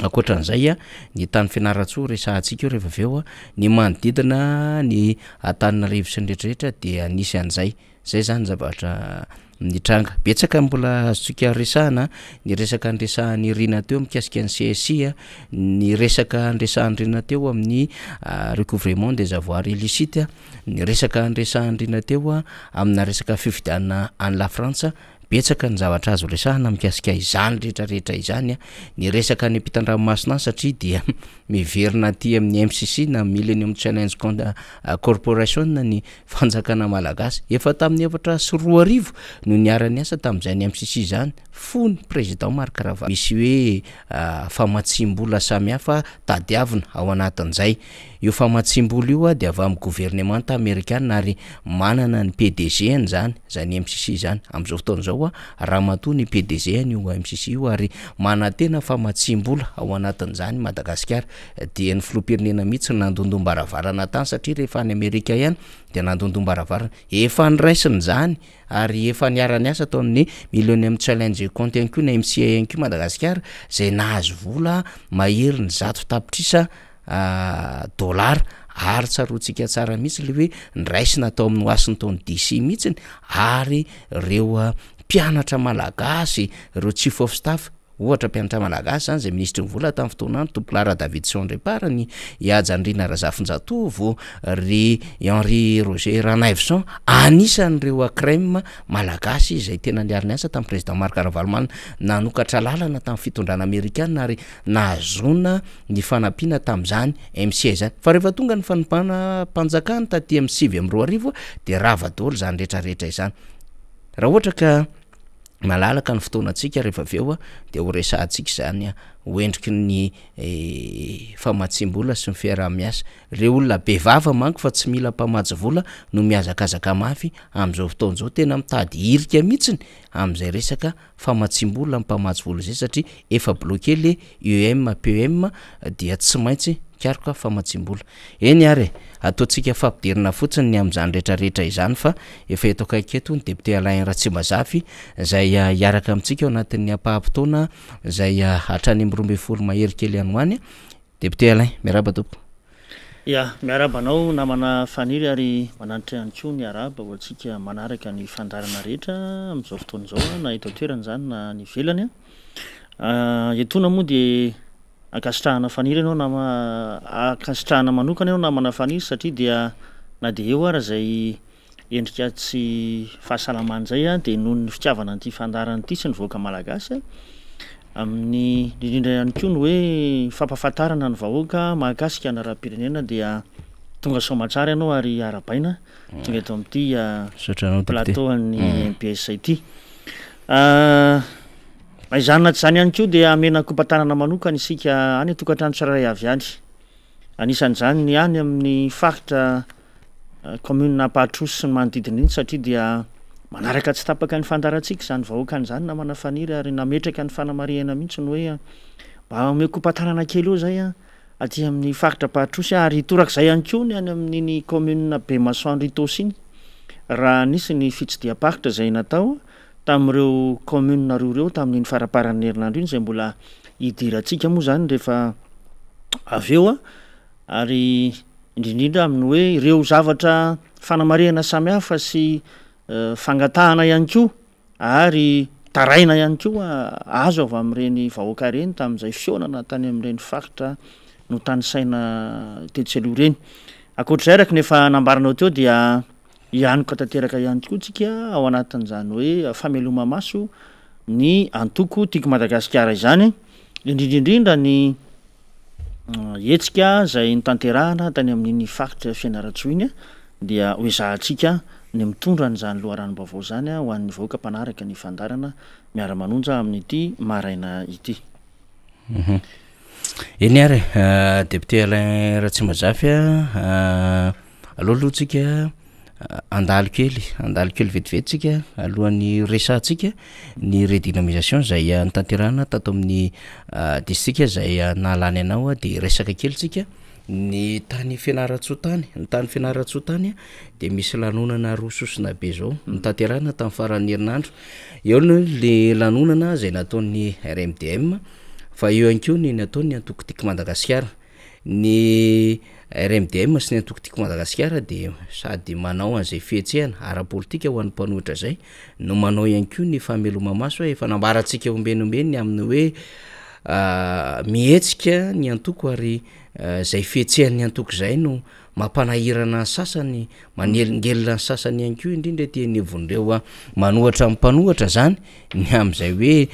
Ankoatran'izay, ny tany Fianarantsoa resahantsika eo rehefa avy eo, ny manodidina ny Antananarivo sy ny rehetrarehetra dia nisy an'izay. Zay zany zavatra nitranga. Betsaka mbola azontsika resahana, ny resaka niresahan'i Rina teo mikasika ny CSI, ny resaka niresahan'i Rina teo amin'ny recouvrement des avoirs illicites, ny resaka niresahan'i Rina teo amina resaka fifidianana any La Frantsa, betsaka ny zavatra azo resahana mikasika izany rehetra rehetra izany, ny resaka any ampitan-dranomasina any satria dia miverina aty amin'ny MCC na Millennium Challenge Corporation ny fanjakana malagasy. Efa tamin'ny 2004 no niara-niasa tamin'izany MCC izany fony président Marc Ravalo. Misy hoe famatsiam-bola samihafa tadiavina ao anatin'izay. Io famatsiam-bola io dia avy amin'ny governemanta amerikana ary manana ny PDG-ny izany, izany MCC izany. Amin'izao fotoana izao, ramatoa ny PDG an'io MCC io ary manantena famatsiam-bola ao anatin'izany Madagasikara. Dia ny filoham-pirenena mihitsy no nandondom-baravarana tany satria rehefa any Amerika ihany dia nandondom-baravarana. Efa noraisina izany ary efa niara-niasa tao amin'ny Millennium Challenge Account ihany koa na MCA ihany koa Madagasikara izay nahazo vola maherin'ny 100 tapitrisa dolara ary tsaroantsika tsara mihitsy le hoe niraisina tao amin'ny Washington DC mihitsiny ary ireo mpianatra malagasy, ireo chief of staff ohatra mpianatra malagasy zany zay minisitry ny vola tamin'ny fotoana andro Tompokolahy Radavidson Andriamparany, i Haja Andriana Razafinjatovo, ry Henri Roger Ranaivoson, anisan'ireo ACREM malagasy izay tena niara-niasa tamin'ny président Marc Ravalomanana nanokatra lalana tamin'ny fitondrana amerikana ary nahazoana ny fanampiana tamin'izany MCA izany. Fa rehefa tonga ny fanompanam-panjakana taty amin'ny 2009 dia rava daholo izany rehetrarehetra izany. Raha ohatra ka malalaka ny fotoanantsika rehefa avy eo dia ho resahantsika izany ho endriky ny famatsiam-bola sy ny fiaraha-miasa. Ireo olona be vava manko fa tsy mila mpamatsy vola no mihazakazaka mafy amin'izao fotoana izao, tena mitady hirika mihitsiny amin'izay resaka famatsiam-bola mpamatsy vola izay satria efa bloqué le UEM PEM dia tsy maintsy mikaroka famatsiam-bola. Eny ary e, ataontsika fampidirana fotsiny ny amin'izany rehetrarehetra izany fa efa eto akaiky eto ny député Alain Ratsimbazafy izay hiaraka amintsika ao anatin'ny ampaham-potoana izay hatrany amin'ny 12 mahery kely any ho any. Député Alain, miarahaba tompoko. Ya, miarahaba anao namana Faniry ary mananitra ihany koa ny arahaba ho antsika manaraka ny fandaharana rehetra amin'izao fotoana izao na eto an-toerana izany na any ivelany. Etoana moa dia ankasitrahana Faniry ianao nama, ankasitrahana manokana ianao namana Faniry satria dia na dia eo ara izay endrika tsy fahasalamana izay dia noho ny fitiavana an'ity fandaharana ity sy ny vahoaka malagasy amin'ny indrindra ihany koa ny hoe fampahafantarana ny vahoaka mahakasika ny raharaham-pirenena dia tonga soamantsara ianao ary arahabaina tonga eto amin'ity Misaotra anao député. plateau an'ny MPS ity. Na izany na tsy izany ihany koa dia amena kopa-tanana manokana isika any an-tokantrano tsirairay avy any. Anisan'izany ny any amin'ny faritra commune Ampahatrosy sy ny manodidina iny satria dia manaraka tsy tapaka ny fandaharantsika izany vahoakany izany namana Faniry ary nametraka ny fanamarihana mihitsy ny hoe mba omeo kopa-tanana kely eo izay aty amin'ny faritra Ampahatrosy ary torak'izay ihany koa ny any amin'iny commune Bemasoandro Itaosy iny raha nisy ny fitsidiham-paritra izay natao tamin'ireo commune roa ireo tamin'iny faramparan'ny herinandro iny izay mbola hidirantsika moa izany rehefa avy eo ary. indrindra indrindra amin'ny hoe ireo zavatra fanamarihana samihafa sy fangatahana ihany koa ary taraina ihany koa azo avy amin'ireny vahoaka ireny tamin'izay fihaonana tany amin'ireny faritra notanisaina tetsy aloha ireny. Ankoatr'izay araka ny efa nambaranao teo dia hianoka tanteraka ihany koa tsika ao anatin'izany hoe fameloma-maso ny antoko Tiako Madagasikara izany, indrindra indrindra ny hetsika izay notanterahana tany amin'iny faritra Fianarantsoa iny dia ho ezahantsika ny mitondra an'izany loharanom-baovao izany ho an'ny vahoaka mpanaraka ny fandaharana miara-manonja amin'ity maraina ity. Eny ary e, député Alain Ratsimbazafy a, aleo aloha tsika handalo kely, handalo kely vetivety tsika alohan'ny resahantsika ny redynamisation izay notanterahana tato amin'ny distrika izay nahalany anao dia hiresaka kely tsika ny tany Fianarantsoa tany, ny tany Fianarantsoa tany dia misy lanonana roa sosona be zao notanterahana tamin'ny faran'ny herinandro, eo aloha le lanonana izay nataon'ny RMDM fa eo ihany koa ny nataon'ny antoko Tiako Madagasikara. Ny RMDM sy ny antoko Tiako Madagasikara dia sady manao an'izay fihetsehana ara-politika ho an'ny mpanohitra izay no manao ihany koa ny fameloma-maso hoe efa nambarantsika ombieny ombieny ny amin'ny hoe mihetsika ny antoko ary izay fihetsehan'ny antoko izay no mampanahirana ny sasany, manelingelina ny sasany ihany koa indrindra ety anivon'ireo manohatra ny mpanohatra zany ny amin'izay hoe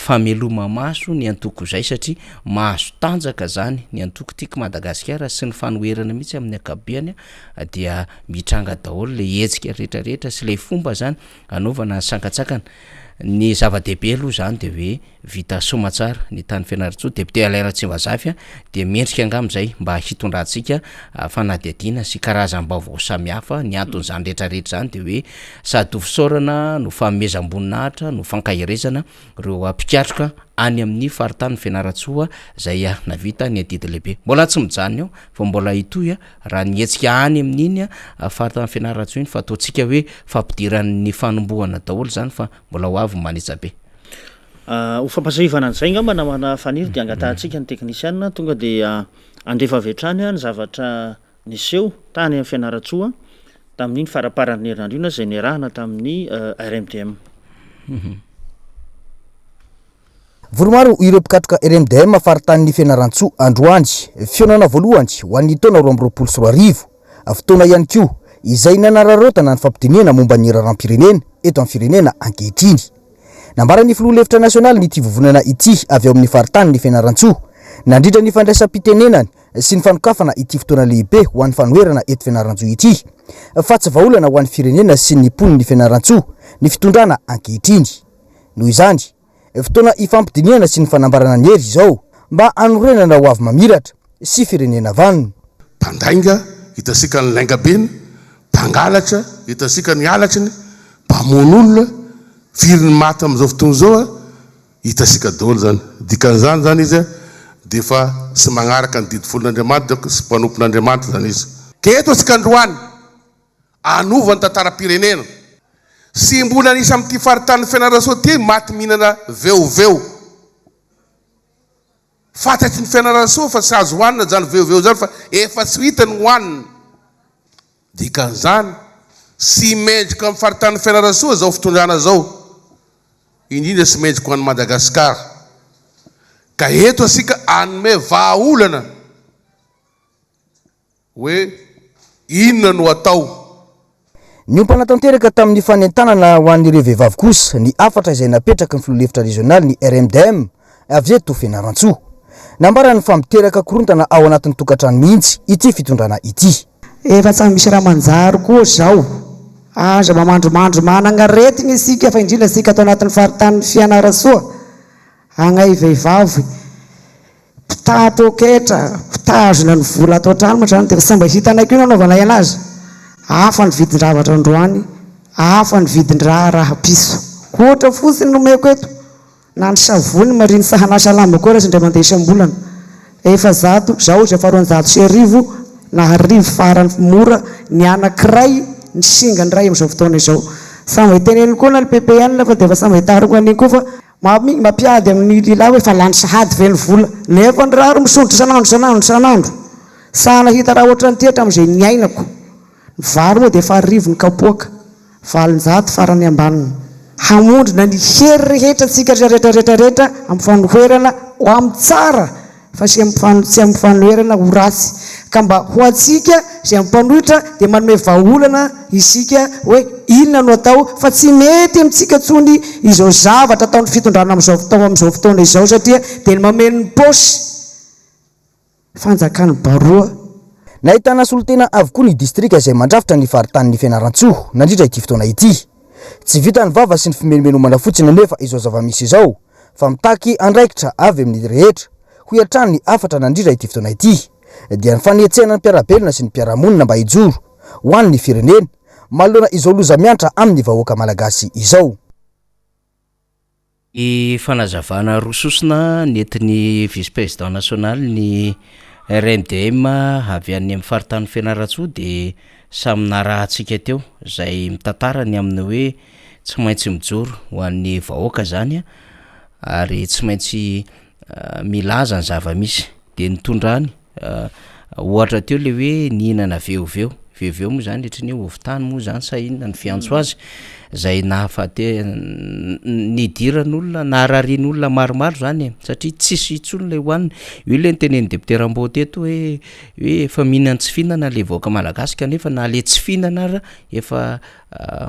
fameloma-maso ny antoko izay satria mahazo tanjaka zany ny antoko Tiako Madagasikara sy ny fanoherana mihitsy amin'ny ankapobeny dia mitranga daholo le hetsika rehetrarehetra sy le fomba zany anaovana ny sankatsakana. Ny zava-dehibe aloha zany de hoe vita soamatsara ny tany Fianarantsoa, député Alain Ratsimbazafy dia mendrika angamba izay mba hitondrantsika fanadihadiana sy karazam-baovao samihafa, ny anton'izany rehetra rehetra izany dia hoe sady ho fisaorana no fanomezam-boninahitra no fankaherezana ireo mpikatroka any amin'ny faritanin'i Fianarantsoa izay navita ny adidy lehibe. Mbola tsy mijanona eo fa mbola hitohy raha ny hetsika any amin'iny faritanin'i Fianarantsoa iny fa ataontsika hoe fampidiran'ny fanombohana daholo izany fa mbola ho avy ny manetsa be. Ho fampahatsiahivana an'izay angamba namana Faniry dia angatahantsika ny teknisianina tonga dia handefa avy hatrany ny zavatra niseho tany amin'ny Fianarantsoa tamin'iny faramparan'ny herinandro iny izay niarahana tamin'ny RMDM. Vory maro ireo mpikatroka RMDM faritanin'i Fianarantsoa androany. Fihaonana voalohany ho an'ny taona 2022. Fotoana ihany koa izay nanararaotana ny fampidinihana momba ny raharaham-pirenena eto amin'ny firenena ankehitriny. Nambaran'ny filoha lefitra nasionalin'ity vovonana ity avy ao amin'ny faritanin'i Fianarantsoa, nandritra ny fandraisam-pitenenany sy ny fanokafana ity fotoana lehibe ho an'ny fanoherana eto Fianarantsoa ity, fa tsy vahaolana ho an'ny firenena sy ny mponin'i Fianarantsoa ny fitondrana ankehitriny. Noho izany, fotoana ifampidinihana sy ny fanambarana ny hery izao mba hanorenana ho avy mamiratra sy firenena vanona. Mpandainga, hitantsika ny laingabeny, mpangalatra, hitantsika ny halatriny, mpamono olona, firy ny maty amin'izao fotoana izao a, hitantsika daholo izany. Dikan'izany izany izy dia efa tsy magnaraka ny didy folon'Andriamanitra sy mpanompon'Andriamanitra izany izy. Ka eto antsika androany, hanova ny tantaram-pirenena. Tsy mbola nisy amin'ity faritanin'i Fianarantsoa ity maty mihinana veoveo. Fantatry ny Fianarantsoa fa tsy azo hohanina izany veoveo izany fa efa tsy hita ny hohanina. Dikan'izany, tsy mendrika amin'ny faritanin'i Fianarantsoa izao fitondrana izao, indrindra tsy mendrika ho an'i Madagasikara. Ka eto isika hanome vahaolana. Hoe inona no atao? Niompana tanteraka tamin'ny fanentanana ho an'ireo vehivavy kosa ny hafatra izay napetraky ny filoha lefitra rezionalin'ny RMDM avy eto Fianarantsoa. Nambarany fa miteraka korontana ao anatin'ny tokantrano mihitsy ity fitondrana ity. Efa tsy misy raha manjary koa zao. Aza mba mandrimandry managna aretigny isika fa indrindra isika ato anatin'ny faritanin'i Fianarantsoa. Agnay vehivavy. Mpitaha poketra, mpitazona ny vola ato an-trano moa izany dia efa tsy mba hitanay koa ny nanaovanay anazy. Hafa ny vidin-javatra androany, hafa ny vidin-draha rahapiso. Ohatra fotsiny no omeko eto, na ny savony mariny tsy hanasa lamba koa raha indray mandeha isam-bolana, 400, izao izy efa 1200 na arivo farany mora ny anankiray, ny singany iray amin'izao fotoana izao. Samy teneniny koa na ny PPN fa dia efa samy hitariko an'iny koa fa Mampiady amin'ny lehilahy hoe efa lany sahady ve ny vola? Nefa ny rary misondrotra isan'andro isan'andro isan'andro. Sahy nahita raha ohatran'ity hatramin'izay niainako. Ny vary moa dia efa arivo ny kapoaka, 800 farany ambaniny. Hamondrona ny hery rehetra tsika rehetra rehetra rehetra amin'ny fanoherana ho amin'ny tsara fa sy amin'ny tsy amin'ny fanoherana ho ratsy. Ka mba ho antsika izay mpanohitra dia manome vahaolana isika hoe inona no atao fa tsy mety amintsika intsony izao zavatra ataon'ny fitondrana amin'izao amin'izao fotoana izao satria dia ny mameno ny paosy Fanjakan'i Baroa. Nahitana solontena avokoa ny distrika izay mandrafitra ny faritanin'i Fianarantsoa nandritra ity fotoana ity. Tsy vitan'ny vava sy ny fimenomenomana fotsiny anefa izao zava-misy izao fa mitaky andraikitra avy amin'ny rehetra, hoy hatrany ny hafatra nandritra ity fotoana ity, dia ny fanetsehana ny mpiara-belona sy ny mpiara-monina mba hijoro ho an'ny firenena manoloana izao loza miantra amin'ny vahoaka malagasy izao. Ny fanazavana roa sosona nentin'ny vice président national ny RMDM avy any amin'ny faritanin'i Fianarantsoa dia samy narahantsika teo izay mitantara ny amin'ny hoe tsy maintsy mijoro ho an'ny vahoaka izany ary tsy maintsy milaza ny zava-misy dia nitondrany Ohatra teo le hoe nihinana veoveo, veoveo moa zany ohatry ny hoe ovy tany moa zany sa inona ny fiantso azy, zay nahafate nidiran'olona nahararian'olona maromaro zany e, satria tsisy intsony le hohanina, io le notenenin'ny député Rambo teto hoe hoe efa mihinan-tsy fihinana le vahoaka malagasy kanefa na le tsy fihinana ara efa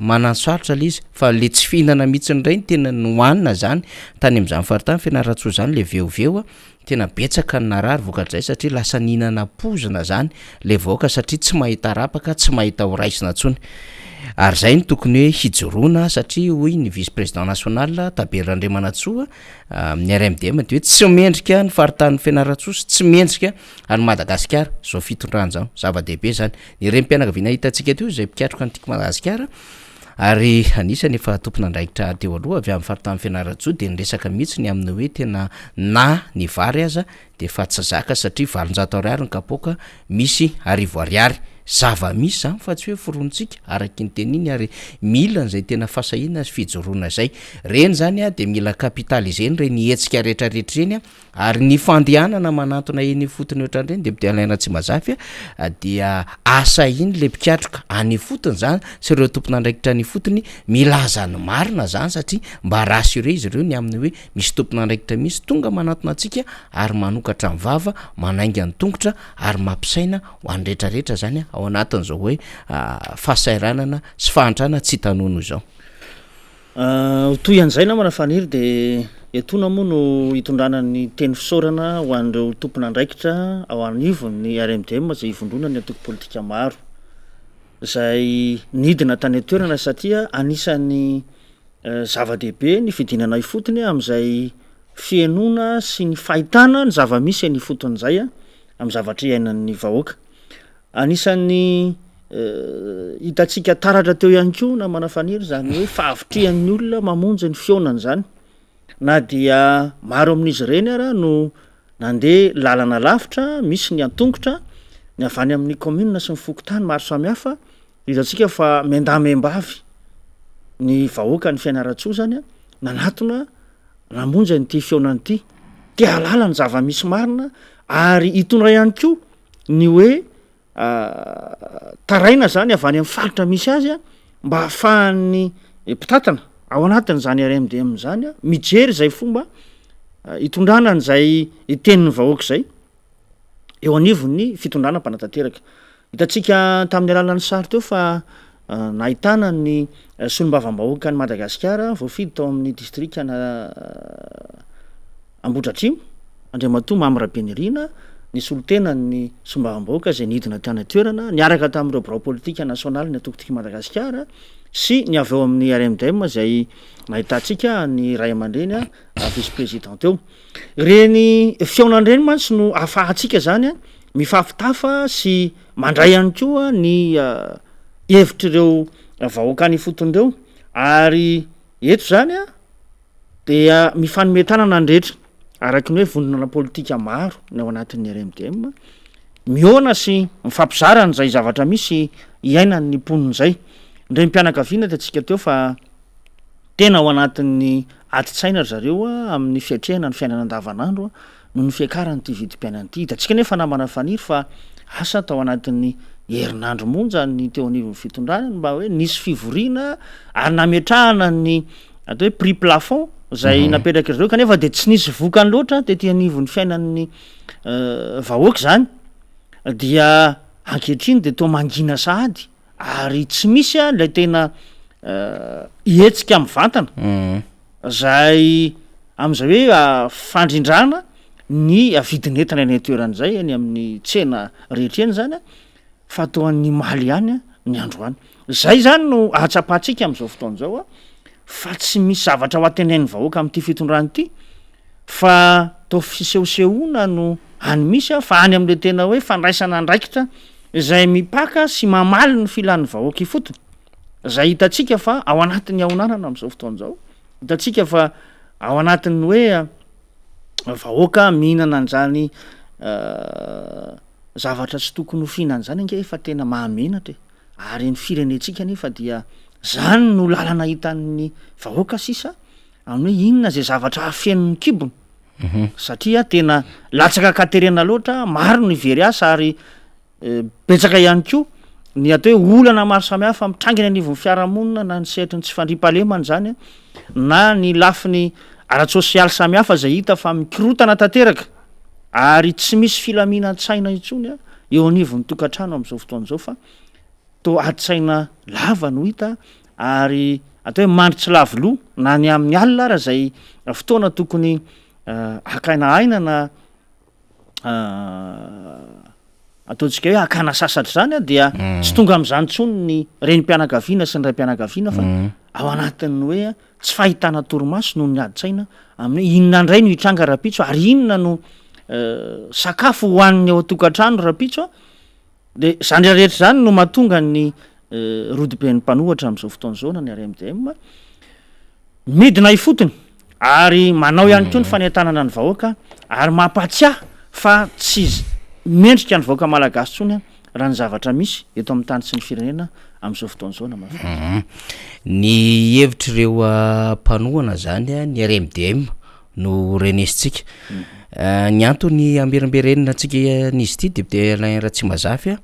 mananosarotra le izy fa le tsy fihinana mihitsy indray no tena nohanina zany tany am'zany faritany Fianarantsoa zany le veoveo a. Tena betsaka ny narary vokatr'izay satria lasa nihinana poizina zany le vahoaka satria tsy mahita rapaka, tsy mahita ho raisina intsony. Ary zay no tokony hoe hijoroana satria hoy ny vice président national Tabely Randriamanantsoa amin'ny RMDM dia hoe tsy mendrika ny faritanin'i Fianarantsoa sy tsy mendrika an'i Madagasikara izao fitondrana izao. Zava-dehibe izany. Ny renim-pianakaviana hitantsika teo izay mpikatroka ny Tiako Madagasikara Ary anisany efa tompon'andraikitra teo aloha avy amin'ny faritanin'i Fianarantsoa dia niresaka mihitsy ny amin'ny hoe tena na ny vary aza dia efa tsy zaka satria 800 ariary ny kapoaka misy 1000 ariary. Zava-misy izany fa tsy hoe foronintsika araky ny teniny ary mila an'izay tena fahasahiana sy fijoroana izay. Ireny izany dia mila capitaliser-na ireny hetsika rehetrarehetra ireny Ary ny fandehanana manantona eny ifotony ohatran'ireny député Alain Ratsimbazafy dia asainy le mpikatroka any ifotony zany sy ireo tompon'andraikitra any ifotony milaza ny marina zany satria mba rassurer izy ireo ny amin'ny hoe misy tompon'andraikitra mihitsy tonga manantona antsika ary manokatra ny vava manainga ny tongotra ary mampisaina ho an'ny rehetrarehetra zany ao anatin'izao hoe fahasahiranana sy fahantrana tsy hita nono izao. Ho toy an'izay namana Faniry dia etoana moa no hitondrana ny teny fisaorana ho an'ireo tompon'andraikitra ao anivon'ny RMDM izay ivondronan'ny antoko politika maro izay nidina tany an-toerana satria anisan'ny zava-dehibe ny fidinana ifotony amin'izay fihenoana sy ny fahitana ny zava-misy eny ifotony izay amin'ny zavatra iainan'ny vahoaka. Anisan'ny hitantsika taratra teo ihany koa namana Faniry izany hoe fahavitrihan'ny olona mamonjy ny fihaonana izany na dia maro amin'izy ireny ara no nandeha lalana lavitra, misy ny an-tongotra, ny avy any amin'ny kaominina sy ny fokontany maro samihafa, hitantsika fa miandahy miambavy ny vahoakan'i Fianarantsoa izany nanatona namonjy an'ity fihaonana ity, te hahalala ny zava-misy marina ary hitondra ihany koa ny hoe taraina zany avy any amin'ny faritra misy azy a mba ahafahan'ny mpitantana ao anatin'izany RMDM zany a mijery izay fomba hitondrana an'izay tenin'ny vahoaka izay eo anivon'ny fitondrana mpanatanteraka. Hitantsika tamin'ny alalan'ny sary teo fa nahitana ny solombavambahoakan'i Madagasikara voafidy tao amin'ny distrikana Ambohidratrimo, Andriamatoa Mamy Rabenirina, nisolo tena ny solombavambahoaka izay nidina tany an-toerana niaraka tamin'ireo birao politika nasionalin'ny antoko Tiako i Madagasikara sy ny avy ao amin'ny RMDM izay nahitantsika ny raiamandreny vice président teo. Ireny fihaonana ireny mantsy no ahafahantsika izany mifampitafa sy mandray ihany koa ny hevitr'ireo vahoaka any ifotony ireo ary eto izany dia mifanome tanana ny rehetra araky ny hoe vondrona politika maro ny ao anatin'ny RMDM mihaona sy mifampizara an'izay zavatra misy iainan'ny mponina izay. Ny renim-pianakaviana hitantsika teo fa tena ao anatin'ny adin-tsaina ry zareo amin'ny fiatrehana ny fiainana andavanandro noho ny fiakaran'ity vidim-piainana ity. Hitantsika nefa namana Faniry fa Asa tao anatin'ny herinandro monja ny teo anivon'ny fitondrana no mba hoe nisy fivoriana ary nametrahana ny atao hoe prix plafond zay napetrak'izy ireo kanefa de tsy nisy vokany loatra tety anivon'ny fiainan'ny vahoaka izany dia ankehitriny de toa mangina sahady ary tsy misy a lay tena hetsika mivantana zay am'zay hoe fandrindrana ny vidin'entana eny an-toerana zay eny amin'ny tsena rehetra eny zany a fa toa ny omaly ihany ny androany. Zay zany no ahatsapantsika am'zao fotoana zao a fa tsy misy zavatra ho antenain'ny vahoaka am'ty fitondrana ity fa toa fisehosehoana no any misy a fa any am'le tena hoe fandraisana andraikitra izay mipaka sy mamaly ny filan'ny vahoaka ifotony zay hitantsika fa ao anatin'ny haonanana am'zao fotoana zao, hitantsika fa ao anatin'ny hoe vahoaka mihinana an'zany zavatra tsy tokony ho fihinana zany ange efa tena mahamenatra e, ary ny firenentsika anefa dia zany no lalana hitan'ny vahoaka sisa amin'ny hoe inona zay zavatra hahafeno ny kibony satria tena latsaka an-katerena loatra, maro ny very asa ary Betsaka ihany koa ny atao hoe olana maro samihafa mitranga eny anivon'ny fiarahamonina na ny sehatry ny tsy fandriampahalemana izany na ny lafiny ara-tsosialy samihafa izay hita fa mikorontana tanteraka ary tsy misy filaminan-tsaina intsony eo anivon'ny tokantrano amin'izao fotoana izao fa toa adi-tsaina lava no hita ary atao hoe mandry tsy lavo loha na ny amin'ny alina ara izay fotoana tokony hakana aina na ataontsika hoe hakana sasatra izany a dia tsy tonga amin'izany intsony ny renim-pianakaviana sy ny raim-pianakaviana fa ao anatin'ny hoe tsy fahitana torimaso noho ny adin-tsaina amin'ny hoe inona indray no hitranga rahampitso ary inona no sakafo hohaniny ao an-tokantrano rahampitso a. De izany rehetra izany no mahatonga ny rodoben'ny mpanohatra amin'izao fotoana izao na ny RMDM midina ifotony ary manao ihany koa ny fanentanana ny vahoaka ary mampahatsiahy fa tsy mendrika ny vahoaka malagasy intsony raha ny zavatra misy eto amin'ny tany sy ny firenena amin'izao fotoana izao na mahafinaritra. Ny hevitr'ireo mpanohana izany ny RMDM no renesintsika. Ny antony amerimberenina antsika an'izy ity député Alain Ratsimbazafy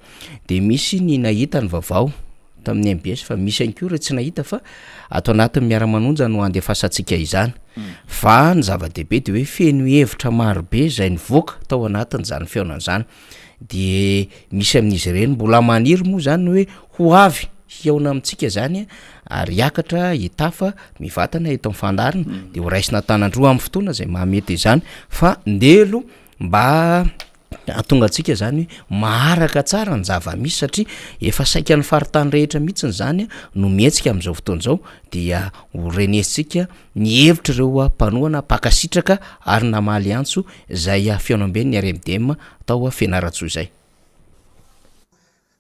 dia misy ny nahita ny vaovao tamin'ny mbs fa misy ihany koa ireo tsy nahita fa ato anatin'ny miara-manonja no andefasantsika izany. Fa ny zava-dehibe dia hoe feno hevitra marobe izay nivoaka tao anatin'izany fihaonana izany. De misy amin'izy ireny mbola maniry moa zany hoe ho avy hihaona amintsika zany ary hiakatra hitafa mivantana eto amin'ny fandaharana de ho raisina an-tanan-droa amin'ny fotoana izay mahamety izany fa ndelo mba hahatonga antsika zany hoe maharaka tsara ny zava-misy satria efa saika ny faritany rehetra mihitsiny zany no mihetsika amin'izao fotoana izao dia ho renesintsika ny hevitr'ireo mpanohana mpankasitraka ary namaly antso izay fihaonamben'ny RMDM tao Fianarantsoa izay.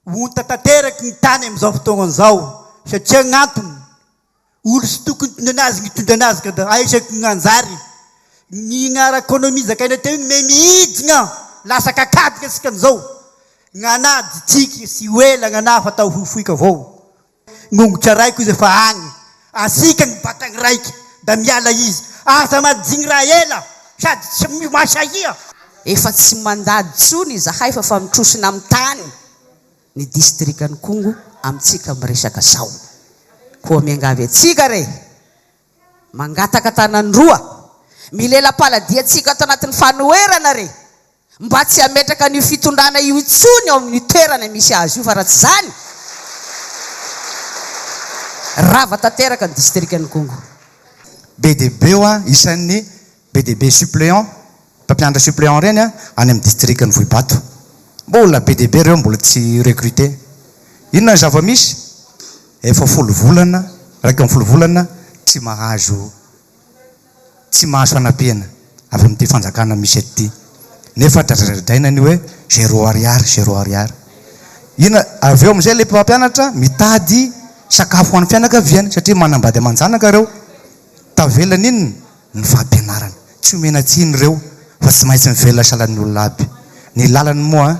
Onta tanteraky ny tany amin'izao fotoagna izao satria gn'antony, olo sy tokony hitondrana azy gn'itondrana azy ka da aisaky gn'anjary ny gn'ara-ekonomia zakaina teo igny me mihidina lasa kakadika asika amizao, gn'anah ditsiky sy ho ela gn'anah fa atao fohifohika avao. Gnongotra raiko izy efa agny, asiaka gny vatagny raiky da miala izy, aza madigny raha ela sady tsy masahia. Efa tsy mandady tsony izahay fa fa mitrosona amin'ny tany ny distrikan'Ikongo amintsika miresaka zao. Koa miangavy antsika re, mangataka tanan-droa, milela-paladia antsika ato anatin'ny fanoherana re, Mba tsy hametraka an'io fitondrana io intsony ao amin'io toerana misy azy io fa raha tsy izany, rava tanteraka ny distrikan'Ikongo. Be dia be hoa isan'ny be dia be suppléant, mpampianatra suppléant ireny any amin'ny distrikan'i Vohibato. Mbola be dia be ireo mbola tsy recruter. Inona ny zava-misy? Efa folo volana, 11 volana tsy mahazo tsy mahazo fanampiana avy amin'ity fanjakana misy eto ity nefa dradradradraina ny hoe zéro ariary zéro ariary. Inona avy eo amin'izay ilay mpampianatra mitady sakafo ho an'ny fianakaviany satria manambady aman-janaka ireo. Tavelany inona? Ny fampianarana. Tsy omena tsiny ireo fa tsy maintsy mivelona sahalan'ny olona aby. Ny lalany moa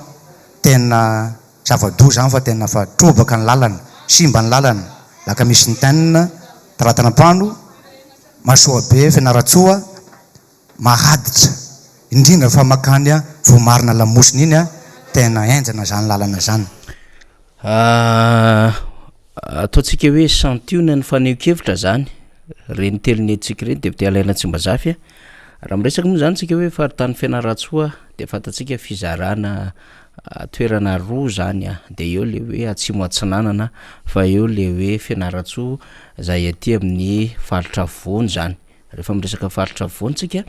tena zava-doza any fa tena fa trobaka ny lalana, simba ny lalana, Alakamisy Nten, Talatanampano, Mahasoabe, Fianarantsoa, Mahaditra, indrindra fa makany Voamarina Lamosina iny an! Tena henjana zany lalana zany. Ataontsika hoe santionany fanehoan-kevitra zany ireny telo nentintsika ireny député Alain Ratsimbazafy a. Raha miresaka moa zany tsika hoe faritany Fianarantsoa de fantatsika fizarana toerana roa zany a, de eo le hoe atsimo atsinanana fa eo le hoe Fianarantsoa zay aty amin'ny faritra afovoany zany. Rehefa miresaka faritra afovoany tsika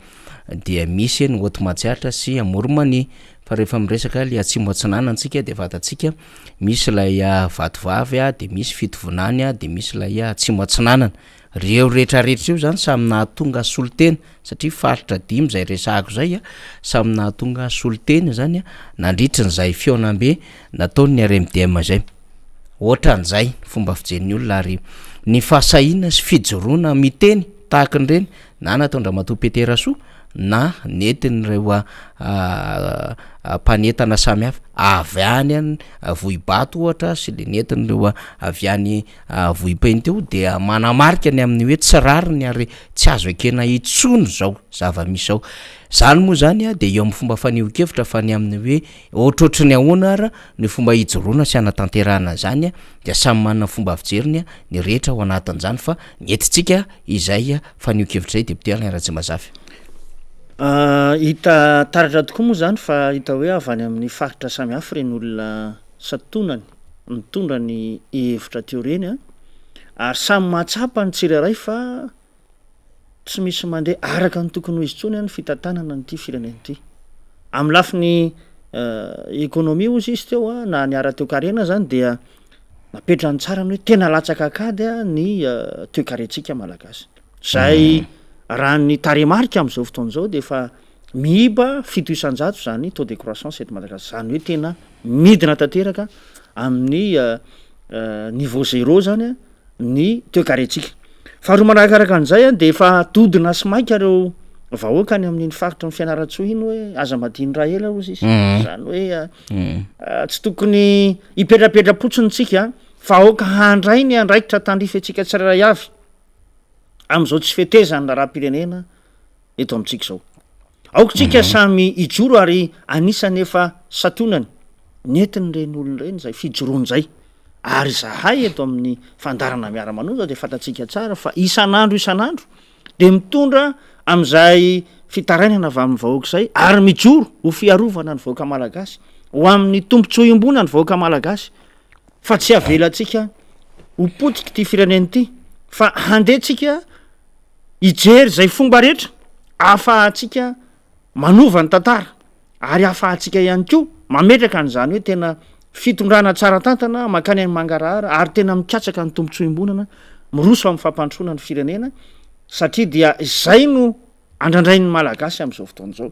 dia misy ny Haute Matsiatra sy Amoron'i Mania, fa rehefa miresaka le atsimo atsinanana tsika de fantatsika misy ilay Vatovavy de misy Fitovinany de misy ilay atsimo atsinanana, reo retraretra io zany samy nahatonga solontena satria faritra dimy zay resahako zay samy nahatonga solontena zany nandritrin'izay fihaonambe nataon'ny RMDM zay. Ohatran'izay ny fomba fijerin'ny olona ary ny fahasahiana sy fijoroana miteny tahaka an'ireny na nataon-dRamatoa Pete Rasoa na nentin'ireo mpanentana samihafa avy any Vohibato ohatra sy le nentin'ireo avy any Vohipeno teo dia manamarika ny amin'ny hoe tsy rariny ary tsy azo ekena intsony izao zava-misy izao. Izany moa izany dia eo amin'ny fomba fanehoan-kevitra fa ny amin'ny hoe Ohatrohatry ny ahoana ara ny fomba hijoroana sy hanatanterahana an'izany dia samy manana ny fomba fijeriny ny rehetra ao anatin'izany fa ny entintsika izay fanehoan-kevitra izay Député Alain Ratsimbazafy. Hita taratra tokoa moa izany fa hita hoe avy any amin'ny faritra samihafa ireny olona santonany nitondra ny hevitra teo ireny ary samy mahatsapa ny tsirairay fa Tsy misy mandeha araka ny tokony ho izy intsony ny fitantanana an'ity firenena ity. Amin'ny lafiny économie hozy izy teo na ny ara-toekarena zany dia napetrany tsara ny hoe tena latsaka an-kady ny toekarentsika malagasy. Izay raha ny tarehimarika amin'izao fotoana izao dia efa miiba 7% izany taux de croissance eto Madagasikara, izany hoe tena midina tanteraka amin'ny niveau zéro zany ny toekarentsika. Faharoa manarakaraka an'izay dia efa dodona sy maika ireo vahoaka any amin'iny faritry ny Fianarantsoa iny hoe aza madino raha ela hozy izy. Izany hoe tsy tokony hipetrapetra-potsiny tsika fa aoka handray ny andraikitra tandrify antsika tsirairay avy amin'izao tsy fetezan'ny raharaham-pirenena eto amintsika izao. Aoka tsika samy hijoro ary anisan'ny efa santionany nentin'ireny olona ireny izay fijoroana izay. Ary izahay eto amin'ny fandaharana Miara-manonja dia fantatsika tsara fa isan'andro isan'andro dia mitondra amin'izay fitarainana avy amin'ny vahoaka izay ary mijoro ho fiarovana ny vahoaka malagasy, ho amin'ny tombontsoa iombonan'ny vahoaka malagasy fa tsy avelantsika ho potika ity firenena ity fa handeha tsika hijery izay fomba rehetra ahafahantsika manova ny tantara ary ahafahantsika ihany koa mametraka an'izany hoe tena fitondrana tsara tantana mankany amin'ny mangarahara ary tena mikatsaka ny tombontsoa iombonana miroso amin'ny fampandrosoana ny firenena satria dia izay no andrandrain'ny Malagasy amin'izao fotoana izao.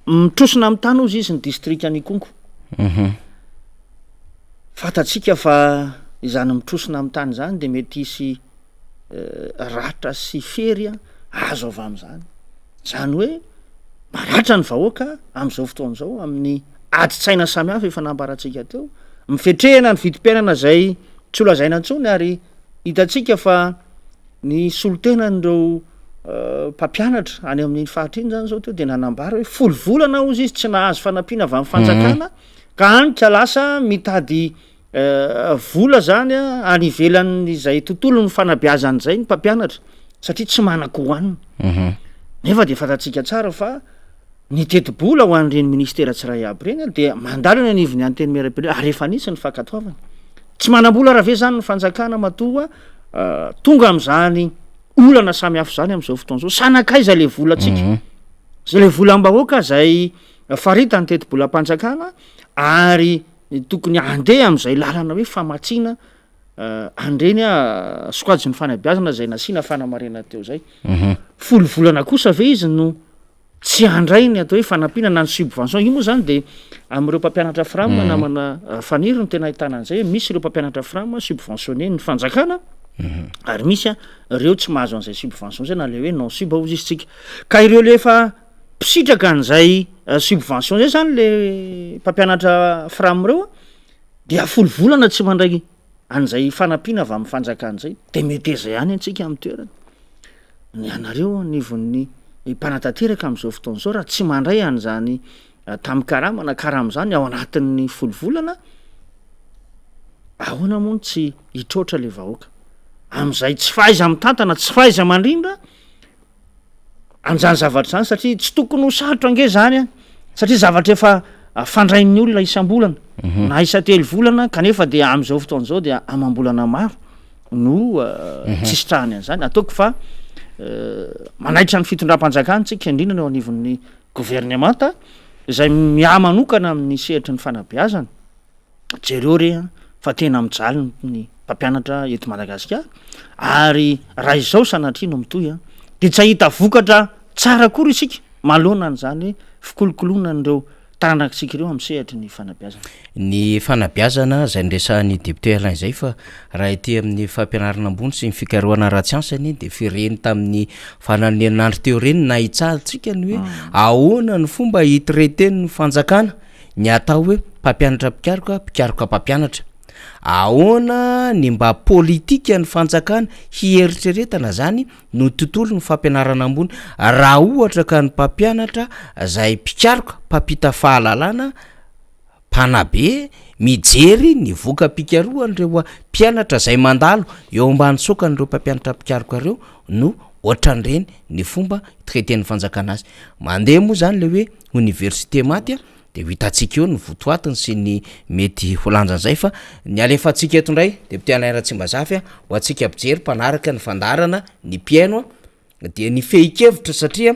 Mitrosona amin'ny tany hozy izy ny distrikan'Ikongo. Fantatsika fa izany mitrosona amin'ny tany izany dia mety hisy ratra sy fery azo avy amin'izany. Izany hoe maratra ny vahoaka amin'izao fotoana izao amin'ny adin-tsaina samihafa efa nambarantsika teo, mifetrehana ny vidim-piainana izay tsy ho lazaina intsony ary hitantsika fa Ny solontenan'ireo mpampianatra any amin'iny faritra iny zany zao teo dia nanambara hoe folo volana hozy izy tsy nahazo fanampiana avy amin'ny fanjakana ka any ka lasa mitady vola zany a any ivelan'izay tontolon'ny fanabeazana izay ny mpampianatra satria tsy manan-kohanina. Nefa dia fantatsika tsara fa ny tetibola ho an'ireny ministera tsiray aby ireny dia mandalo eny anivon'ny antenimierampirenena ary efa nisy ny fankatoavana. Tsy manam-bola raha ve zany ny fanjakana matoa tonga amin'izany olana samy hafa izany amin'izao fotoana izao? Sa nankaiza ilay volantsika? Izay ilay volam-bahoaka izay faritany tetibolam-panjakana ary tokony handeha amin'izay lalana hoe famatsiana an'ireny sokajin'ny fanabeazana izay nasiana fanamarinana teo izay. Folo volana kosa ve izy no tsy handray ny atao hoe fanampiana na ny subvention? Io moa izany dia amin'ireo mpampianatra fram namana Faniry no tena ahitana an'izay hoe misy ireo mpampianatra fram subventionné ny fanjakana ary misy ireo tsy mahazo an'izay subvention izay na ilay hoe non sub hozy izy tsika. Ka ireo le efa mpisitraka an'izay subvention izay izany le mpampianatra fram ireo dia folo volana tsy mandray an'izay fanampiana avy amin'ny fanjakana izay dia meteza ihany antsika amin'ny toerana. Ny anareo anivon'ny mpanatanteraka amin'izao fotoana izao raha tsy mandray an'izany. tambin-karama na karama izany ao anatin'ny folo volana, ahoana moa no tsy hitroatra le vahoaka? Amin'izay tsy fahaiza-mitantana, tsy fahaiza-mandrindra an'izany zavatra izany satria tsy tokony ho sarotra ange izany an, satria zavatra efa fandrain'ny olona isam-bolana na isan-telo volana kanefa dia amin'izao fotoana izao dia amam-bolana maro no tsy sitrahany an'izany. Ataoko fa manaitra ny fitondram-panjakana isika indrindra ny eo anivon'ny governemanta izay miahy manokana amin'ny sehatry ny fanabeazana. Jereo re an, fa tena mijaly ny mpampianatra eto Madagasikara ary raha izao sanatria no mitohy an, dia tsy hahita vokatra tsara akory isika manoloana an'izany fikolokoloana an'ireo taranakitsika ireo amin'ny sehatry ny fanabeazana. Ny fanabeazana izay niresahan'ny député Alain izay fa raha ety amin'ny fampianarana ambony sy ny fikarohana ara-tsiansa anie dia efa ireny tamin'ny faran'ny herinandro teo ireny nahitsantsika ny hoe ahoana ny fomba hi-traiter-n'ny fanjakana ny atao hoe mpampianatra mpikaroka, mpikaroka mpampianatra. Ahoana ny mba politikan'ny fanjakana hieritreretana zany no tontolon'ny fampianarana ambony raha ohatra ka ny mpampianatra zay mpikaroka, mpampita fahalalana, mpanabe mijery ny voka-pikarohan'ireo mpianatra zay mandalo eo ambany saokan'ireo mpampianatra mpikaroka ireo no ohatran'ireny ny fomba traiten'ny fanjakana azy. Mandeha moa zany le hoe oniversite maty a, de ho hitantsika eo ny votoatiny sy ny mety ho lanjan'izay fa ny alefantsika eto indray député Alain Ratsimbazafy a, ho antsika mpijery mpanaraka ny fandaharana, ny mpihaino a, dia ny fehin-kevitra satria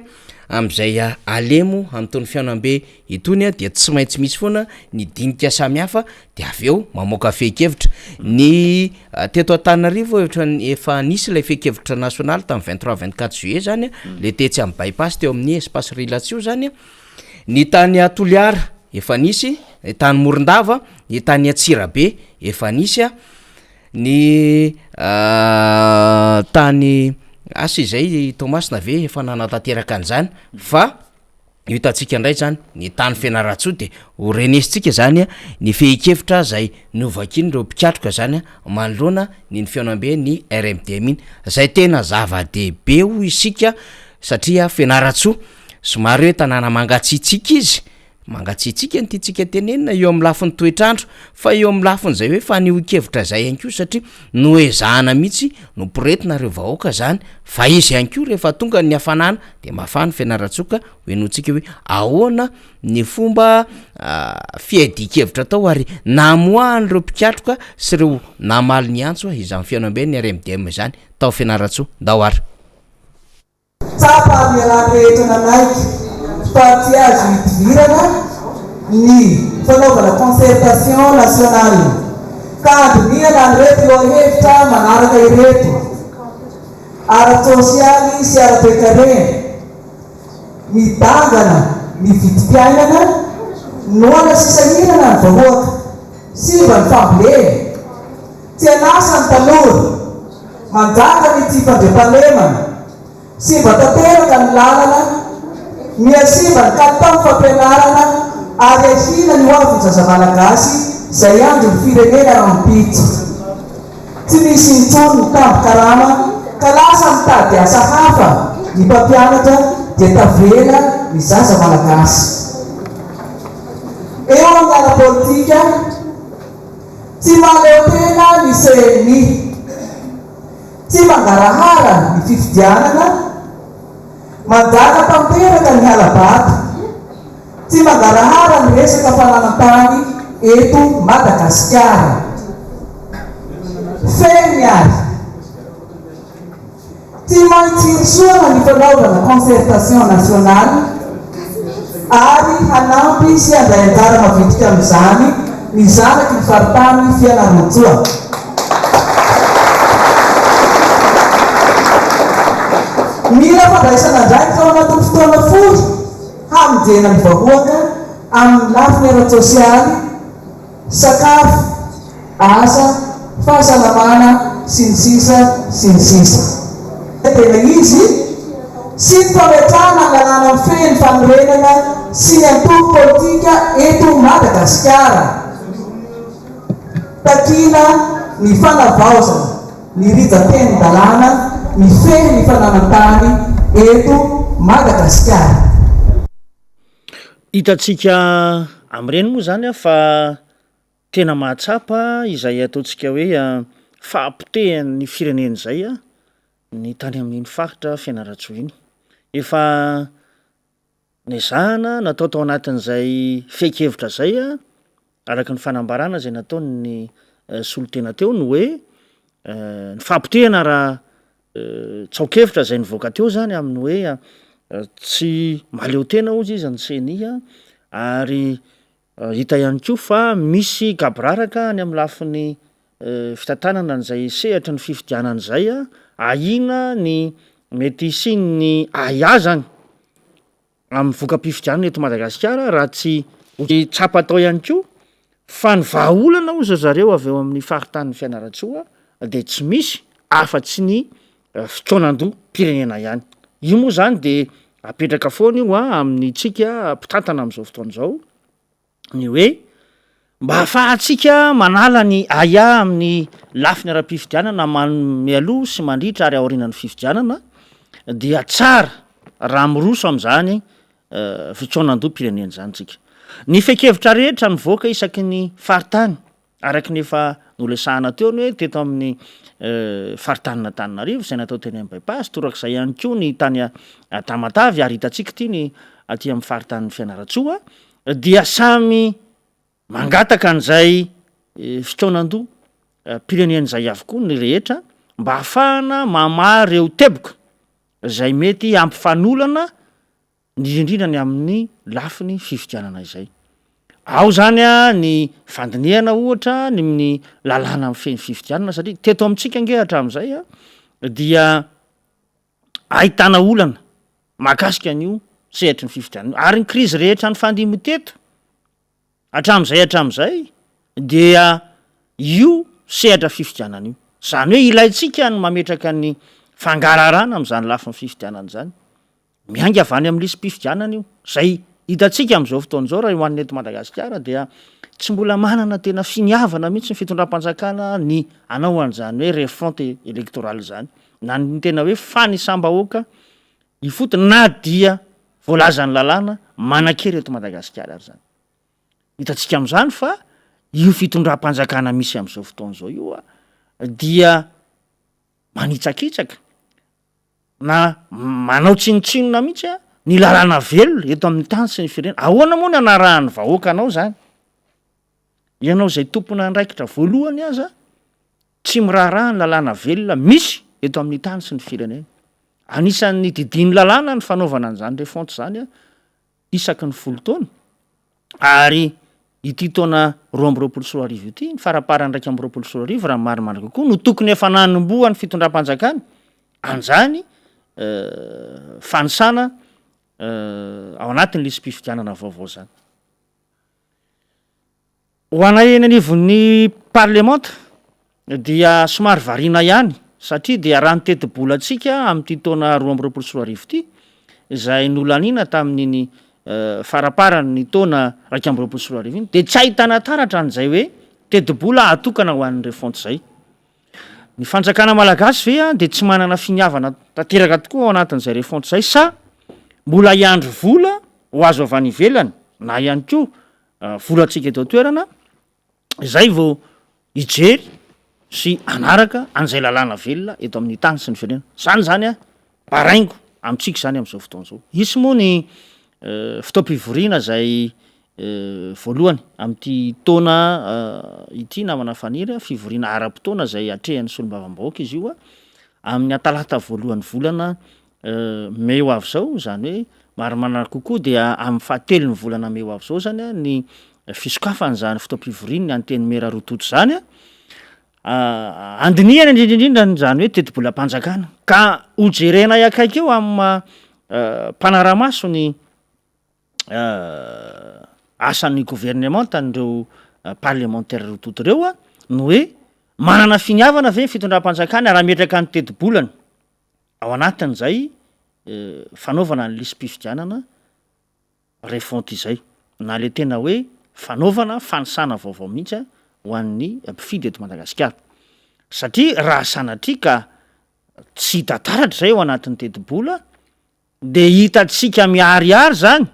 amin'izay alemo amin'itony fihaonambe itony a dia tsy maintsy misy foana ny dinika samihafa de avy eo mamoaka fehin-kevitra. Ny teto Antananarivo ohatran'ny efa nisy ilay fehin-kevitra nasionaly tamin'ny 23 24 juillet zany a, le tetsy amin'ny by-pass teo amin'ny espace Rilatsio zany a, ny tany Toliara efa nisy, ny tany Morondava, ny tany Antsirabe efa nisy a, ny tany asa izay Toamasina ve efa nanatanteraka an'izany fa Io hitantsika indray izany ny tany Fianarantsoa dia ho renesintsika izany ny fehin-kevitra izay novakian'ireo mpikatroka izany manoloana ny ny fihaonambe ny RMDM iny izay tena zava-dehibe hoy isika satria Fianarantsoa somary hoe tanàna mangatsiatsiaka izy, mangatsiatsiaka no tiantsika tenenina eo amin'ny lafiny toetr'andro fa eo amin'ny lafin'izay hoe fanehoan-kevitra izay ihany koa satria noezahana mihitsy noporetina ireo vahoaka izany fa izy ihany koa rehefa tonga ny hafanana de mafana Fianarantsoa ka ho henointsika hoe ahoana ny fomba fiadian-kevitra atao ary namoahan'ireo mpikatroka sy ireo namaly ny antso izany fihaonamben'ny RMDM izany tao Fianarantsoa. Ndao ary. Tsapa ary iarahan'ny rehetra nanaiky fa tsy azo idivirana ny fanaovana concertation nationale ka handinihana an'ireto lohahevitra manaraka ireto, ara-tsosialy sy ara-toekarena, midangana ny vidim-piainana, noana sy sahirana ny vahoaka, simba ny fambolena, tsy an'asa ny tanora, manjaka ny tsy fandriampahalemana, Simba tanteraka ny lalana, miha simba ny kalitaon'ny fampianarana ary ahiana ny hoavin'ny zaza malagasy izay andrin'ny firenena rahampitso. Tsy misy intsony ny tambin-karama ka lasa mitady asa hafa ny mpampianatra dia tavela ny zaza malagasy. Eo amin'ny ara-politika, tsy mahaleo tena ny CNI. Tsy mangarahara ny fifidianana, manjaka tanteraka ny hala-bato, tsy mangarahara ny resaka fananan-tany eto Madagasikara. Fehiny ary, tsy maintsy hirosoana ny fanaovana concertation nationale ary hanampy sy handray anjara mavitrika amin'izany ny zanaky ny faritany Fianarantsoa. Mila fandraisana andraikitra ao anatin'ny fotoana fohy hamonjena ny vahoaka amin'ny lafiny ara-tsosialy, sakafo, asa, fahasalamana, sy ny sisa sy ny sisa. Tena izy, sy ny fametrahana ny lalàna mifehy ny fanorenana sy ny antoko politika eto Madagasikara. Takiana ny fanavaozana ny rijan-tenin-dalàna mifehy ny fananan-tany eto Madagasikara. Hitantsika amin'ireny moa izany fa tena mahatsapa izay ataontsika hoe fahapotehan'ny firenena izay ny tany amin'iny faritra Fianarantsoa iny. Efa nezahana natao tao anatin'izay fehin-kevitra izay araka ny fanambarana izay nataon'ny solontena teo ny hoe ny fahapotehana raha Tsaokevitra izay nivoaka teo izany amin'ny hoe tsy mahaleo tena hozy izy ny ceni ary hita ihany koa fa misy gaboraraka any amin'ny lafiny fitantanana an'izay sehatry ny fifidianana izay, ahiana ny mety hisian'ny ahiahy izany. Amin'ny voka-pifidianana eto Madagasikara raha tsy ho tsapa tao ihany koa fa ny vahaolana hozy ry zareo avy eo amin'ny faritanin'i Fianarantsoa dia tsy misy afa-tsy ny fikaonandoham-pirenena ihany. Io moa izany dia apetraka foana io amintsika mpitantana amin'izao fotoana izao. ny hoe mba hahafahantsika manala ny ahiahy amin'ny lafiny ara-pifidianana mialoha sy mandritra ary aorianan'ny fifidianana dia tsara raha miroso amin'izany fikaonandoham-pirenena izany isika. Ny fehin-kevitra rehetra mivoaka isaky ny faritany araka ny efa noresahana teo ny hoe teto amin'ny faritanin'Antananarivo izay natao teny amin'ny By-pass, torak'izay ihany koa ny tany Tamatave ary hitantsika ity ny aty amin'ny faritanin'i Fianarantsoa dia samy mangataka an'izay fikaonandoha pirenena izay avokoa ny rehetra mba hahafahana mamaha ireo teboka izay mety hampifanolana indrindra indrindra ny amin'ny lafiny fifidianana izay. Ao izany ny fandinihana ohatra ny amin'ny lalàna mifehy ny fifidianana satria teto amintsika ange hatramin'izay dia ahitana olana mahakasika an'io sehatry ny fifidianana io ary ny krizy rehetra nifandimby teto hatramin'izay hatramin'izay dia io sehatra fifidianana io. Izany hoe ilaintsika ny mametraka ny fangaraharaana amin'izany lafiny fifidianana izany. Miainga avy any amin'ny lisi-pifidianana io. Izay hitantsika amin'izao fotoana izao raha ho an'ny eto Madagasikara dia tsy mbola manana tena finiavana mihitsy ny fitondram-panjakana ny hanao an'izany hoe refonte électorale izany na ny tena hoe fanisam-bahoaka ifotony na dia voalazan'ny lalàna manan-kery eto Madagasikara ary izany. Hitantsika amin'izany fa io fitondram-panjakana misy amin'izao fotoana izao io dia manitsakitsaka na manao tsinontsinona mihitsy ny lalàna velona eto amin'ny tany sy ny firenena. Ahoana moa ny anarahan'ny vahoaka anao izany? Ianao izay tompon'andraikitra voalohany aza tsy miraharaha ny lalàna velona misy eto amin'ny tany sy ny firenena. Anisan'ny didian'ny lalàna ny fanaovana an'izany refonte izany isaky ny folo taona ary ity taona 2022 ity, ny faramparan'ny 2021 raha ny marimarina kokoa no tokony efa nanombohan'ny fitondram-panjakana an'izany fanisana ao anatin'ny lisi-pifidianana vaovao izany. Ho anay eny anivon'ny parlemanta dia somary variana ihany satria dia raha ny tetibolantsika amin'ity taona 2022 ity izay nolaniana tamin'iny faramparan'ny taona 2021 iny dia tsy ahitana taratra an'izay hoe tetibola atokana ho an'ny refonte izay. Ny fanjakana malagasy ve dia tsy manana finiavana tanteraka tokoa ao anatin'izay refonte izay sa mbola hiandry vola ho azo avy any ivelany na ihany koa volantsika eto an-toerana izay vao hijery sy hanaraka an'izay lalàna velona eto amin'ny tany sy ny firenena. Izany izany an, baraingo amintsika izany amin'izao fotoana izao. Hisy moa ny fotoam-pivoriana izay voalohany amin'ity taona ity namana Faniry, fivoriana ara-potoana izay atrehan'ny solombavambahoaka izy io amin'ny talata voalohan'ny volana Mey ho avy izao, izany hoe marimarina kokoa dia amin'ny fahatelon'ny volana mey ho avy izao izany ny fisokafan'izany fotoam-pivorian'ny Antenimiera roa tonta izany, handinihana indrindra indrindra an'izany hoe tetibolam-panjakana ka hojerenay akaiky eo amin'ny maha mpanara-maso ny asan'ny governemanta an'ireo parlemantera roa tonta ireo ny hoe manana finiavana ve ny fitondram-panjakana raha hametraka ny tetibolany Ao anatin'izay fanaovana ny lisi-pifidianana refonte izay, na ilay tena hoe fanaovana fanisana vaovao mihitsy ho an'ny mpifidy eto Madagasikara. Satria raha sanatria ka tsy hita taratra izay ao anatin'ny tetibola dia hitantsika miharihary izany.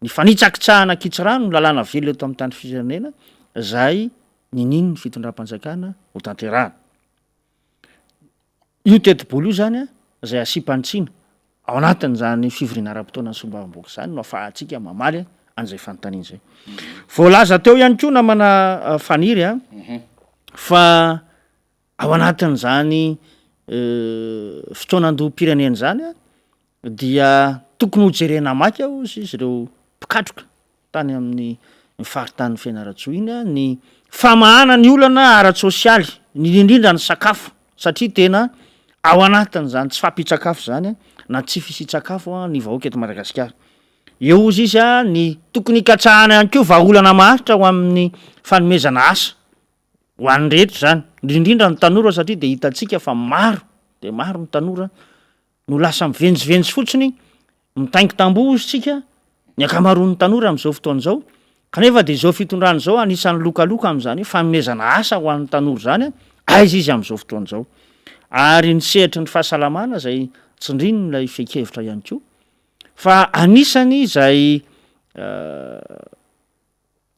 Ny fanitsakitsahana an-kitsirano ny lalàna velona eto amin'ny tany firenena izay ninian'ny fitondram-panjakana ho tanterahana. Io tetibola io izany izay asiam-panitsiana ao anatin'izany fivoriana ara-potoanan'ny solombavambahoaka izany no afahantsika mamaly an'izay fanontaniana izay. Voalaza teo ihany koa namana Faniry a, fa ao anatin'izany fotoanan-doham-pirenena izany dia tokony hojerena maika hozy izy ireo mpikatroka tany amin'ny faritanin'i Fianarantsoa iny ny famahana ny olana ara-tsosialy, indrindra ny sakafo satria tena ao anatin'izany tsy fahampian-tsakafo izany na tsy fisian-tsakafo ny vahoaka eto Madagasikara. Eo hozy izy ny tokony hikatsahana ihany koa vahaolana maharitra ho amin'ny fanomezana asa ho an'ny rehetra izany, indrindra ny tanora satria dia hitantsika fa maro dia maro ny tanora no lasa mivenjivenjy fotsiny, mitaingi-tamboho hozy tsika, ny ankamaroan'ny tanora amin'izao fotoana izao, kanefa dia izao fitondrana izao anisan'ny lokaloka amin'izany hoe fanomezana asa ho an'ny tanora izany, aiza izy amin'izao fotoana izao? Ary ny sehatry ny fahasalamana izay tsindrin'ilay fehin-kevitra ihany koa, fa anisany izay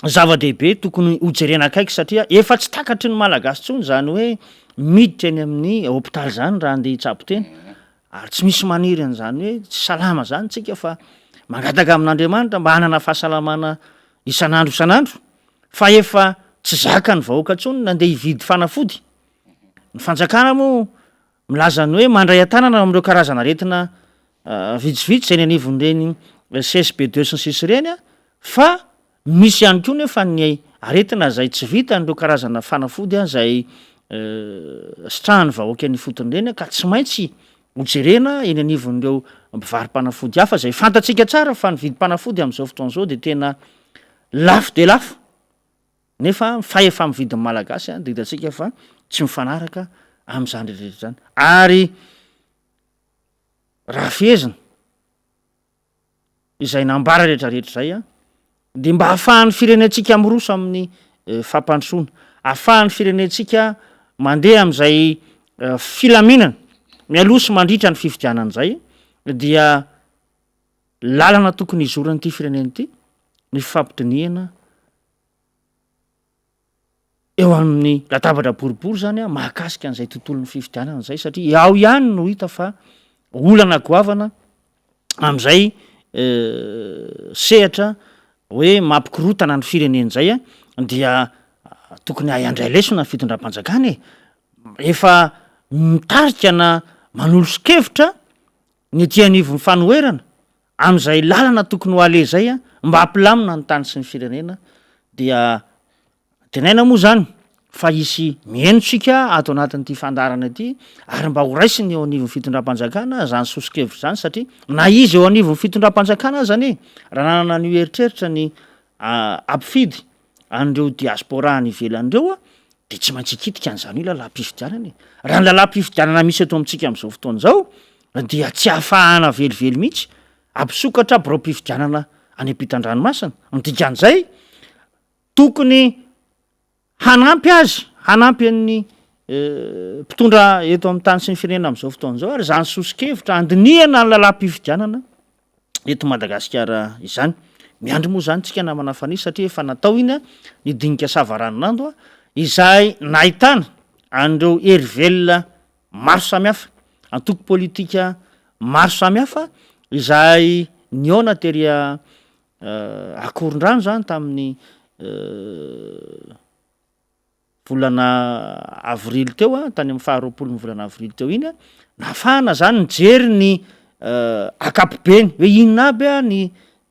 zava-dehibe tokony hojerena akaiky satria efa tsy takatry ny Malagasy intsony izany hoe miditra eny amin'ny hopitaly izany raha andeha hitsabo tena ary tsy misy maniry an'izany hoe tsy salama izany tsika fa mangataka amin'Andriamanitra mba hanana fahasalamana isan'andro isan'andro fa efa tsy zakan'ny vahoaka intsony ny andeha hividy fanafody. Ny fanjakana moa milaza ny hoe mandray an-tanana amin'ireo karazana aretina vitsivitsy izay eny anivon'ireny CSB deux sy ny sisa ireny fa misy ihany koa nefa ny aretina izay tsy vitan'ireo karazana fanafody izay sitrahan'ny vahoaka eny ifotony ireny ka tsy maintsy hojerena eny anivon'ireo mpivaro-panafody hafa izay fantatsika tsara fa ny vidim-panafody amin'izao fotoana izao dia tena lafo dia lafo. Nefa ny fahefa-mividin'ny Malagasy dia hitantsika fa tsy mifanaraka amin'izany rehetra rehetra izany. Ary raha fehezina izay nambara rehetra rehetra izay dia mba ahafahan'ny firenentsika miroso amin'ny fampandrosoana, ahafahan'ny firenentsika mandeha amin'izay filaminana mialoha sy mandritra ny fifidianana izay dia lalana tokony hizoran'ity firenena ity ny fifampidinihana eo amin'ny latabatra boribory zany mahakasika an'izay tontolon'ny fifidianana izay satria ao ihany no hita fa olana goavana amin'izay sehatra hoe mampikorotana ny firenena izay dia tokony hahay handray lesona ny fitondram-panjakana e, efa mitarika na manolo-kevitra ny ety anivon'ny fanoherana amin'izay lalana tokony ho aleha izay mba hampilamina ny tany sy ny firenena dia antenaina moa izany fa hisy mihaino tsika ato anatin'ity fandaharana ity ary mba ho raisiny eo anivon'ny fitondram-panjakana izany soso-kevitra izany satria na izy eo anivon'ny fitondram-panjakana aza anie raha nanana an'io eritreritra ny hampifidy an'ireo diaspora any ivelany ireo dia tsy maintsy hikitika an'izany hoe lalam-pifidianana e. Raha ny lalam-pifidianana misy eto amintsika amin'izao fotoana izao dia tsy ahafahana velively mihitsy hampisokatra biraom-pifidianana any ampitan-dranomasina. Ny dikan'izay, tokony hanampy azy, hanampy an'ny mpitondra eto amin'ny tany sy ny firenena amin'izao fotoana izao ary izany soso-kevitra handinihana ny lalam-pifidianana eto Madagasikara izany. Miandry moa izany tsika namana Faniry satria efa natao iny ny dinika savaranonando izay nahitana an'ireo hery velona maro samihafa, antoko politika maro samihafa izay nihaona tery Akorondrano izany tamin'ny volana avrily teo an, tany amin'ny faha roapolon'ny volana avrily teo iny an, nahafahana zany nijery ny ankapobeny hoe inona aby an ny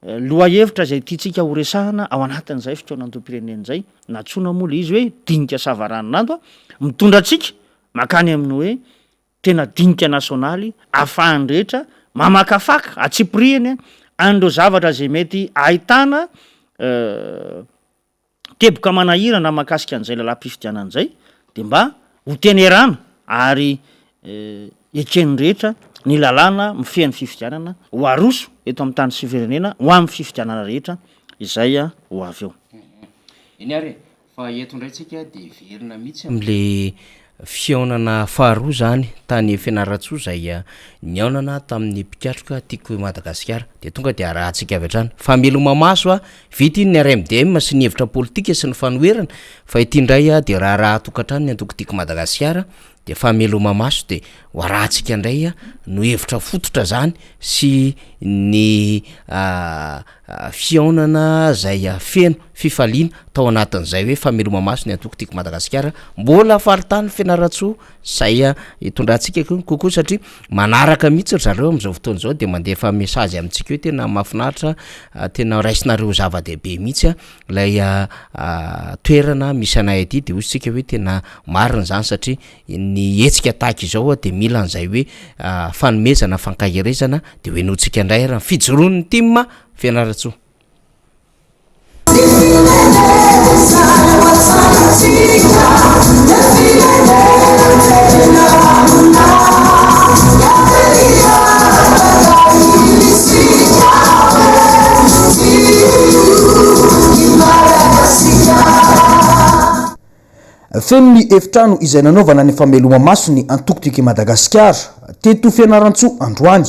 lohahevitra izay tiantsika ho resahana ao anatin'izay fikaonandoham-pirenena izay, nantsoina moa ilay izy hoe dinika savaranonando an, mitondra antsika mankany amin'ny hoe tena dinika nasionaly ahafahan'ny rehetra mamakafaka antsipirihany an'ireo zavatra izay mety ahitana teboka manahirana mahakasika an'izay lalàm-pifidianana izay dia mba ho tenerana ary eken'ny rehetra ny lalàna mifehy ny fifidianana ho aroso eto amin'ny tany sy firenena ho amin'ny fifidianana rehetra izay ho avy eo. Eny ary e, fa eto indray tsika dia hiverina mihitsy amin'le. Fihaonana faharoa izany tany Fianarantsoa izay nihaonana tamin'ny mpikatroka Tiako i Madagasikara. Dia tonga dia arahantsika avy hatrany. Fameloma-maso, vita iny ny RMDM sy ny hevitra politika sy ny fanoherana fa ity indray dia raharaha tokantrano ny antoko Tiako Madagasikara dia fameloma-maso dia ho arahantsika indray no hevitra fototra izany sy ny fihaonana izay feno fifaliana tao anatin'izay hoe fameloma-maso ny antoko Tiako Madagasikara mbola faritany Fianarantsoa izay hitondrantsika kokoa satria manaraka mihitsy ry zareo amin'izao fotoana izao dia mandefa message amintsika hoe tena mahafinaritra tena raisinareo ho zava-dehibe mihitsy ilay toerana misy anay aty dia hoy isika hoe tena marina izany satria ny hetsika tahaka izao dia mila an'izay hoe fanomezana fankaherezana dia ho henointsika indray ary ny fijoroan'ny tim Fianarantsoa. Feno ny efitrano izay nanaovana ny fameloma-maso ny antoko Tiako i Madagasikara teto Fianarantsoa androany.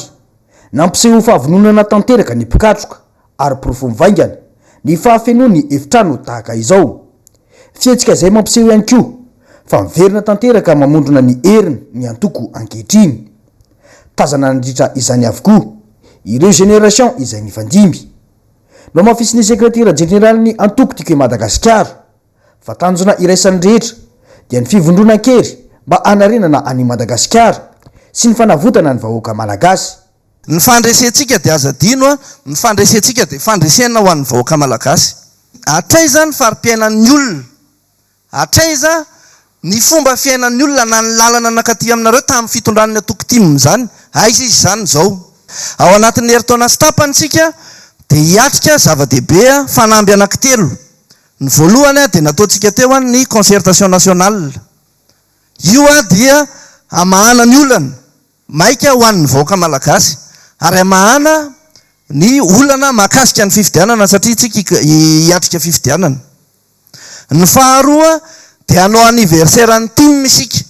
Nampiseho fahavononana tanteraka ny mpikatroka ary porofo mivaingana ny fahafenoan'ny efitrano tahaka izao. Fihetsika izay mampiseho ihany koa fa miverina tanteraka mamondrona ny heriny ny antoko ankehitriny. Tazana nandritra izany avokoa ireo génération izay nifandimby. Nohamafisin'ny sekretera jeneralin'ny antoko Tiako i Madagasikara fa tanjona iraisan'ny rehetra dia ny fivondronan-kery mba hanarenana an'i Madagasikara sy ny fanavotana ny vahoaka Malagasy. Ny fandresentsika dia aza adino a, ny fandresentsika dia fandresena ho an'ny vahoaka Malagasy. Hatraiza ny fari-piainan'ny olona? Hatraiza ny fomba fiainan'ny olona na ny lalana nankaty aminareo tamin'ny fitondran'ny antoko tim izany? Aiza izy izany izao? Ao anatin'ny herintaona sy tapany isika dia hiatrika zava-dehibe fanamby anankitelo. Ny voalohany dia nataontsika teo ny concertation nationale. Io dia hamahana ny olana maika ho an'ny vahoaka Malagasy ary hamahana ny olana mahakasika ny fifidianana satria isika hiatrika fifidianana. Ny faharoa dia hanao anniversaire ny tim isika.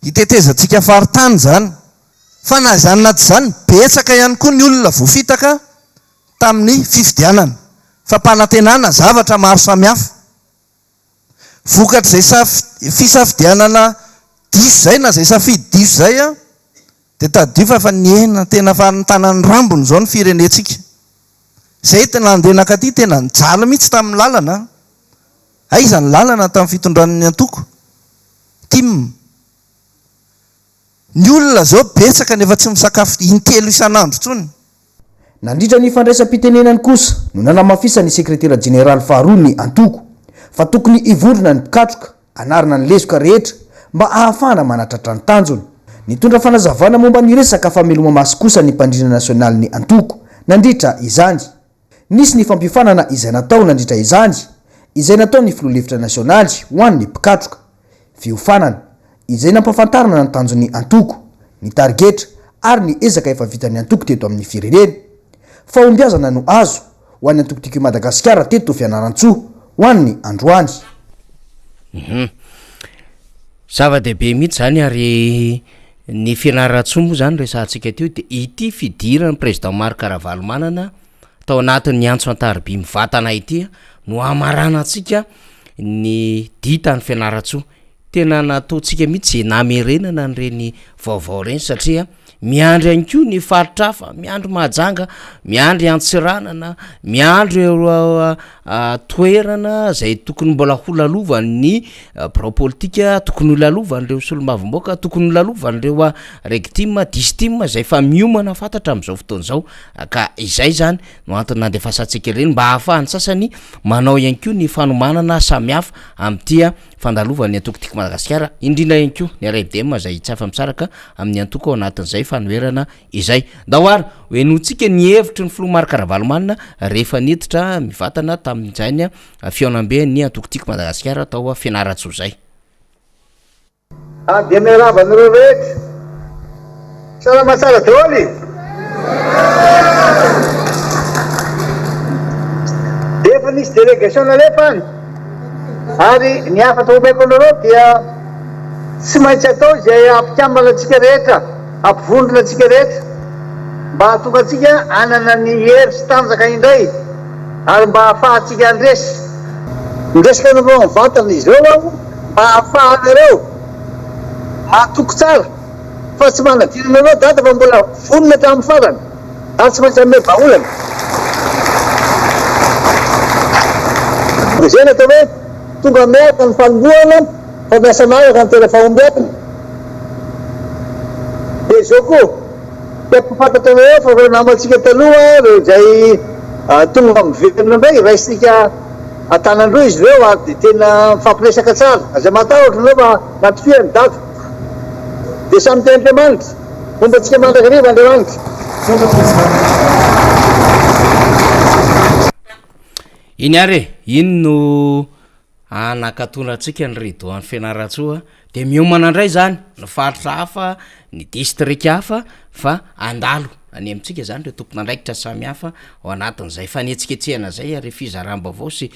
Hitetezantsika faritany izany. Fa na izany na tsy izany, betsaka ihany koa ny olona voafitaka tamin'ny fifidianana. Fampanantenana zavatra maro samihafa. Vokatr'izay fisafidianana diso izay na izay safidy diso izay dia tadidio fa efa nihena tena efa nitana ny rambony izao ny firenentsika. Izay nandeha nankaty tena nijaly mihitsy tamin'ny lalana. Aiza ny lalana tamin'ny fitondran'ny antoko tim? Ny olona izao betsaka ny efa tsy misakafo intelo isan'andro intsony. Nandritra ny fandraisam-pitenenany kosa no nanamafisan'ny sekretera jeneraly faharoa ny antoko fa tokony hivondrona ny mpikatroka hanarina ny lesoka rehetra mba hahafahana manatratra ny tanjona. Nitondra fanazavana momba ny resaka fameloma-maso kosa ny mpandrindra nasionalin'ny antoko nandritra izany. Nisy ny fampiofanana izay natao nandritra izany, izay nataon'ny filoha lefitra nasionaly ho an'ny mpikatroka. Fiofanana, izay nampahafantarana ny tanjon'ny antoko, ny tarigetra ary ny ezaka efa vitan'ny antoko teto amin'ny firenena. Fahombiazana no azo ho an'ny antoko Tiako i Madagasikara teto Fianarantsoa ho an'ny androany. Hum. Zava-dehibe mihitsy izany ary ny Fianarantsoa moa izany resahantsika teo dia ity fidiran'ny président Marc Ravalomanana tao anatin'ny antso an-tariby mivantana ity no hamaranantsika ny dia tany Fianarantsoa. Tena nataontsika mihitsy izay namerenana an'ireny vaovao ireny satria miandry ihany koa ny faritra hafa, miandry Mahajanga, miandry Antsiranana, miandry ireo toerana izay tokony mbola ho lalovan'ny birao politika, tokony ho lalovan'ireo solombavambahoaka, tokony ho lalovan'ireo Regtim, Distim izay efa miomana fantatra amin'izao fotoana izao ka izay izany no antony nandefasantsika ireny mba hahafahan'ny sasany manao ihany koa ny fanomanana samihafa amin'ity fandalovan'ny antoko Tiako Madagasikara, indrindra ihany koa ny RFDM izay tsy afa-misaraka amin'ny antoko ao anatin'izay fanoherana izay. Ndao ary ho henointsika ny hevitry ny filoha Marc Ravalomanana rehefa niditra mivantana tamin'izany fihaonamben'ny antoko Tiako Madagasikara tao Fianarantsoa izay. Ah dia miarahaba anareo rehetra. Salama tsara daholo e! Dia efa nisy délégation nalefa any ary ny hafatra omeko anareo dia. Tsy maintsy atao izay hampikambana antsika rehetra, hampivondrona antsika rehetra, mba hahatonga antsika hanana ny hery sy tanjaka indray, ary mba hahafahantsika handresy. Miresaka aminareo mivantana izao aho mba hahafahanareo matoky tsara fa tsy manadino anareo Dada fa mbola vonona hatramin'ny farany ary tsy maintsy hanome vahaolana. Izay no atao hoe tonga miaraka ny fanombohana fa miasa miaraka ny tena fahombiazana. Dia izao koa, tiako ho fantatrareo fa ireo namantsika taloha, ireo izay tonga miverina indray, raisintsika an-tanan-droa izy ireo ary dia tena mifampiresaka tsara. Aza matahotra ianao fa matokia an'i Dada. Dia samy te Andriamanitra. Homba antsika mandrakariva Andriamanitra. Misaotra Président. Iny ary e, iny no hanakatonantsika ny rideau any Fianarantsoa dia miomana indray zany ny faritra hafa, ny distrika hafa fa handalo any amintsika zany ireo tompon'andraikitra samihafa ao anatin'izay fanetsiketsehana zay ary fizaram-baovao sy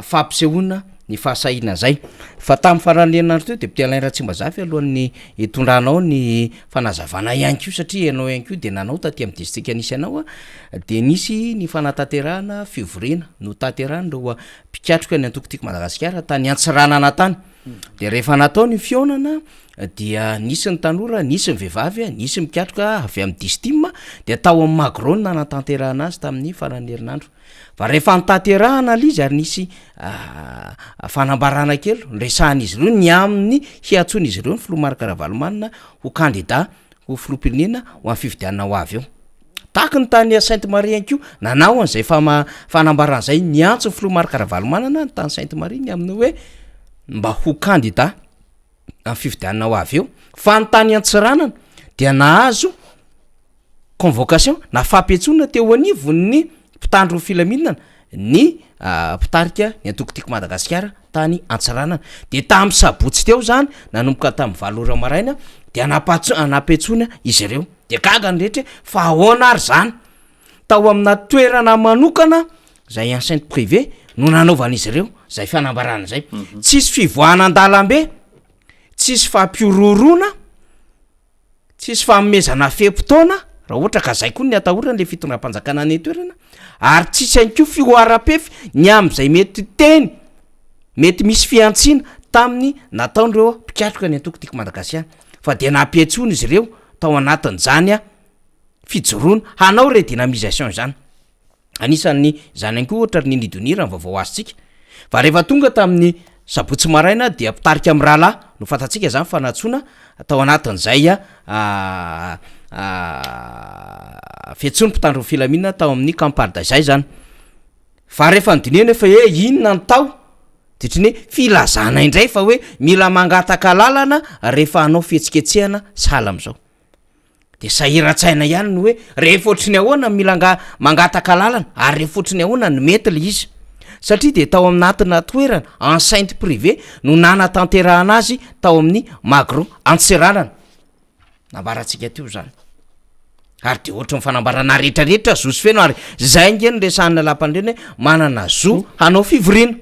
fampisehoana ny fahasahiana zay. Fa tamin'ny faran'ny herinandro teo Député Alain Ratsimbazafy alohan'ny hitondranao ny fanazavana ihany koa satria ianao ihany koa dia nanao taty amin'ny distrika nisy anao dia nisy ny fanatanterahana fivoriana notanterahan'ireo mpikatroka ny antoko Tiako Madagasikara tany Antsiranana tany. Dia rehefa natao ny fihaonana dia nisy ny tanora, nisy ny vehivavy, nisy ny mpikatroka avy amin'ny Distim, dia tao amin'ny Magro no nanatanterahana azy tamin'ny faran'ny herinandro. Fa rehefa notanterahana ilay izy ary nisy fanambarana kely noresahan'izy ireo ny amin'ny hiantsoan'izy ireo ny filoha Marc Ravalomanana ho kandida ho filoham-pirenena ho an'ny fifidianana ho avy eo. Tahaky ny tany Sainte Marie ihany koa, nanao an'izay fama- fanambarana izay niantso ny filoha Marc Ravalomanana ny tany Sainte Marie ny amin'ny hoe mba ho kandida amin'ny fifidianana ho avy eo. Fa ny tany Antsiranana dia nahazo convocation na fampiantsoana teo anivon'ny mpitandro ny filaminana ny mpitarika ny antoko Tiako Madagasikara tany Antsiranana. Dia tamin'ny sabotsy teo izany, nanomboka tamin'ny valo ora maraina dia nampatso- nampiantsoina izy ireo. Dia gaga ny rehetra hoe fa ahoana ary izany? Tao amina toerana manokana izay enceinte privée no nanaovan'izy ireo izay fanambarana izay. Tsisy fivoahana an-dalambe, tsisy fampihorohoroana. Tsisy fanomezana fe-potoana raha ohatra ka zay koa ny atahorana le fitondram-panjakana any an-toerana ary tsisy ihany koa fihoaram-pefy ny amin'izay mety teny mety misy fihantsiana tamin'ny nataon'ireo mpikatroka ny antoko Tiako Madagasikara fa dia nampiantsoana izy ireo tao anatin'izany fijoroana hanao redynamisation izany. Anisan'ny izany ihany koa ohatra ry Nini Donia raha ny vaovao azontsika. Fa rehefa tonga tamin'ny sabotsy maraina dia mpitarika mirahalahy no fantatsika izany fa nantsoina tao anatin'izay fiantsoan'ny mpitandro ny filaminana tao amin'ny Camp Paradise izany. Fa rehefa nodinihana efa hoe inona ny tao dia ohatran'ny hoe filazana indray fa hoe mila mangataka alalana rehefa hanao fihetsiketsehana sahala amin'izao. De sahiran-tsaina ihany ny hoe rehefa ohatry ny ahoana no mila anga- mangataka alalana ary rehefa ohatry ny ahoana no mety le izy. Satria de tao aminatina toerana, enceinte privée no nanatanterahana azy tao amin'ny Magro Antsiranana. Nambarantsika teo zany. Ary de ohatry ny fanambarana rehetrarehetra zo sy feno ary zay ange no resahan'ny lalàmpanorenana hoe manana zo hanao fivoriana.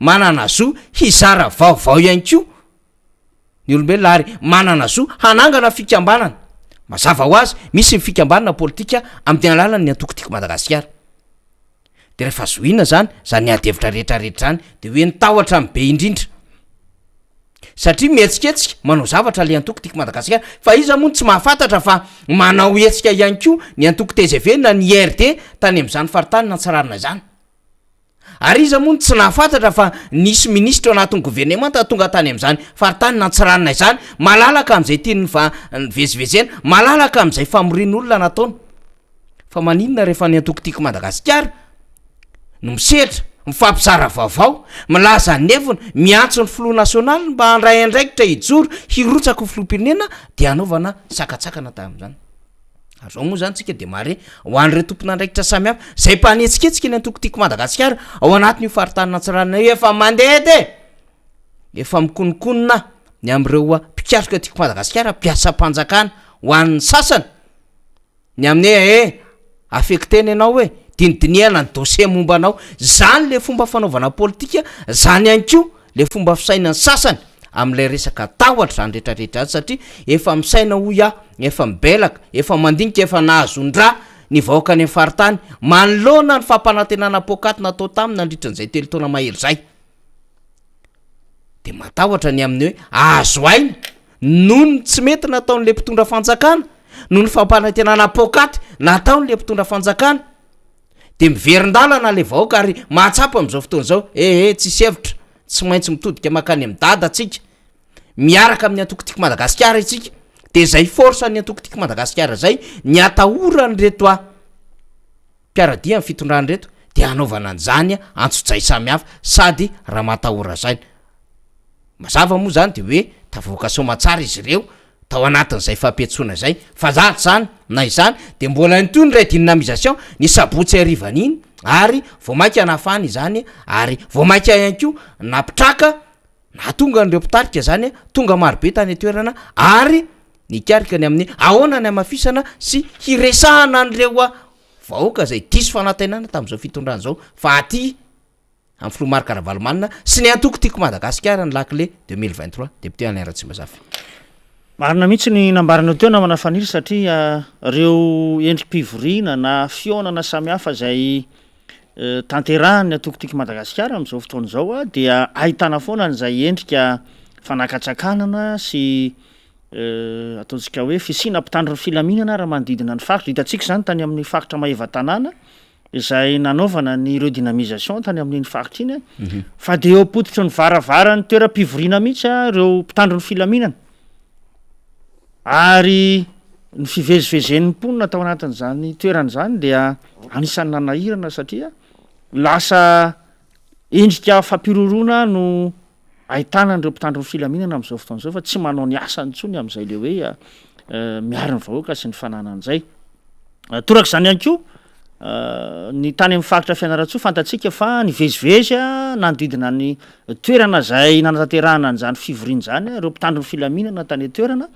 Manana zo hizara vaovao ihany koa. ny olombelona ary manana zo hanangana fikambanana. Mazava ho azy, misy ny fikambanana politika amin'ny alalan'ny antoko Tiako Madagasikara. De rehefa zohiana zany, zany ady hevitra rehetra rehetra zany, de hoe ny tahotra no be indrindra. Satria mihetsiketsika, manao zavatra le antoko Tiako Madagasikara, fa iza moa no tsy mahafantatra fa manao hetsika ihany koa ny antoko tgv na ny IRD tany amin'izany faritany Antsiranana izany. Ary iza moa no tsy nahafantatra fa nisy minisitra ao anatin'ny governemanta tonga tany amin'izany faritanin' Antsiranana izany, malalaka amin'izay tiany nivezivezena, malalaka amin'izay famorian'olona nataony. Fa maninona rehefa ny antoko Tiako Madagasikara no misedra, mifampizara vaovao, milaza ny heviny, miantso ny filoha nasionaly mba handray andraikitra hijoro hirotsaka ho filoham-pirenena dia hanaovana sakantsakana tamin'izany. Ary zao moa zany tsika de mahare ho an'ireo tompon'andraikitra samihafa zay mpanetsiketsika ny antoko Tiako Madagasikara ao anatin'io faritanin'Antsiranana io efa mandeha e! Efa mikononkonona ny amin'ireo mpikatroka Tiako Madagasikara mpiasam-panjakana ho an'ny sasany ny amin'ny hoe eh affectena ianao e, dinidinihana ny dossier momba anao, zany le fomba fanaovana politika, zany ihany koa. le fomba fisainan'ny sasany amin'ilay resaka tahotra izany rehetra rehetra izany satria efa misaina hoy aho, efa mibelaka, efa mandinika, efa nahazon-dra ny vahoaka any amin'ny faritany manoloana ny fampanantenana poakaty natao taminy nandritra an'izay telo taona mahery izay. Dia matahotra ny amin'ny hoe ahazo aina noho ny tsy mety nataon'ilay mpitondra fanjakana, noho ny fampanantenana poakaty nataon'ilay mpitondra fanjakana. Dia miverin-dalana ilay vahoaka ary mahatsapa amin'izao fotoana izao, eh eh, tsisy hevitra, tsy maintsy mitodika mankany amin'i Dada tsika, miaraka amin'ny antoko Tiako Madagasikara isika, dia izay force an'ny antoko Tiako Madagasikara izay ny atahoran'ireto a mpiara-dia amin'ny fitondrana ireto dia hanaovana an'izany antsojay samihafa sady ramatahora saina. Mazava moa izany dia hoe tavoaka soamatsara izy ireo tao anatin'izay fampiantsoana izay, fa za izany na izany dia mbola nitohy ny redynamisation ny sabotsy harivan'iny ary vao mainka nafana izany ary vao mainka ihany koa nampitraka nahatonga an'ireo mpitarika izany tonga marobe tany an-toerana ary nikarika ny amin'ny ahoana ny hamafisana sy hiresahana an'ireo vahoaka izay diso fanantenana tamin'izao fitondrana izao fa aty amin'ny filoha Marc Ravalomanana sy ny antoko Tiako Madagasikara ny lakile 2023, député Alain Ratsimbazafy. Marina mihitsy ny nambaranao teo namana Faniry satria ireo endri-pivoriana na fihaonana samihafa izay tanterahan'ny antoko Tiako Madagasikara amin'izao fotoana izao dia ahitana foana an'izay endrika fanakatsakanana sy ataontsika hoe fisiana mpitandro ny filaminana ary manodidina ny faritra. Hitantsika izany tany amin'ny faritra Maevatanàna izay nanaovana ny redynamisation tany amin'iny faritra iny fa dia eo am-pototry ny varavaran'ny toeram-pivoriana mihitsy ireo mpitandro ny filaminana ary ny fivezivezen'ny mponina tao anatin'izany toerana izany dia anisan'ny nanahirana satria lasa endrika fampihorohoroana no ahitana an'ireo mpitandro ny filaminana amin'izao fotoana izao fa tsy manao ny asany intsony amin'izay le hoe miaro ny vahoaka sy ny fananany izay. Torak'izany ihany koa ny tany amin'ny faritra Fianarantsoa fantatsika fa nivezivezy nanodidina ny toerana izay nanatanterahana an'izany fivoriana izany ireo mpitandro ny filaminana tany an-toerana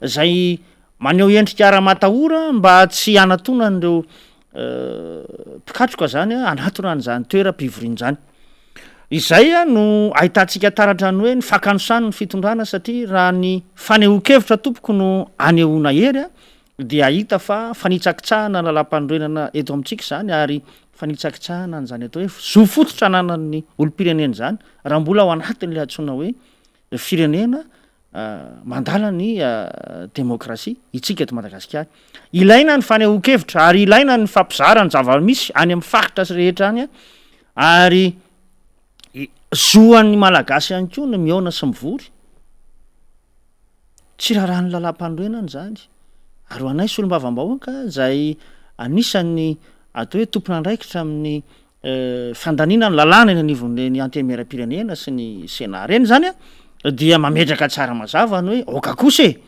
izay maneho endrika ara-matahora mba tsy hanatonan'ireo mpikatroka izany hanatona an'izany toeram-pivoriana izany. Izay no ahitantsika taratra ny hoe ny fakanosan'ny fitondrana satria raha ny fanehoan-kevitra tompoko no anehoana hery dia hita fa fanitsakitsahana ny lalàmpanorenana eto amintsika izany ary fanitsakitsahana an'izany atao hoe zo fototra ananan'ny olom-pirenena izany raha mbola ao anatin'ilay antsoina hoe firenena mandala ny demokrasia itsika eto Madagasikara. Ilaina ny fanehoan-kevitra ary ilaina ny fampizara ny zava-misy any amin'ny faritra sy rehetra any ary zo an'ny Malagasy ihany koa ny mihaona sy mivory. Tsy rarahan'ny lalàmpanorenana izany ary ho anay solombavambahoaka izay anisan'ny atao hoe tompon'andraikitra amin'ny fandaniana ny lalàna eny anivon'ireny antenimierampirenena sy ny Sénat ireny izany dia mametraka tsara mazava ny hoe aoka kosa e!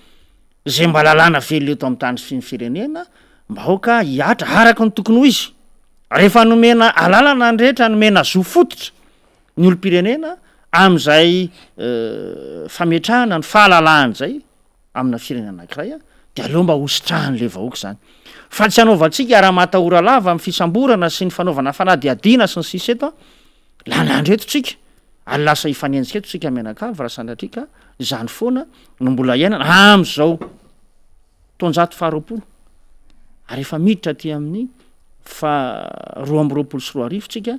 izay mba lalàna velona eto amin'ny tany sy ny firenena mba aoka hihatra araka ny tokony ho izy. Rehefa nomena alalana ny rehetra, nomena zo fototra ny olom-pirenena amin'izay fametrahana ny fahalalahana izay, amina firenena anankiray dia aleo mba hositrahan'ilay vahoaka izany fa tsy hanaovantsika ramatahora lava amin'ny fisamborana sy ny fanaovana fanadihadiana sy ny sisa eto an, lany andro eto tsika ary lasa hifanenjika eto tsika mianakavy raha sanatria ka izany foana no mbola iainana amin'izao taonjato faharoapolo ary efa miditra aty amin'ny faha 2022 tsika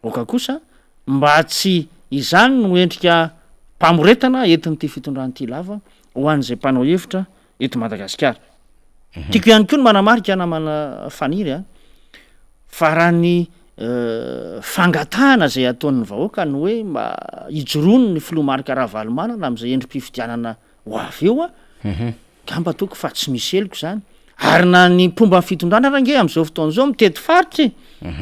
Aoka kosa mba tsy izany no endrika mpamoretana entin'ity fitondrana ity lava ho an'izay mpanao hevitra eto Madagasikara. Tiako ihany koa ny manamarika namana Faniry a, fa raha ny fangatahana izay ataon'ny vahoaka ny hoe mba hijoroan'ny filoha Marc Ravalomanana amin'izay endri-pifidianana ho avy eo a, Angamba toky fa tsy misy heloka izany. Ary na ny mpomba ny fitondrana ary ange amin'izao fotoana izao mitety faritra e,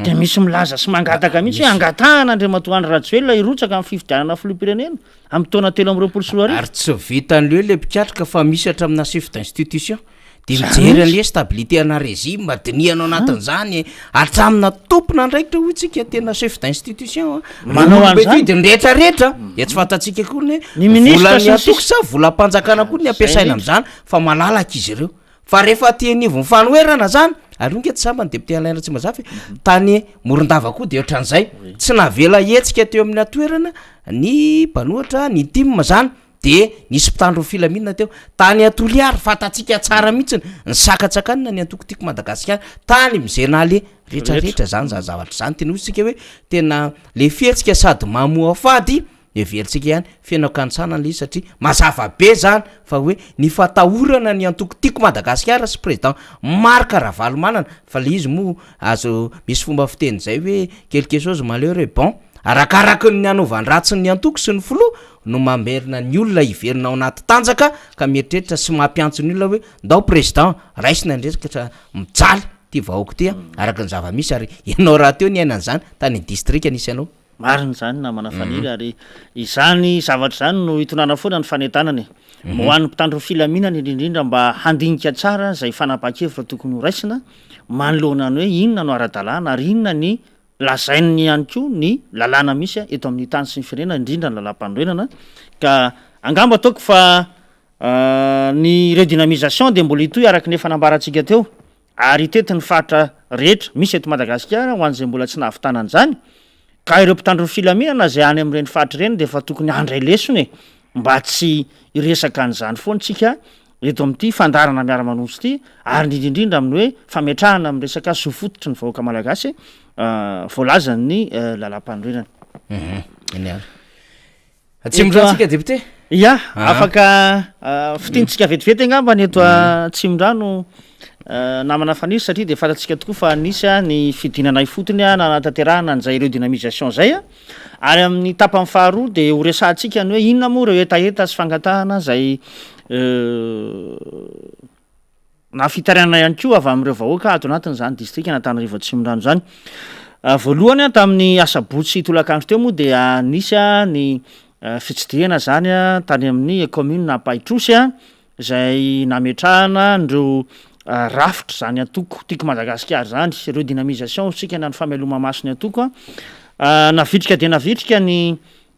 dia misy milaza sy mangataka mihitsy hoe angatahana Andriamatoa Andry Rajoelina hirotsaka amin'ny fifidianana filoham-pirenena amin'ny taona 2023. Ary tsy vitan'ny hoe ilay mpikatroka fa misy hatraminà chef d'institution dia mijery an'ilay stabilité ana régime, dinihana ao anatin'izany Hatramina tompon'andraikitra hoy tsika tena chef d'institution a, Manao olom-be an'izany. fidy ny rehetra rehetra dia tsy fantatsika koa ny Ny ministra volan'ny sy ny antoko sisa. sa volam-panjakana koa ny Zay ampiasaina indrindra. amin'izany fa malalaka izy ireo fa rehefa aty anivon'ny fanoherana zany. Ary io nge tsy sambany député Alain Ratsimbazafy e, tany Morondava koa de ohatran'izay, tsy navela hihetsika teo amina toerana ny mpanohitra ny tim zany, de nisy mpitandro ny filaminana teo. Tany Toliary fantatsika tsara mihitsiny, nisakantsakanina ny antoko Tiako Madagasikara, tany Mizenale, retraretra zany zany zavatra zany, tena hoy isika hoe tena le fihetsika sady mamoafady Heverintsika ihany feno akantsana ilay izy satria mazava be zany fa hoe ny fatahorana ny antoko Tiako Madagasikara sy président Marc Ravalomanana fa le izy moa azo misy fomba fiteny zay hoe quelque chose malheur est bon arakaraky ny anaovan-dratsy ny antoko sy ny filoha no mamerina ny olona hiverina ao anaty tanjaka ka mieritreritra sy mampiantso ny olona hoe ndao président raisina ny resaka mijaly ty vahoaka ty araka ny zava-misy ary ianao rahateo niaina an'izany tany distrika nisy anao. Marina izany namana Faniry ary izany zavatra izany no hitondrana foana ny fanentanana e. Ho an'ny mpitandro ny filaminana indrindra indrindra mba handinika tsara izay fanapahan-kevitra tokony ho raisina manoloana ny hoe inona no ara-dalàna ary inona ny lazain'ny ihany koa ny lalàna misy eto amin'ny tany sy ny firenena indrindra ny lalàmpanorenana ka angamba ataoko fa ny redynamisation dia mbola hitohy araka ny efa nambarantsika teo ary hitety ny faritra rehetra misy eto Madagasikara ho an'izay mbola tsy nahavitana an'izany, ka ireo mpitandro ny filaminana izay any amin'ireny faritra ireny dia efa tokony handray lesona e, mba tsy hiresaka an'izany foana isika eto amin'ity fandaharana miara-manonja ity, ary indrindra indrindra amin'ny hoe fametrahana amin'ny resaka zo fototry ny vahoaka malagasy voalazan'ny lalàmpanorenana. Eny ary. Atsimondrano tsika député? Ya, afaka fintinitsika vetivety angamba ny eto Atsimondrano namana Faniry satria dia fantatsika tokoa fa nisy ny fidinana ifotony nanatanterahana an'izay redynamisation izay ary amin'ny tapany faharoa dia ho resahantsika ny hoe inona moa ireo hetaheta sy fangatahana izay na fitarainana ihany koa avy amin'ireo vahoaka ato anatin'izany distrikan'Antananarivo Atsimondrano izany. Voalohany tamin'ny asabotsy tolakandro teo moa dia nisy ny fitsidihana izany tany amin'ny kaominina Ampahitrosy izay nametrahana an'ireo rafitra izany antoko Tiako Madagasikara izany, ireo dynamisation hoy isika na ny fameloma-maso ny antoko. Navitrika dia navitrika ny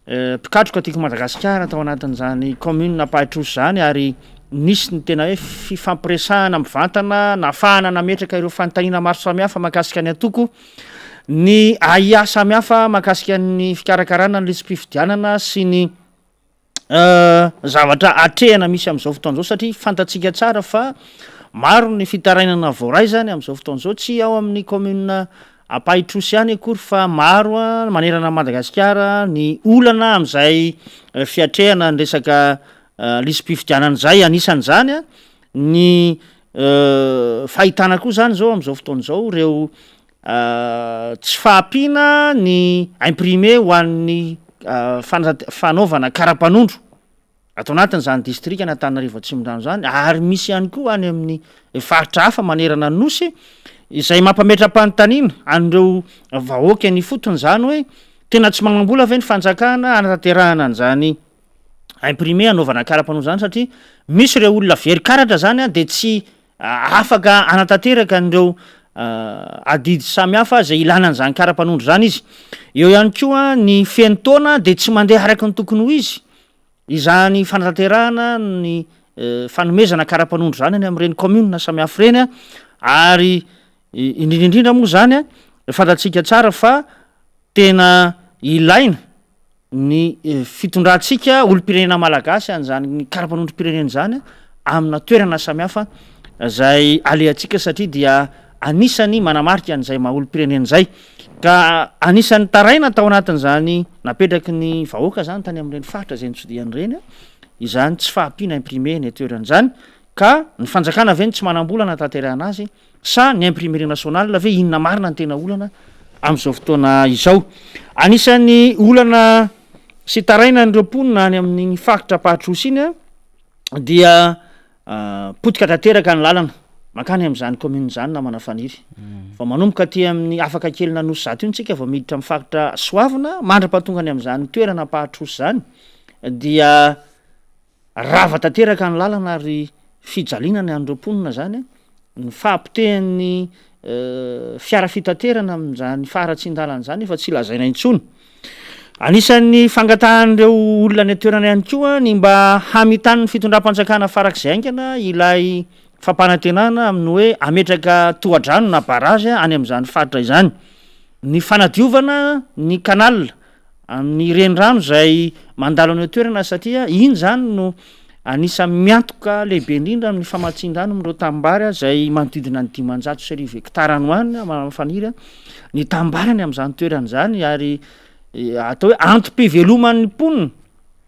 Mpikatroka tiako Madagasikara tao anatin'izany kaominina Ampahitrosy izany ary nisy ny tena hoe fifampiresahana mivantana nahafahana nametraka ireo fanontaniana maro samihafa mahakasika ny antoko, ny ahiahy samihafa mahakasika ny fikarakarana ny lisi-pifidianana sy ny zavatra atrehana misy amin'izao fotoana izao satria fantatsika tsara fa maro ny fitarainana voaray izany amin'izao fotoana izao tsy ao amin'ny kaominina Ampahitrosy ihany akory fa maro manerana an'i Madagasikara ny olana amin'izay fiatrehana ny resaka lisi-pifidianana izay. Anisan'izany ny fahitana koa izany izao amin'izao fotoana izao ireo tsy fahampiana ny imprimé ho an'ny fanaovana kara-panondro. Ato anatin'izany distrikan'Antananarivo Atsimondrano izany ary misy ihany koa any amin'ny faritra hafa manerana ny Nosy izay mampametra-panontaniana an'ireo vahoaka eny ifotony izany hoe tena tsy manam-bola ve ny fanjakana hanatanterahana an'izany imprimé hanaovana kara-panondro izany satria misy ireo olona very karatra izany dia tsy afaka hanatanteraka an'ireo adidy samihafa izay ilana an'izany kara-panondro izany izy. Eo ihany koa ny feno taona dia tsy mandeha araka ny tokony ho izy Izany fanatanterahana ny fanomezana kara-panondro izany any amin'ireny kaominina samihafa ireny ary indrindra indrindra moa izany fantatsika tsara fa tena ilaina ny fitondrantsika olom-pirenena malagasy an'izany kara-panondrom-pirenena izany amina toerana samihafa izay alehantsika satria dia anisany manamarika an'izay maha olom-pirenena izay. Ka anisan'ny taraina tao anatin'izany napetraky ny vahoaka izany tany amin'ireny faritra izay notsidihany ireny izany tsy fahampiana imprimé eny an-toerana izany ka ny fanjakana ve no tsy manam-bola hanatanterahana azy sa ny imprimerie nationale ve inona marina ny tena olana amin'izao fotoana izao. Anisan'ny olana sy tarainan'ireo mponina any amin'iny faritra Ampahitrosy iny dia Potika tanteraka ny lalana mankany amin'izany commune izany namana Faniry. Vao manomboka aty amin'ny afaka kely n'Anosizato iny tsika vao miditra amin'ny faritra Soavina mandra-pahatonga any amin'izany toerana Ampahatrosy izany dia rava tanteraka ny lalana ary fijaliana ny an'ireo mponina izany. Ny fahapotehan'ny fiara fitaterana amin'izany faharatsian-dalana izany efa tsy lazaina intsony. Anisan'ny fangatahan'ireo olona any an-toerana ihany koa ny mba hamitan'ny fitondram-panjakana farak'izay haingana ilay. fampanantenana amin'ny hoe hametraka tohadrano na barrage any amin'izany faritra izany. Ny fanadiovana ny canal amin'ny renirano izay mandalo any an-toerana satria iny izany no anisan'ny miantoka lehibe indrindra amin'ny famatsian-drano amin'ireo tanimbary izay manodidina ny 1500 hektara any ho any faniry ny tanimbary any amin'izany toerana izany ary atao hoe antom-piveloman'ny mponina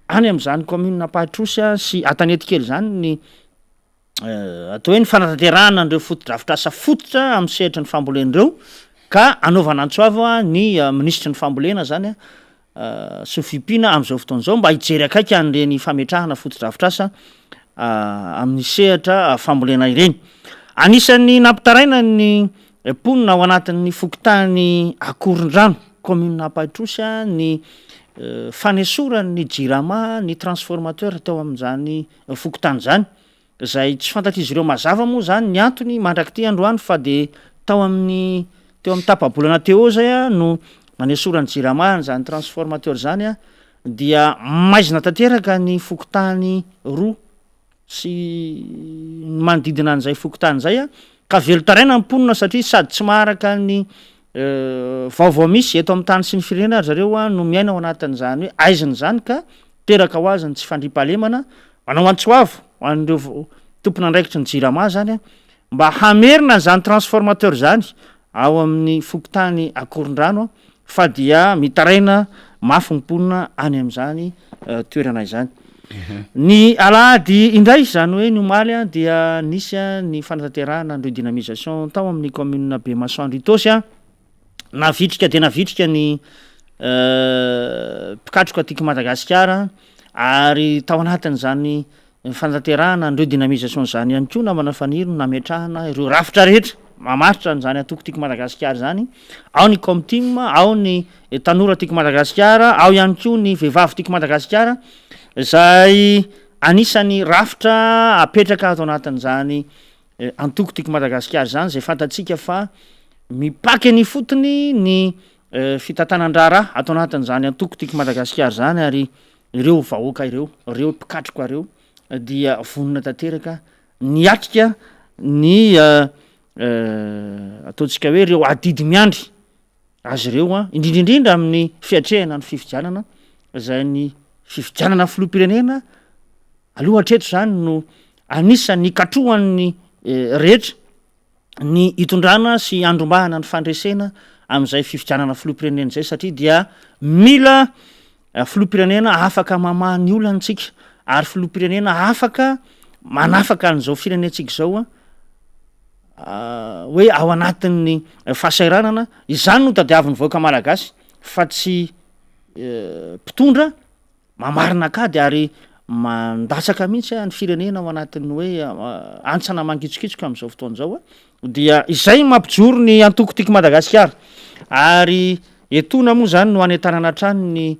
any amin'izany kaominina Ampahitrosy sy Antanetikely izany ny atao hoe ny fanatanterahana an'ireo fotodrafitrasa fototra amin'ny sehatry ny fambolena ireo ka anaovana antso avo ny minisitry ny fambolena izany sy ny fiompiana amin'izao fotoana izao mba hijery akaiky an'ireny fametrahana fotodrafitrasa amin'ny sehatra fambolena ireny. Anisan'ny nampitaraina ny mponina ao anatin'ny fokontany Akorondrano, kaominina Ampahitrosy ny fanesoran'ny Jirama ny transformateur teo amin'izany fokontany izany, izay tsy fantatr'izy ireo mazava moa izany ny antony mandrak'ity androany fa dia tao amin'ny teo amin'ny tapa-bolana teo eo izay no nanesoran'ny Jirama an'izany transformateur izany dia maizina tanteraka ny fokontany roa sy ny manodidina an'izay fokontany izay ka velon-taraina ny mponina satria sady tsy maharaka ny vaovao misy eto amin'ny tany sy ny firenena ry zareo no miaina ao anatin'izany hoe aizina izany ka teraka ho azy ny tsy fandriampahalemana. Manao antso avo ho an'ireo tompon'andraikitry ny Jirama izany mba hamerina an'izany transformateur izany ao amin'ny fokontany Akorondrano fa dia mitaraina mafy ny mponina any amin'izany toerana izany. Ny alahady indray, izany hoe ny omaly dia nisy ny fanatanterahana ny redynamisation tao amin'ny kaominina Bemasoandro Itaosy. Navitrika dia navitrika ny mpikatroka tiako Madagasikara ary tao anatin'izany fanatanterahana ny redynamisation izany ihany koa namana Faniry no nametrahana ireo rafitra rehetra mamaritra an'izany antoko Tiako Madagasikara izany, ao ny Comtim, ao ny tanora Tiako Madagasikara, ao ihany koa ny vehivavy Tiako Madagasikara izay anisan'ny rafitra apetraka ato anatin'izany antoko Tiako Madagasikara izany izay fantatsika fa mipaka eny ifotony ny fitantanan-draharaha ato anatin'izany antoko Tiako Madagasikara izany ary Ireo vahoaka ireo, ireo mpikatroka ireo dia vonona tanteraka niatrika ny ataontsika hoe ireo adidy miandry azy ireo an, indrindra indrindra amin'ny fiatrehana ny fifidianana izay ny fifidianana filoham-pirenena aloha hatreto izany no anisan'ny ikatrohan'ny rehetra ny hitondrana sy handrombahana ny fandresena amin'izay fifidianana filoham-pirenena izay satria dia mila filoham-pirenena afaka mamaha ny olana isika ary filoham-pirenena afaka manafaka an'izao firenentsika izao hoe ao anatin'ny fahasahiranana, izany no tadiavin'ny vahoaka malagasy fa tsy mpitondra Mamarina akady ary mandatsaka mihitsy ny firenena ao anatin'ny hoe hantsana mangitsokitsoka amin'izao fotoana izao dia izay no mampijoro ny antoko Tiako Madagasikara ary etoana moa izany no hanentanana hatrany ny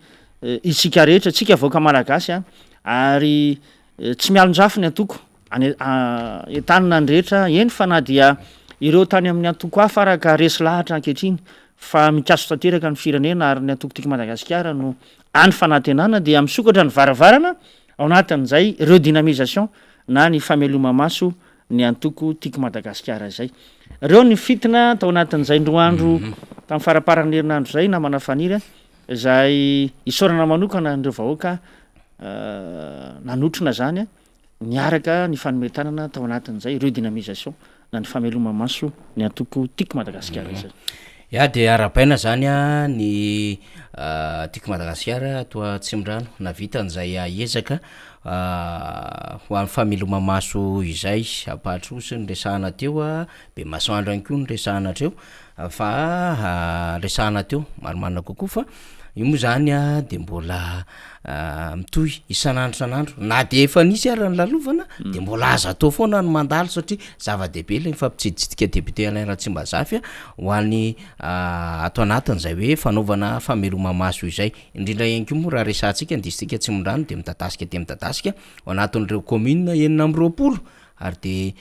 isika rehetra, isika vahoaka malagasy ary tsy mialon-jafy ny antoko, any entanina ny rehetra, eny fa na dia ireo tany amin'ny antoko hafa ara ka resy lahatra ankehitriny fa mikaso tanteraka ny firenena ary ny antoko Tiako Madagasikara no any fanantenana dia misokatra ny varavarana ao anatin'izay redynamisation na ny fameloma-maso ny antoko Tiako Madagasikara izay. Ireo ny fitina tao anatin'izay indroa andro tamin'ny faramparan'ny herinandro izay namana Faniry a, izay isaorana manokana an'ireo vahoaka nanotrona izany niaraka nifanome tanana tao anatin'izay redynamisation na ny fameloma-maso ny antoko Tiako Madagasikara izay. Ya dia arahabaina zany a ny Tiako Madagasikara ato Atsimondrano nahavita an'izay ezaka ho an'ny fameloma-maso izay, Ampahatrosy no resahana teo a, Bemasoandro ihany koa no resahana hatreo fa resahana teo marimarina kokoa fa io moa zany a de mbola mitohy isan'andro isan'andro na de efa nisy ara ny lalovana de mbola azo atao foana ny mandalo satria zava-dehibe le mifampitsiditsidika député Alain Ratsimbazafy a ho an'ny ato anatin'izay hoe fanaovana fameloma-maso izay, indrindra ihany koa moa raha resahantsika ny distrika Atsimondrano de midadasika dia midadasika ao anatin'ireo commune 26 ary de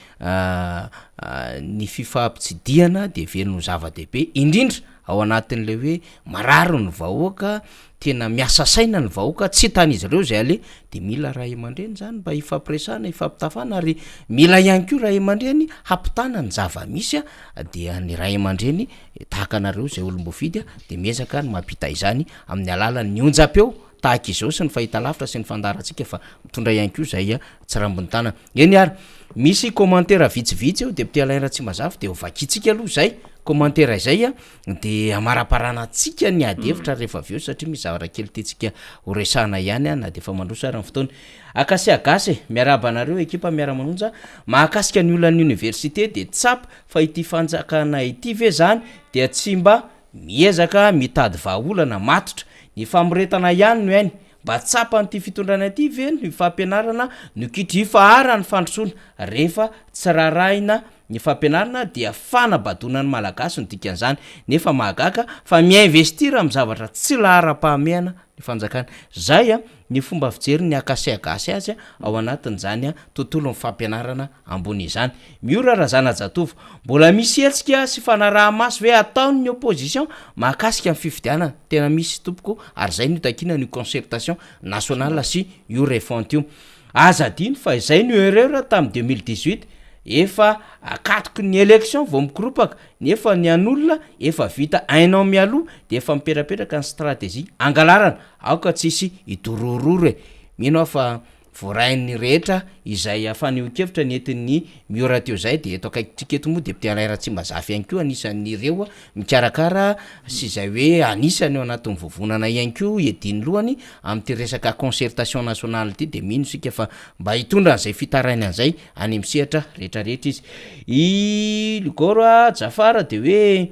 ny fifampitsidihana de heverina ho zava-dehibe indrindra. ao anatin'ilay hoe marary ny vahoaka, tena miasa saina ny vahoaka, tsy hitan'izy ireo izay aleha, de mila ray aman-dreny zany mba hifampiresahana, hifampitafana ary mila ihany koa ray aman-dreny hampitana ny zava-misy a, dia ny ray aman-dreny tahaka anareo izay olom-boafidy dia miezaka ny mampita izany amin'ny alalan'ny onjam-peo tahaka izao sy ny fahitalavitra sy ny fandaharantsika fa mitondra ihany koa izay tsirambin'ny tanana. Eny ary, misy commentaire vitsivitsy eo député Alain Ratsimbazafy dia ho vakintsika aloha izay commentaire izay a, dia hamaraparanantsika ny ady hevitra rehefa avy eo satria misy zavatra kely tiantsika ho resahana ihany na dia efa mandroso ary ny fotoana. Acacia Gasy e, miarahaba anareo ekipa miara-manonja, mahakasika ny olan'ny université dia tsapa fa ity fanjakana ity ve zany dia tsy mba miezaka mitady vahaolana matotra, ny famoretana ihany no hainy, Mba tsapan'ity fitondrana ity ve ny fampianarana no kitro ifaharan'ny fandrosoana? Rehefa tsy rarahina ny fampianarana dia fanabadoana ny Malagasy no dikan'izany. Nefa mahagaga fa mi-investir amin'ny zavatra tsy laharam-pahamehana ny fanjakana. Zay ny fomba fijerin'ny Acacia Gasy azy ao anatin'izany tontolon'ny fampianarana ambony izany. Miora Razanajatovo, mbola misy hetsika sy fanaraha-maso ve ataon'ny opposition mahakasika ny fifidianana? Tena misy tompoko ary izay no itakiana an'io concertation nationale sy io refonte io. Aza adino fa izay no erreur tamin'ny 2018, efa akatoky ny election vao mikoropaka nefa ny an'olona efa vita un an mialoha dia efa mipetrapetraka ny stratégie angalarana, aoka tsy hisy hidorororo e! Mino aho fa Voarain'ny rehetra izay fanehoan-kevitra nentin'ny Miora teo izay dia eto akaikintsika eto moa député Alain Ratsimbazafy ihany koa anisan'ireo mikarakara sy izay hoe anisany ao anatin'ny vovonana ihany koa iadian'ny lohany amin'ity resaka concertation nationale ity dia mino isika fa mba hitondra an'izay fitarainana izay any amin'ny sehatra rehetra rehetra izy. I Ligoro Jafar dia hoe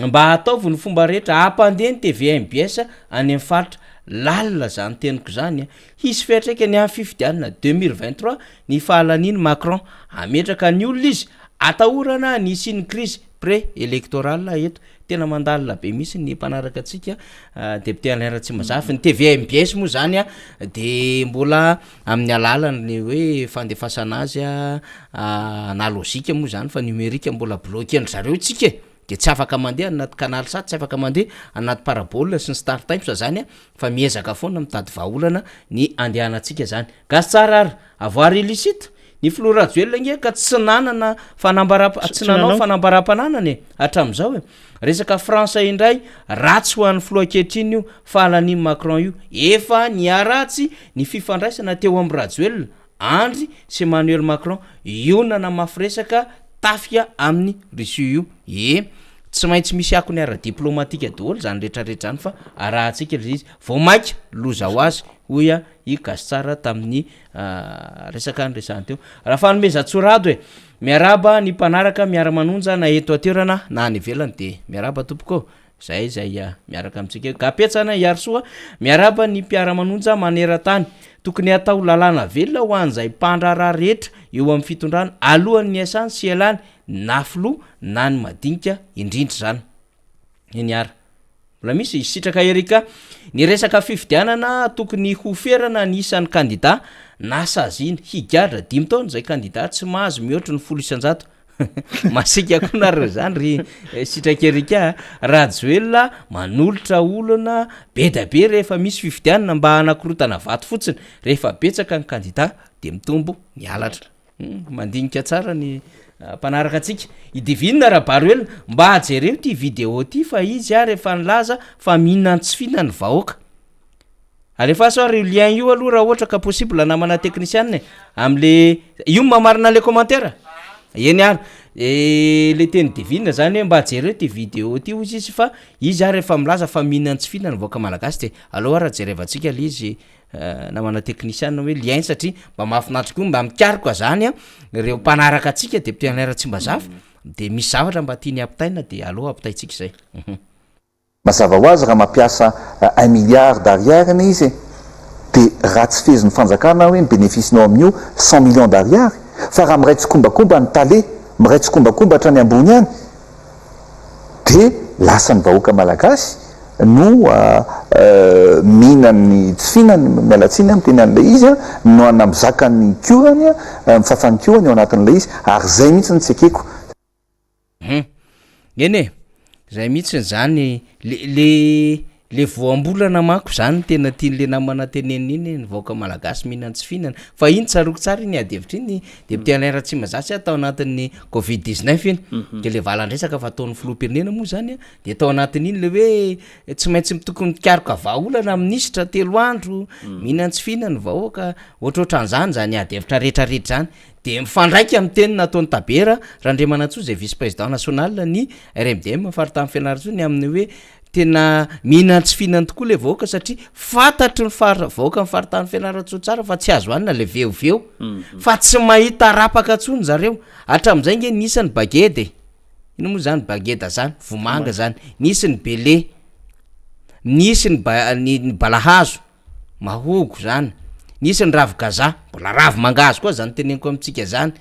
Mba ataovy ny fomba rehetra hampandeha ny TVMBS any amin'ny faritra. Lalina zany teniko zany a! Hisy fiantraikany amin'ny fifidianana 2023 ny fahalanian'i Macron. Hametraka ny olona izy. Atahorana ny hisian'ny crise pré-électorale eto. Tena mandalina be mihitsy ny mpanaraka antsika député Alain Ratsimbazafy. Ny TVMBS moa zany a de mbola amin'ny alalan'ny hoe fandefasana azy analozika moa zany fa numerique mbola bloquer-ndry zareo tsika e, de tsy afaka mandeha anaty canal sat, tsy afaka mandeha anaty parabole sy ny star times zany fa miezaka foana mitady vahaolana ny andehanantsika zany. Gasy tsara ary avoir illicite, ny filoha Rajoelina ange ka tsy nanana fanambaram- tsy nanao fanambaram-pananana e hatramin'izao e. Resaka France indray, ratsy ho an'ny filoha ankehitriny io fahalanian'i Macron io. Efa niharatsy ny fifandraisana teo amin'i Rajoelina, Andry sy Emmanuel Macron. Io nanamafy resaka tafika amin'i Russie io. Ee, tsy maintsy misy akony ara-diplomatika daholo izany rehetrarehetra izany fa arahantsika ilay izy. Vao mainka loza ho azy, hoy i Gasitsara tamin'ny resaka niresahany teo. Rafanomezantsoa Rado e! Miarahaba ny mpanaraka miara-manonja na eto an-toerana na any ivelany dia miarahaba tompoko ô! Zay izay miaraka amintsika eo. Gapetsana Iarisoa, miarahaba ny mpiara-manonja maneran-tany. Tokony hatao lalàna velona ho an'izay mpandraharaha rehetra eo amin'ny fitondrana alohan'ny hiasany sy hialany na filoha na ny madinika indrindra izany. Eny ary. Mbola misy Sitraka Eric, ny resaka fifidianana tokony ho ferana ny isan'ny kandida na saziana higadra dimy taona izay kandida tsy mahazo mihoatry ny 10%. Masiaka koa nareo zany ry Sitraka Eric a! Rajoelina manolotra olona be da be rehefa misy fifidianana mba hanakorotana vato fotsiny, rehefa betsaka ny kandida de mitombo ny halatra. Mandinika tsara ny mpanaraka antsika. I Divine Rabaroelina, mba jereo ity vidéo ity fa izy ary efa nilaza fa mihinan-tsy fihinana ny vahoaka. Alefaso ary io lien io aloha raha ohatra ka possible namana teknisianina e, amle, io no mamarana le commentaire? Eny ary, le teny Divine zany hoe mba jereo ity vidéo ity hozy izy fa izy ary efa milaza fa mihinan-tsy fihinana ny vahoaka malagasy de aleo ary jerevantsika le izy namana teknisiana hoe lien satria mba mahafinaritra koa mba mikaroka zany an ireo mpanaraka antsika député Alain Ratsimbazafy de misy zavatra mba tiany ampitaina de aleo ampitaintsika izay. Mazava ho azy raha mampiasa un milliard d'ariary izy dia raha tsy fehezin'ny fanjakana hoe ny bénéfice-nao amin'io cent millions d'ariary fa raha miray tsikombakomba ny tale, miray tsikombakomba hatrany ambony any dia lasa ny vahoaka malagasy no mihinan'ny tsy fihinany, miala tsiny aho miteny an'ilay izy, no na mizaka ny korany, mifafa ny korany ao anatin'ilay izy, ary izay mihitsy no tsy ekeko. Hum. Eny e! Zay mihitsiny zany le le le voambolana manko zany no tena tian'le namana tenenina iny ny vahoaka malagasy mihinan tsy fihinana fa iny tsaroako tsara iny ady hevitra iny député Alain Ratsimandraza tao anatin'ny covid 19 iny de le valan-dresaka fa ataon'ny filoham-pirenena moa zany a de tao anatin'iny le hoe tsy maintsy tokony mikaroka vahaolana minisitra telo andro mihinan tsy fihinana ny vahoaka ohatrohatran'izany zany ady hevitra rehetrarehetra zany Dia mifandraika amin'ny teny nataon'i Tabera Randriamanantsoa izay vice président national ny RMDM faritany Fianarantsoa ny amin'ny hoe tena mihinan-tsy fihinana tokoa ilay vahoaka satria fantatry ny far- vahoakan'ny faritany Fianarantsoa tsara fa tsy azo hanina ilay veoveo fa tsy mahita rapaka intsony zareo. Hatramin'izay nge nisy ny bageda e! Inona moa zany bageda zany? Vomanga zany. Nisy ny bele, nisy ny ba- ny balahazo. Mahogo zany, nisy ny ravi-gaza, mbola ravi-mangahazo koa zany teneniko amintsika zany,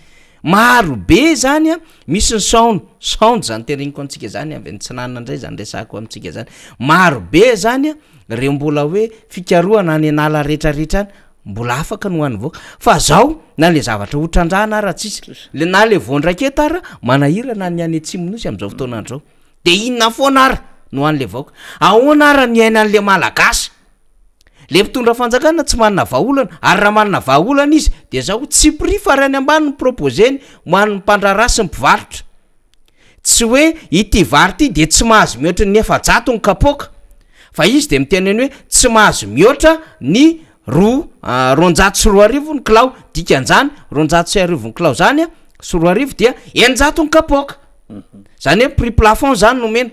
maro be zany an, misy ny saona, saonjo zany teneniko amintsika zany, avy any atsinanana ndray zany resahako amintsika zany, maro be zany an reo mbola hoe fikarohana any an'ala retraretra any, mbola afaka ny ho an'ny vahoaka, fa zao na le zavatra ho trandrahana ara tsisy, le na le voan-draketa ara manahirana ny any atsimon'osy am'zao fotoana andro zao, de inona foana ara no an'le vahoaka, ahoana ara ny iainan'le malagasy? Le mpitondra fanjakana tsy manana vahaolana ary raha manana vahaolana izy dia zao tsy prix farany ambany no proposer-ny ho an'ny mpandraharaha sy ny mpivarotra. Tsy hoe ity vary ity dia tsy mahazo mihoatra ny 400 ny kapoaka fa izy dia miteny ny hoe tsy mahazo mihoatra ny roa 2200 ny kilao, dikan'izany 1200 ny kilao zany sy 2000 dia 600 ny kapoaka. Zany hoe prix plafond zany no omena.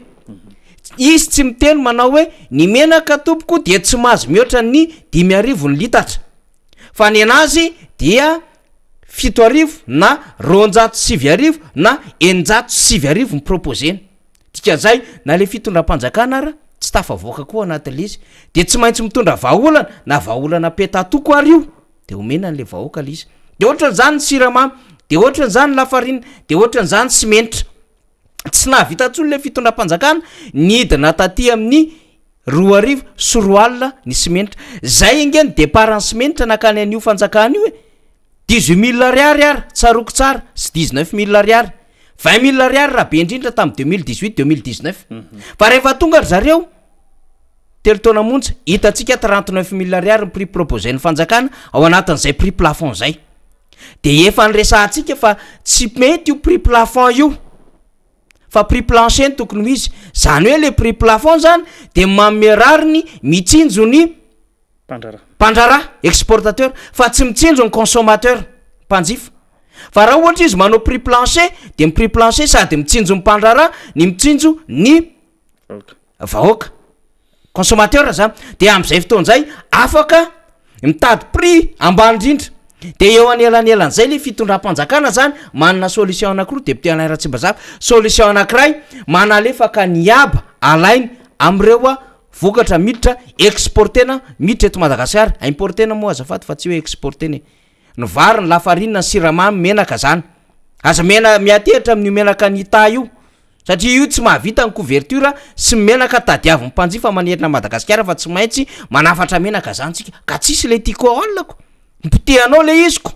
Izy tsy miteny manao hoe ny menaka tompoko dia tsy mahazo mihoatra ny 5000 ny litatra fa ny anazy dia 7000 na 9200 na 9600 ny proposer-ny. Dikan'izay na le fitondram-panjakana ara tsy tafavoaka koa anatin'le izy de tsy maintsy mitondra vahaolana na vahaolana petatoko ary io de omena an'le vahoaka le izy. De ohatran'izany ny siramamy, de ohatran'izany ny lafarina, de ohatran'izany ny simenitra. Tsy nahavita intsony le fitondram-panjakana, nidina taty amin'ny 2002 ny simenitra. Zay ange ny départ ny simenitra nankany an'io fanjakana io e! 18 mille ariary ara, tsaroako tsara, sy 19 mille ariary. 20 mille ariary raha be indrindra tamin'ny 2018, 2019. Fa rehefa tonga ry zareo, telo taona monja, hitantsika 39 mille ariary ny prix proposé-n'ny fanjakana ao anatin'izay prix plafond zay. De efa niresahantsika fa tsy mety io prix plafond io fa prix plancher no tokony ho izy. Zany hoe le prix plafond zany de manome rariny mitsinjo ny Mpandraharaha. mpandraharaha, exportateur, fa tsy mitsinjo ny consommateur, mpanjifa. Fa raha ohatra izy manao prix plancher de ny prix plancher sady mitsinjo ny mpandraharaha ny mitsinjo ny Vahoaka. vahoaka, consommateur zany. De am'zay fotoana zay afaka mitady prix ambany indrindra. De eo anelanelan'izay le fitondram-panjakana zany manana solution anankiroa, député Alain Ratsimbazafy, solution anankiray manalefaka ny haba alainy am'ireo vokatra miditra exporter-na miditra eto Madagasikara, importer-na moa azafady fa tsy hoe exporter-na e, ny vary, ny lafarina, ny siramamy, menaka zany. Aza mena miatehitra amin'io menaka Nita io satria io tsy mahavita ny couverture sy ny menaka tadiavin'ny mpanjifa manerana an'i Madagasikara fa tsy maintsy manafatra menaka zany tsika ka tsisy le Ticool ko, mipotehanao le izy ko.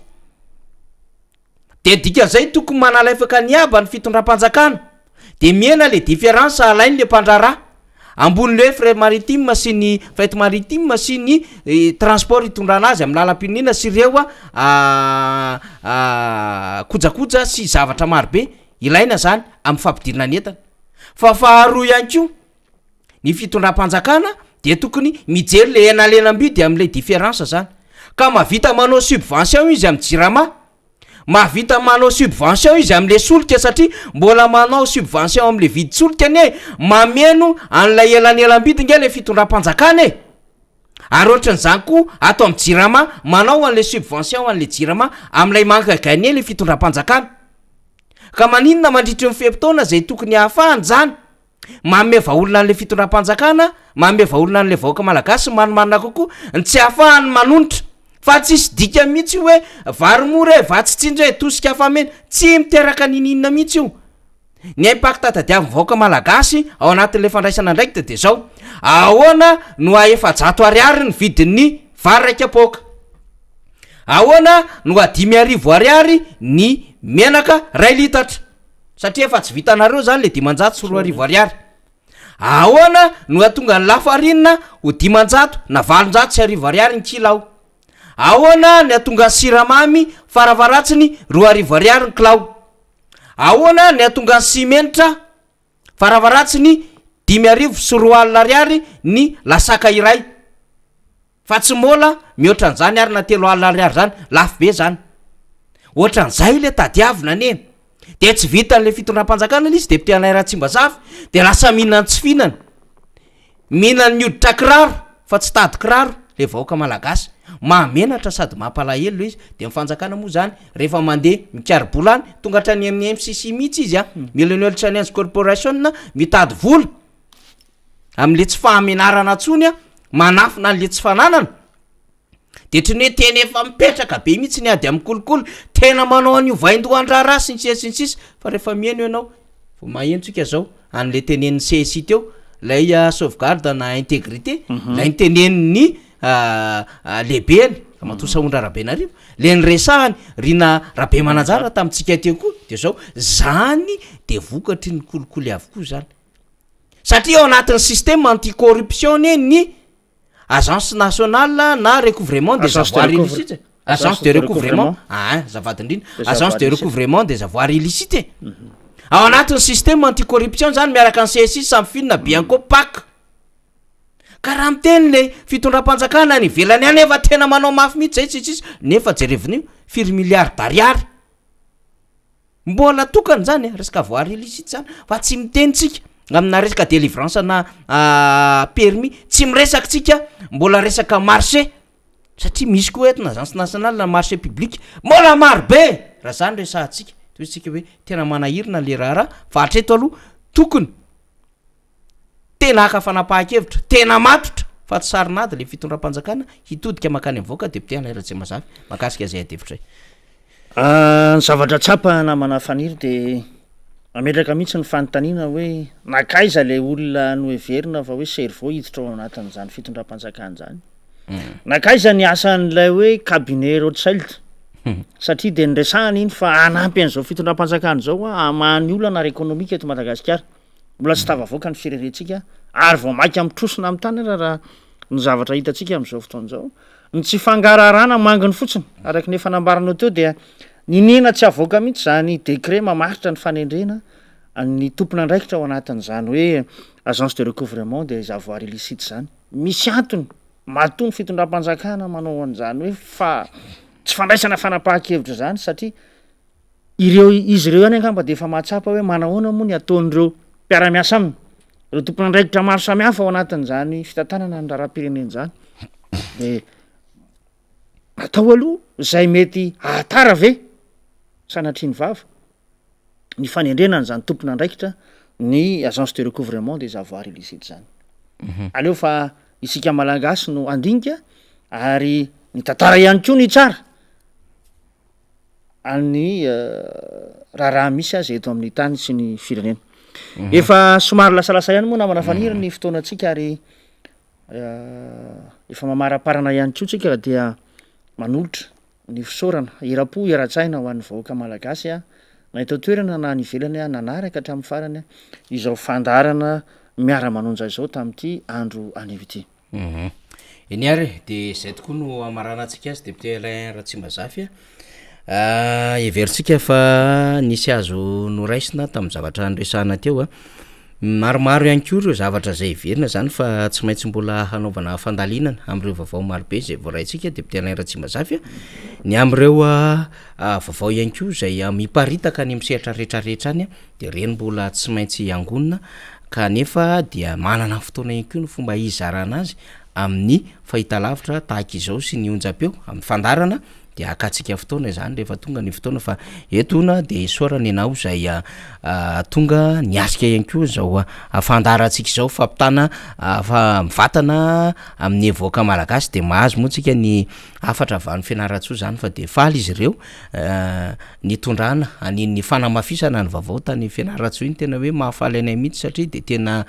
De dikan'izay tokony manalefaka ny haba ny fitondram-panjakana de mihena le différence alainy le mpandraharaha ambony le frais maritime sy ny fret maritime sy ny transport hitondrana azy amin'ny lalam-pirenena sy ireo kojakoja sy zavatra marobe ilaina zany amin'ny fampidirana ny entana. Fa faharoa ihany koa ny fitondram-panjakana dia tokony mijery le henalenam-bidy amin'ilay différence zany ka mahavita manao subvention izy amin'ny jirama, mahavita manao subvention izy amin'le solika satria mbola manao subvention amin'le vidin-tsolika anie mameno an'ilay elanelam-bidy nge le fitondram-panjakana e! Ary ohatran'izany koa ato amin'ny jirama manao an'le subvention an'le jirama amin'ilay manque à gagner le fitondram-panjakana. Ka maninona mandritry ny fe-potoana izay tokony hahafahany izany manome vahaolana an'ilay fitondram-panjakana, manome vahaolana an'ilay vahoaka malagasy ny manimanina kokoa, ny tsy hahafahany manonitra. Fa tsisy dikany mihitsy io hoe vary mora e, vatsy tsinjo e, tosika afa-mena. Tsy miteraka ninininona mihitsy io. Ny impact tadiavin'ny vahoaka malagasy ao anatin'ilay fandraisana andraikitra dia izao, ahoana no haha 400 ariary ny vidin'ny vary iray kapoaka? Ahoana no haha 5000 ariary ny menaka iray litatra? Satria efa tsy vitanareo izany ilay 2500 ariary. Ahoana no hahatonga ny lafarinina ho 500 na 1800 ariary ny kilao? Ahoana ny hahatonga ny siramamy farafaharatsiny 2000 ariary ny kilao? Ahoana ny hahatonga ny simenitra farafaharatsiny 2005 ariary ny lasaka iray? Fa tsy mbola mihoatra an'izany ary na 30 ariary zany, lafo be zany. Ohatran'izay le tadiavina anie. De tsy vitan'le fitondram-panjakana le izy, député Alain Ratsimbazafy de lasa mihinan'ny tsy fihinana. Mihinan'ny hoditra kiraro fa tsy tady kiraro le vahoaka malagasy. Mahamenatra sady mampalahelo le izy. De ny fanjakana moa zany rehefa mandeha mikari-bola any, tonga hatrany amin'ny MCC mihitsy izy an, Millennial Challenge Corporation, mitady vola. Amin'le tsy fahamenarana tsony an, manafina an'le tsy fananana, de ohatran'ny hoe tena efa mipetraka be mihitsy ny ady amin'ny kolikoly, tena manao an'io vaindohan-draharaha sy ny sisa sy ny sisa, fa rehefa miheno ianao, vao maheno tsika zao an'le tenenin'ny CSI teo, lay sauvegarde na intégrité, lay notenenin'ny lehibeny Ramatoa Sahondra Rabenarivo, le niresahany Rina Rabemananjara tamintsika teo koa, de zao, zany de vokatry ny kolikoly avokoa zany. Satria ao anatin'ny système anti corruption anie ny agence nationale na recouvrement des avoirs illicites e, agence de recouvrement, aa azafady indrindra, agence de recouvrement des avoirs illicites e, ao anatin'ny système anti corruption zany miaraka ny CSI, Samfin, Bianco, Pac. Ka raha miteny le fitondram-panjakana any ivelany any efa tena manao mafy mihitsy zay tsisy tsisy, nefa jerevon'io firy milliards d'ariary. Mbola tokana zany e, resaka voirie illicite zany fa tsy miteny tsika amina resaka délivrance ana permis, tsy miresaka tsika mbola resaka marché satria misy koa eto na agence nationale na marché public mbola maro be raha zany resahantsika, toy tsika hoe tena manahirana le raharaha fa hatreto aloha tokony Tena haka fanapahan-kevitra tena matotra fa tsy sarin'ady ilay fitondram-panjakana hitodika mankany amin'ny vahoaka Député Alain Ratsimbazafy mahakasika izay adihevitra izay. Ny zavatra tsapa namana Faniry dia mametraka mihitsy ny fanontaniana hoe nankaiza ilay olona noheverina fa hoe cerveau hiditra ao anatin'izany fitondram-panjakana izany? Nankaiza ny asan'ilay hoe cabinet Rothschild? Satria dia niresahana iny fa hanampy an'izao fitondram-panjakana izao hamaha ny olana ara-ekonomika eto Madagasikara. Mbola tsy tafavoaka ny firenentsika ary vao mainka mitrosona amin'ny tany ara raha ny zavatra hitantsika amin'izao fotoana izao. Ny tsy fangaraharana manginy fotsiny, araka ny efa nambaranao teo dia niniana tsy avoaka mihitsy izany décret mamaritra ny fanendrena ny tompon'andraikitra ao anatin'izany hoe agence de recouvrement des avoirs illicites izany. Misy antony matoa ny fitondram-panjakana manao an'izany hoe fa tsy fandraisana fanapahan-kevitra izany satria Ireo izy ireo ihany angamba dia efa mahatsapa hoe manahoana moa ny ataon'ireo mpiara-miasa aminy, ireo tompon'andraikitra maro samihafa ao anatin'izany fitantanana ny raharaham-pirenena izany. Dia atao aloha izay mety hahatara ve, sanatria ny vava, ny fanendrena an'izany tompon'andraikitra ny agence de recouvrement des avoirs illicites izany. Aleo fa isika Malagasy no handinika ary ny tantara ihany koa no hitsara. an'ny raharaha misy aza eto amin'ny tany sy ny firenena. Efa somary lasalasa ihany moa namana Faniry ny fotoanantsika ary efa mamaraparana ihany koa tsika dia manolotra ny fisaorana eram-po eran-tsaina ho an'ny vahoaka malagasy na eto an-toerana na any ivelany nanaraka hatramin'ny farany izao fandaharana miara-manonja izao tamin'ity andro anio ity. Hum. Eny ary e, de izay tokoa no hamaranantsika azy député Alain Ratsimbazafy a. Ah, heverintsika fa nisy azo noraisina tamin'ny zavatra noresahana teo a. Maromaro ihany koa ireo zavatra izay heverina izany fa tsy maintsy mbola hanaovana fandalinana amin'ireo vaovao marobe izay voaraintsika député Alain Ratsimbazafy a. Ny amin'ireo vaovao ihany koa izay miparitaka any amin'ny sehatra rehetrarehetra any a. Dia ireny mbola tsy maintsy angonina kanefa dia manana fotoana ihany koa ny fomba hizarana azy amin'ny fahitalavitra tahaka izao sy ny onjam-peo amin'ny fandaharana dia hakantsika fotoana izany rehefa tonga ny fotoana fa eto ona dia isaorana ianao izay tonga niatrika ihany koa izao fandaharantsika izao fampitana fa mivantana amin'ny vahoaka malagasy dia mahazo moa tsika ny. Hafatra avy any Fianarantsoa izany fa dia faly izy ireo nitondrana an'iny fanamafisana ny vaovao tany Fianarantsoa iny, tena hoe mahafaly anay mihitsy satria dia tena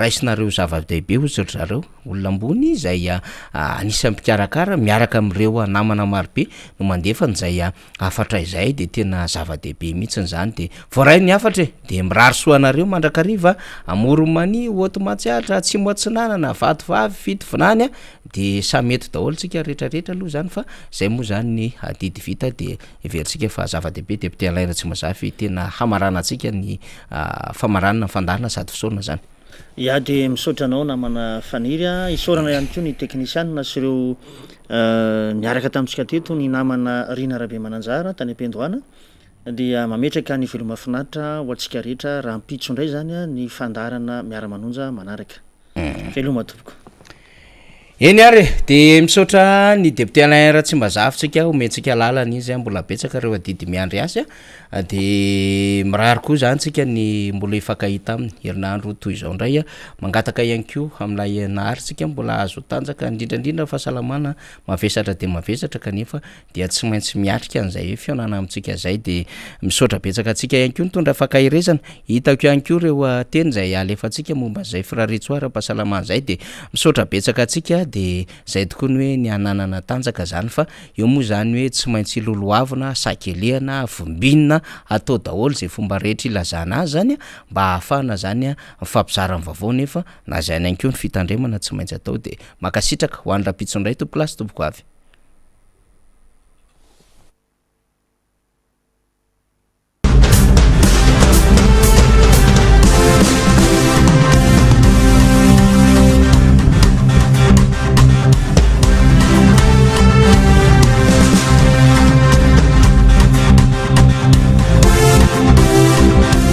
raisinareo zava-dehibe hozy ry zareo, olona ambony izay anisan'ny mpikarakara miaraka amin'ireo namana marobe no mandefa an'izay hafatra izay dia tena zava-dehibe mihitsy izany dia voaray ny hafatra e, dia mirary soa anareo mandrakariva Amoron'i Mania, Haute Matsiatra, Atsimo Atsinanana, Vatovavy, Fitovinany a, dia samy eto daholo tsika rehetra rehetra aloha izany fa izay moa izany ny adidy vita dia heverintsika fa zava-dehibe Député Alain Ratsimbazafy tena hamaranantsika ny famaranana ny fandaharana sady fisaorana izany. Ya dia misaotra anao namana Faniry a, isaorana ihany koa ny teknisianina sy ireo niaraka tamintsika teto ny namana Rina Rabemananjara tany am-piandohana dia mametraka ny veloma finaritra ho antsika rehetra rahampitso indray izany ny fandaharana miara-manonja manaraka. Veloma tompoko. Eny ary e, de misaotra ny député Alain Ratsimbazafy tsika omentsika lalana izy an, mbola betsaka ireo adidy miandry azy an, de mirary koa zany tsika ny mbola hifankahita aminy herinandro toy izao indray an, mangataka ihany koa amin'ilay Nahary tsika mbola hahazo tanjaka indrindra indrindra ny fahasalamana mavesatra dia mavesatra kanefa dia tsy maintsy miatrika an'izay hoe fihaonana amintsika izay dia misaotra betsaka antsika ihany koa nitondra fankaherezana, hitako ihany koa ireo teny izay alefantsika momba an'izay firariantsoa ara-pahasalamana izay dia misaotra betsaka antsika dia izay tokoa ny hoe ny hananana tanjaka izany fa eo moa izany hoe tsy maintsy lolohavina, sakelehana, vimbinina, atao daholo izay fomba rehetra ilazana azy izany mba hahafahana izany mifampizara ny vaovao nefa na izany ihany koa ny fitandremana tsy maintsy atao dia mankasitraka ho an'ny rahampitso indray tompokolahy sy tompokovavy.